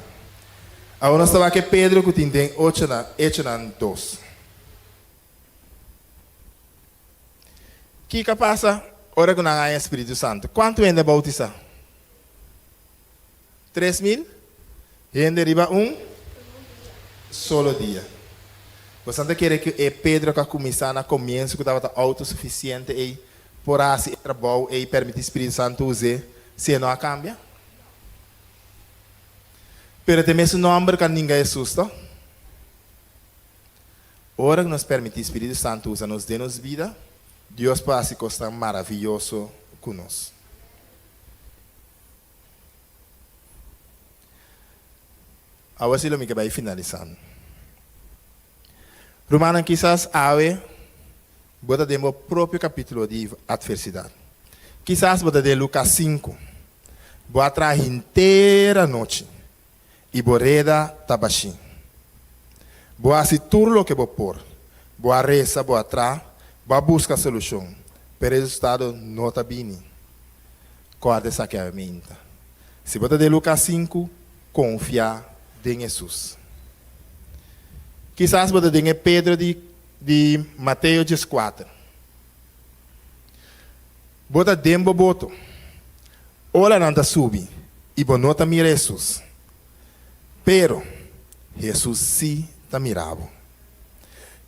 Awor nos ta wak e Pedro ku tin den Echonan dos. Kiko a pasa ora ku nan a haña spiritu santu? Kuantu hende a boutisá? 3000 hende riba un solo dia. Boso ta kere ku e Pedro ku a kuminsá na komienso ku tabata outosufisiente ei por a hasi e trabou ei permití spiritu santu us'é si e no a kambia? Pero ta e mesun nòmber ku a ninga Hesus, to? Ora ku nos permití spiritu santu usa nos den nos bida, Dios por hasi kosnan maravioso ku nos. Awor si lo mi ke bai finalisando. Rumannan, kisas awe bo ta den bo propio kapítulo di atversidat. Kisas bo ta den Lukas sinku. Bo a traha henter anochi i bo reda ta bashí. Bo a hasi tur loke bo por. Bo a resa, bo a traha, bo a buska solushon, pero e resultado no ta bini. Kòrda esaki awe minta. Si bo ta den Lukas sinku, konfia den Hesus. Kisas bo ta den e Pedro di di Mateo 14. Bo ta den bo boto. Olanan ta subi. i bo no ta mira Hesus. Pero, Hesus sí ta mira bo.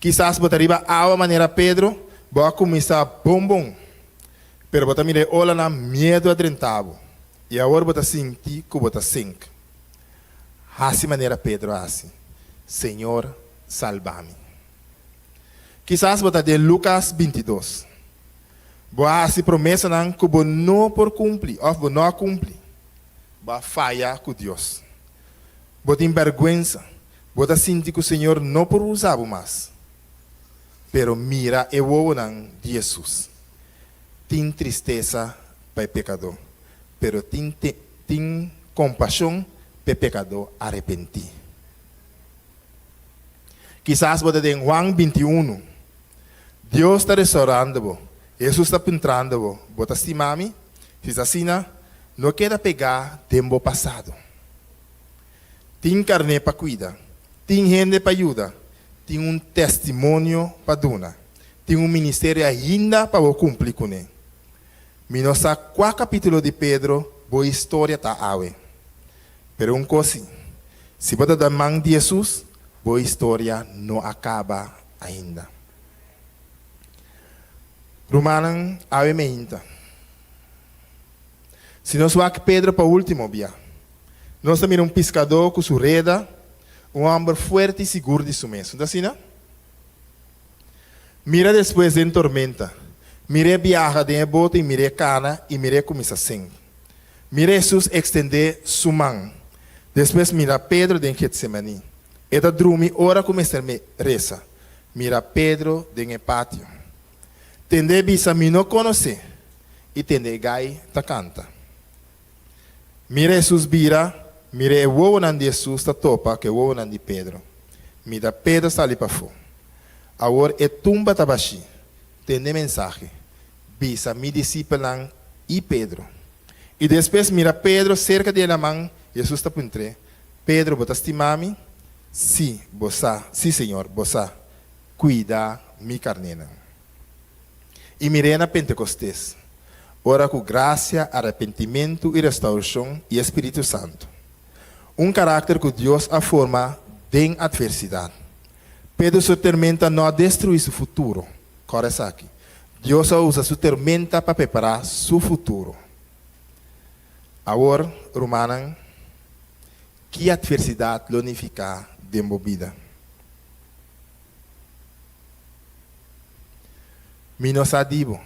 Kisas bo ta riba awa manera Pedro, bo a kuminsá bon bon. Pero bo ta mira e olanan miedu a drenta bo, i awor bo ta sinti ku bo ta sink. Hasi manera Pedro a hasi, Señor, salba mi. Kisas bo ta den Lukas 22. Bo a hasi promesanan ku bo no por kumpli òf bo no a kumpli. Bo a faya ku Dios. Bo tin bèrgwensa. Bo ta sinti ku Señor no por usa bo mas. Pero mira e wowonan di Hesus. Tin tristesa pa e pekadó, pero tin tin kompashon pa e pekadó arepentí. Kisas bo ta den Juan 21. Dios ta restaurando bo. Hesus ta puntrando bo, Bo ta stima mi? Si ta asina, no keda pegá den bo pasado. Tin karné pa kuida, tin hende pa yuda, tin un testimonio pa duna, tin un ministerio ainda pa bo kumpli kuné. Mi no sa kua kapítulo di Pedro bo historia ta awe. Pero un kos si, si bo ta den man di Hesus, bo historia no a kaba ainda. Rumannan, awe meinta. Si nos wak Pedro pa último bia, nos ta mira un piskadó ku su reda, un hòmber fuerte i sigur di su mes. No ta asina? Mira despues den tormenta. Mir'é biaha den e boto i mir'é kana i mir'é kuminsá sink. Mira Hesus ekstendé su man. Despues mira Pedro den Getsemaní. E ta drumi ora ku mester resa. Mira Pedro den e patio. Tende e bisa mi no konosé i tende e gai ta kanta. Mira Hesus bira, mira e wowonan di Hesus ta topa ku e wowonan di Pedro. Mira Pedro sali pafó. Awor e tumba ta bashí. Tende e mensahe, Bisa mi disipelnan i Pedro. I despues mira Pedro serka di e laman, Hesus ta puntr'é, Pedro, bo ta stima mi? Sí, bo sa, sí, Señor, bo sa. Kuida mi karnénan. I mir'é na Pentekostes, ora ku grasia, arepentimentu i restaurashon i e Spiritu Santu. Un karakter ku Dios a forma den atversidat. Pedro su termenta no a destruí su futuro. Kòrda esaki, Dios a usa su termenta pa prepará su futuro. Awor, rumannan, ki atversidat lo nifiká den bo bida? Mi no sa di bo,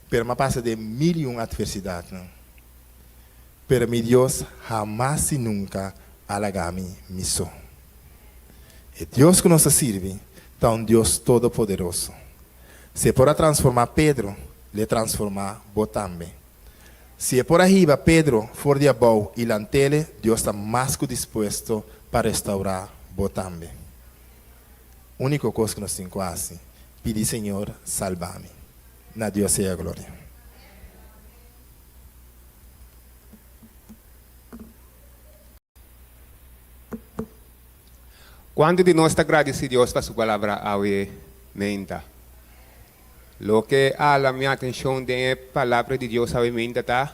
pero m'a pasa den mil i un atversidatnan. Pero mi Dios hamas i nunka a laga mi mi so. E Dios ku nos ta sirbi ta un Dios todopoderoso. Si e por a transformá Pedro, l'e transformá bo tambe. Si e por a hiba Pedro for di abou i lant'ele, Dios ta mas ku dispuesto pa restaurá bo tambe. Úniko kos ku nos tin ku hasi, pidi Señor salba mi. Na Dios sea gloria. Kuantu di nos ta gradisí Dios pa su Palabra awe meinta? Loke a hala mi atenshon den e Palabra di Dios awe meinta ta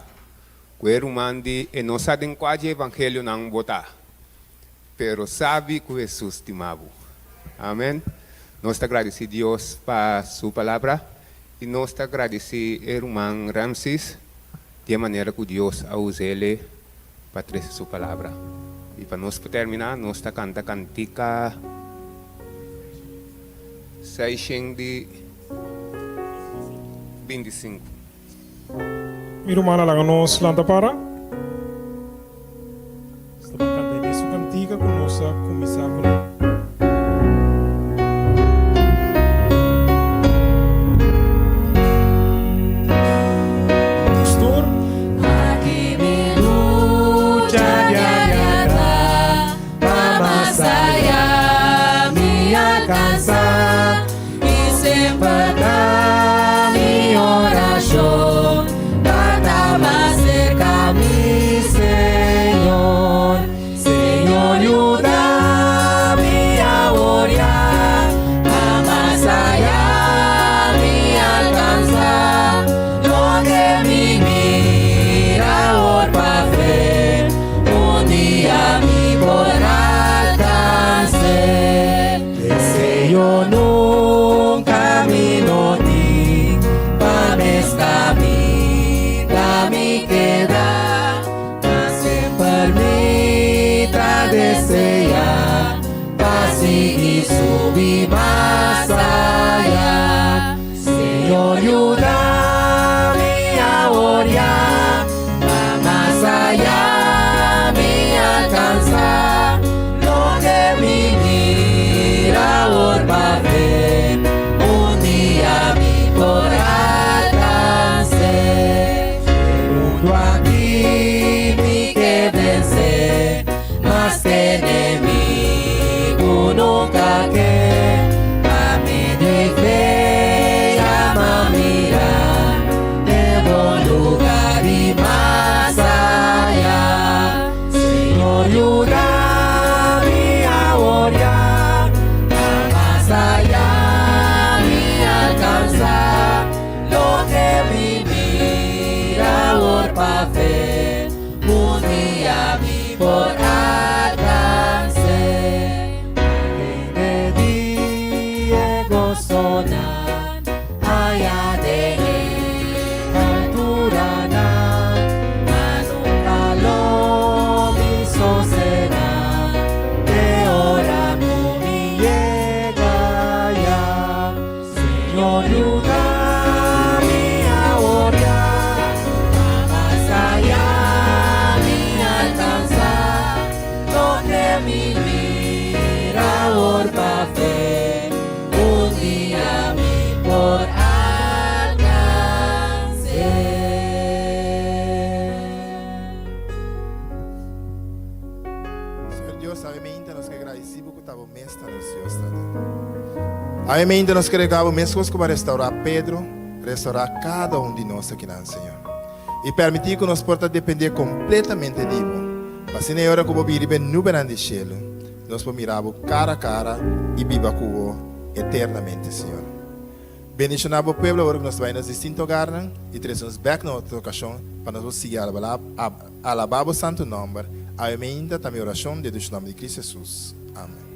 ku e ruman di e no sa den kua dje evangelionan bo ta, pero sabi ku Hesus stima bo. Amen. Nos ta gradisí Dios pa su Palabra i nos ta gradisí e ruman Ramses di e manera ku Dios a us'ele pa trese su palabra. I pa nos por terminá, nos ta kanta kantika seishen di 25. Mi rumannan laga nos lanta para. Nos ta ban kanta e mesun kantika ku nos a kuminsá ku. mi keda, ma semper mi ta deseá pa sigui subi mas ayá. Señor yuda mi awor ya, pa mas ayá mi alkansá loke mi mira awor pa fe, un dia mi por alkans'é. E mundu aki mi ke vensé, maske enemigu nunka ke, pa medio e fe ya m'a mira e bon lugar di mas ayá. Señor yuda mi awor ya, pa mas ayá mi alkansá loke mi mira awor pa fe, un dia mi por alkans'é. Tende di e gosonan aya den e alturanan, ma nunka lo mi sosegá te ora ku mi yega aya. Señor yuda mi awor ya, pa mas ayá mi alkansá loke mi mira awor pa fe, un dia mi por alkans'é. Señor Dios, awe mainta nos ke gradisí bo ku ta bo mes ta nos Dios, Tata. Awe mainta nos ke rega bo meskos ku bo a restaurá Pedro, restaurá kada un di nos akinan, Señor. I permití ku nos por ta dependé kompletamente di bo, pa asina e ora ku bo bini riba e nubenan di shelu, nos por mira bo kara kara i biba ku bo eternamente, Señor. Bendishoná bo pueblo ora ku nos ta bai nos distinto hogarnan i trese nos bèk na otro okashon pa nos por sigui alabá bo santu nòmber. Awe mainta ta mi orashon den dushi nòmber di Cristo Hesus. Amen.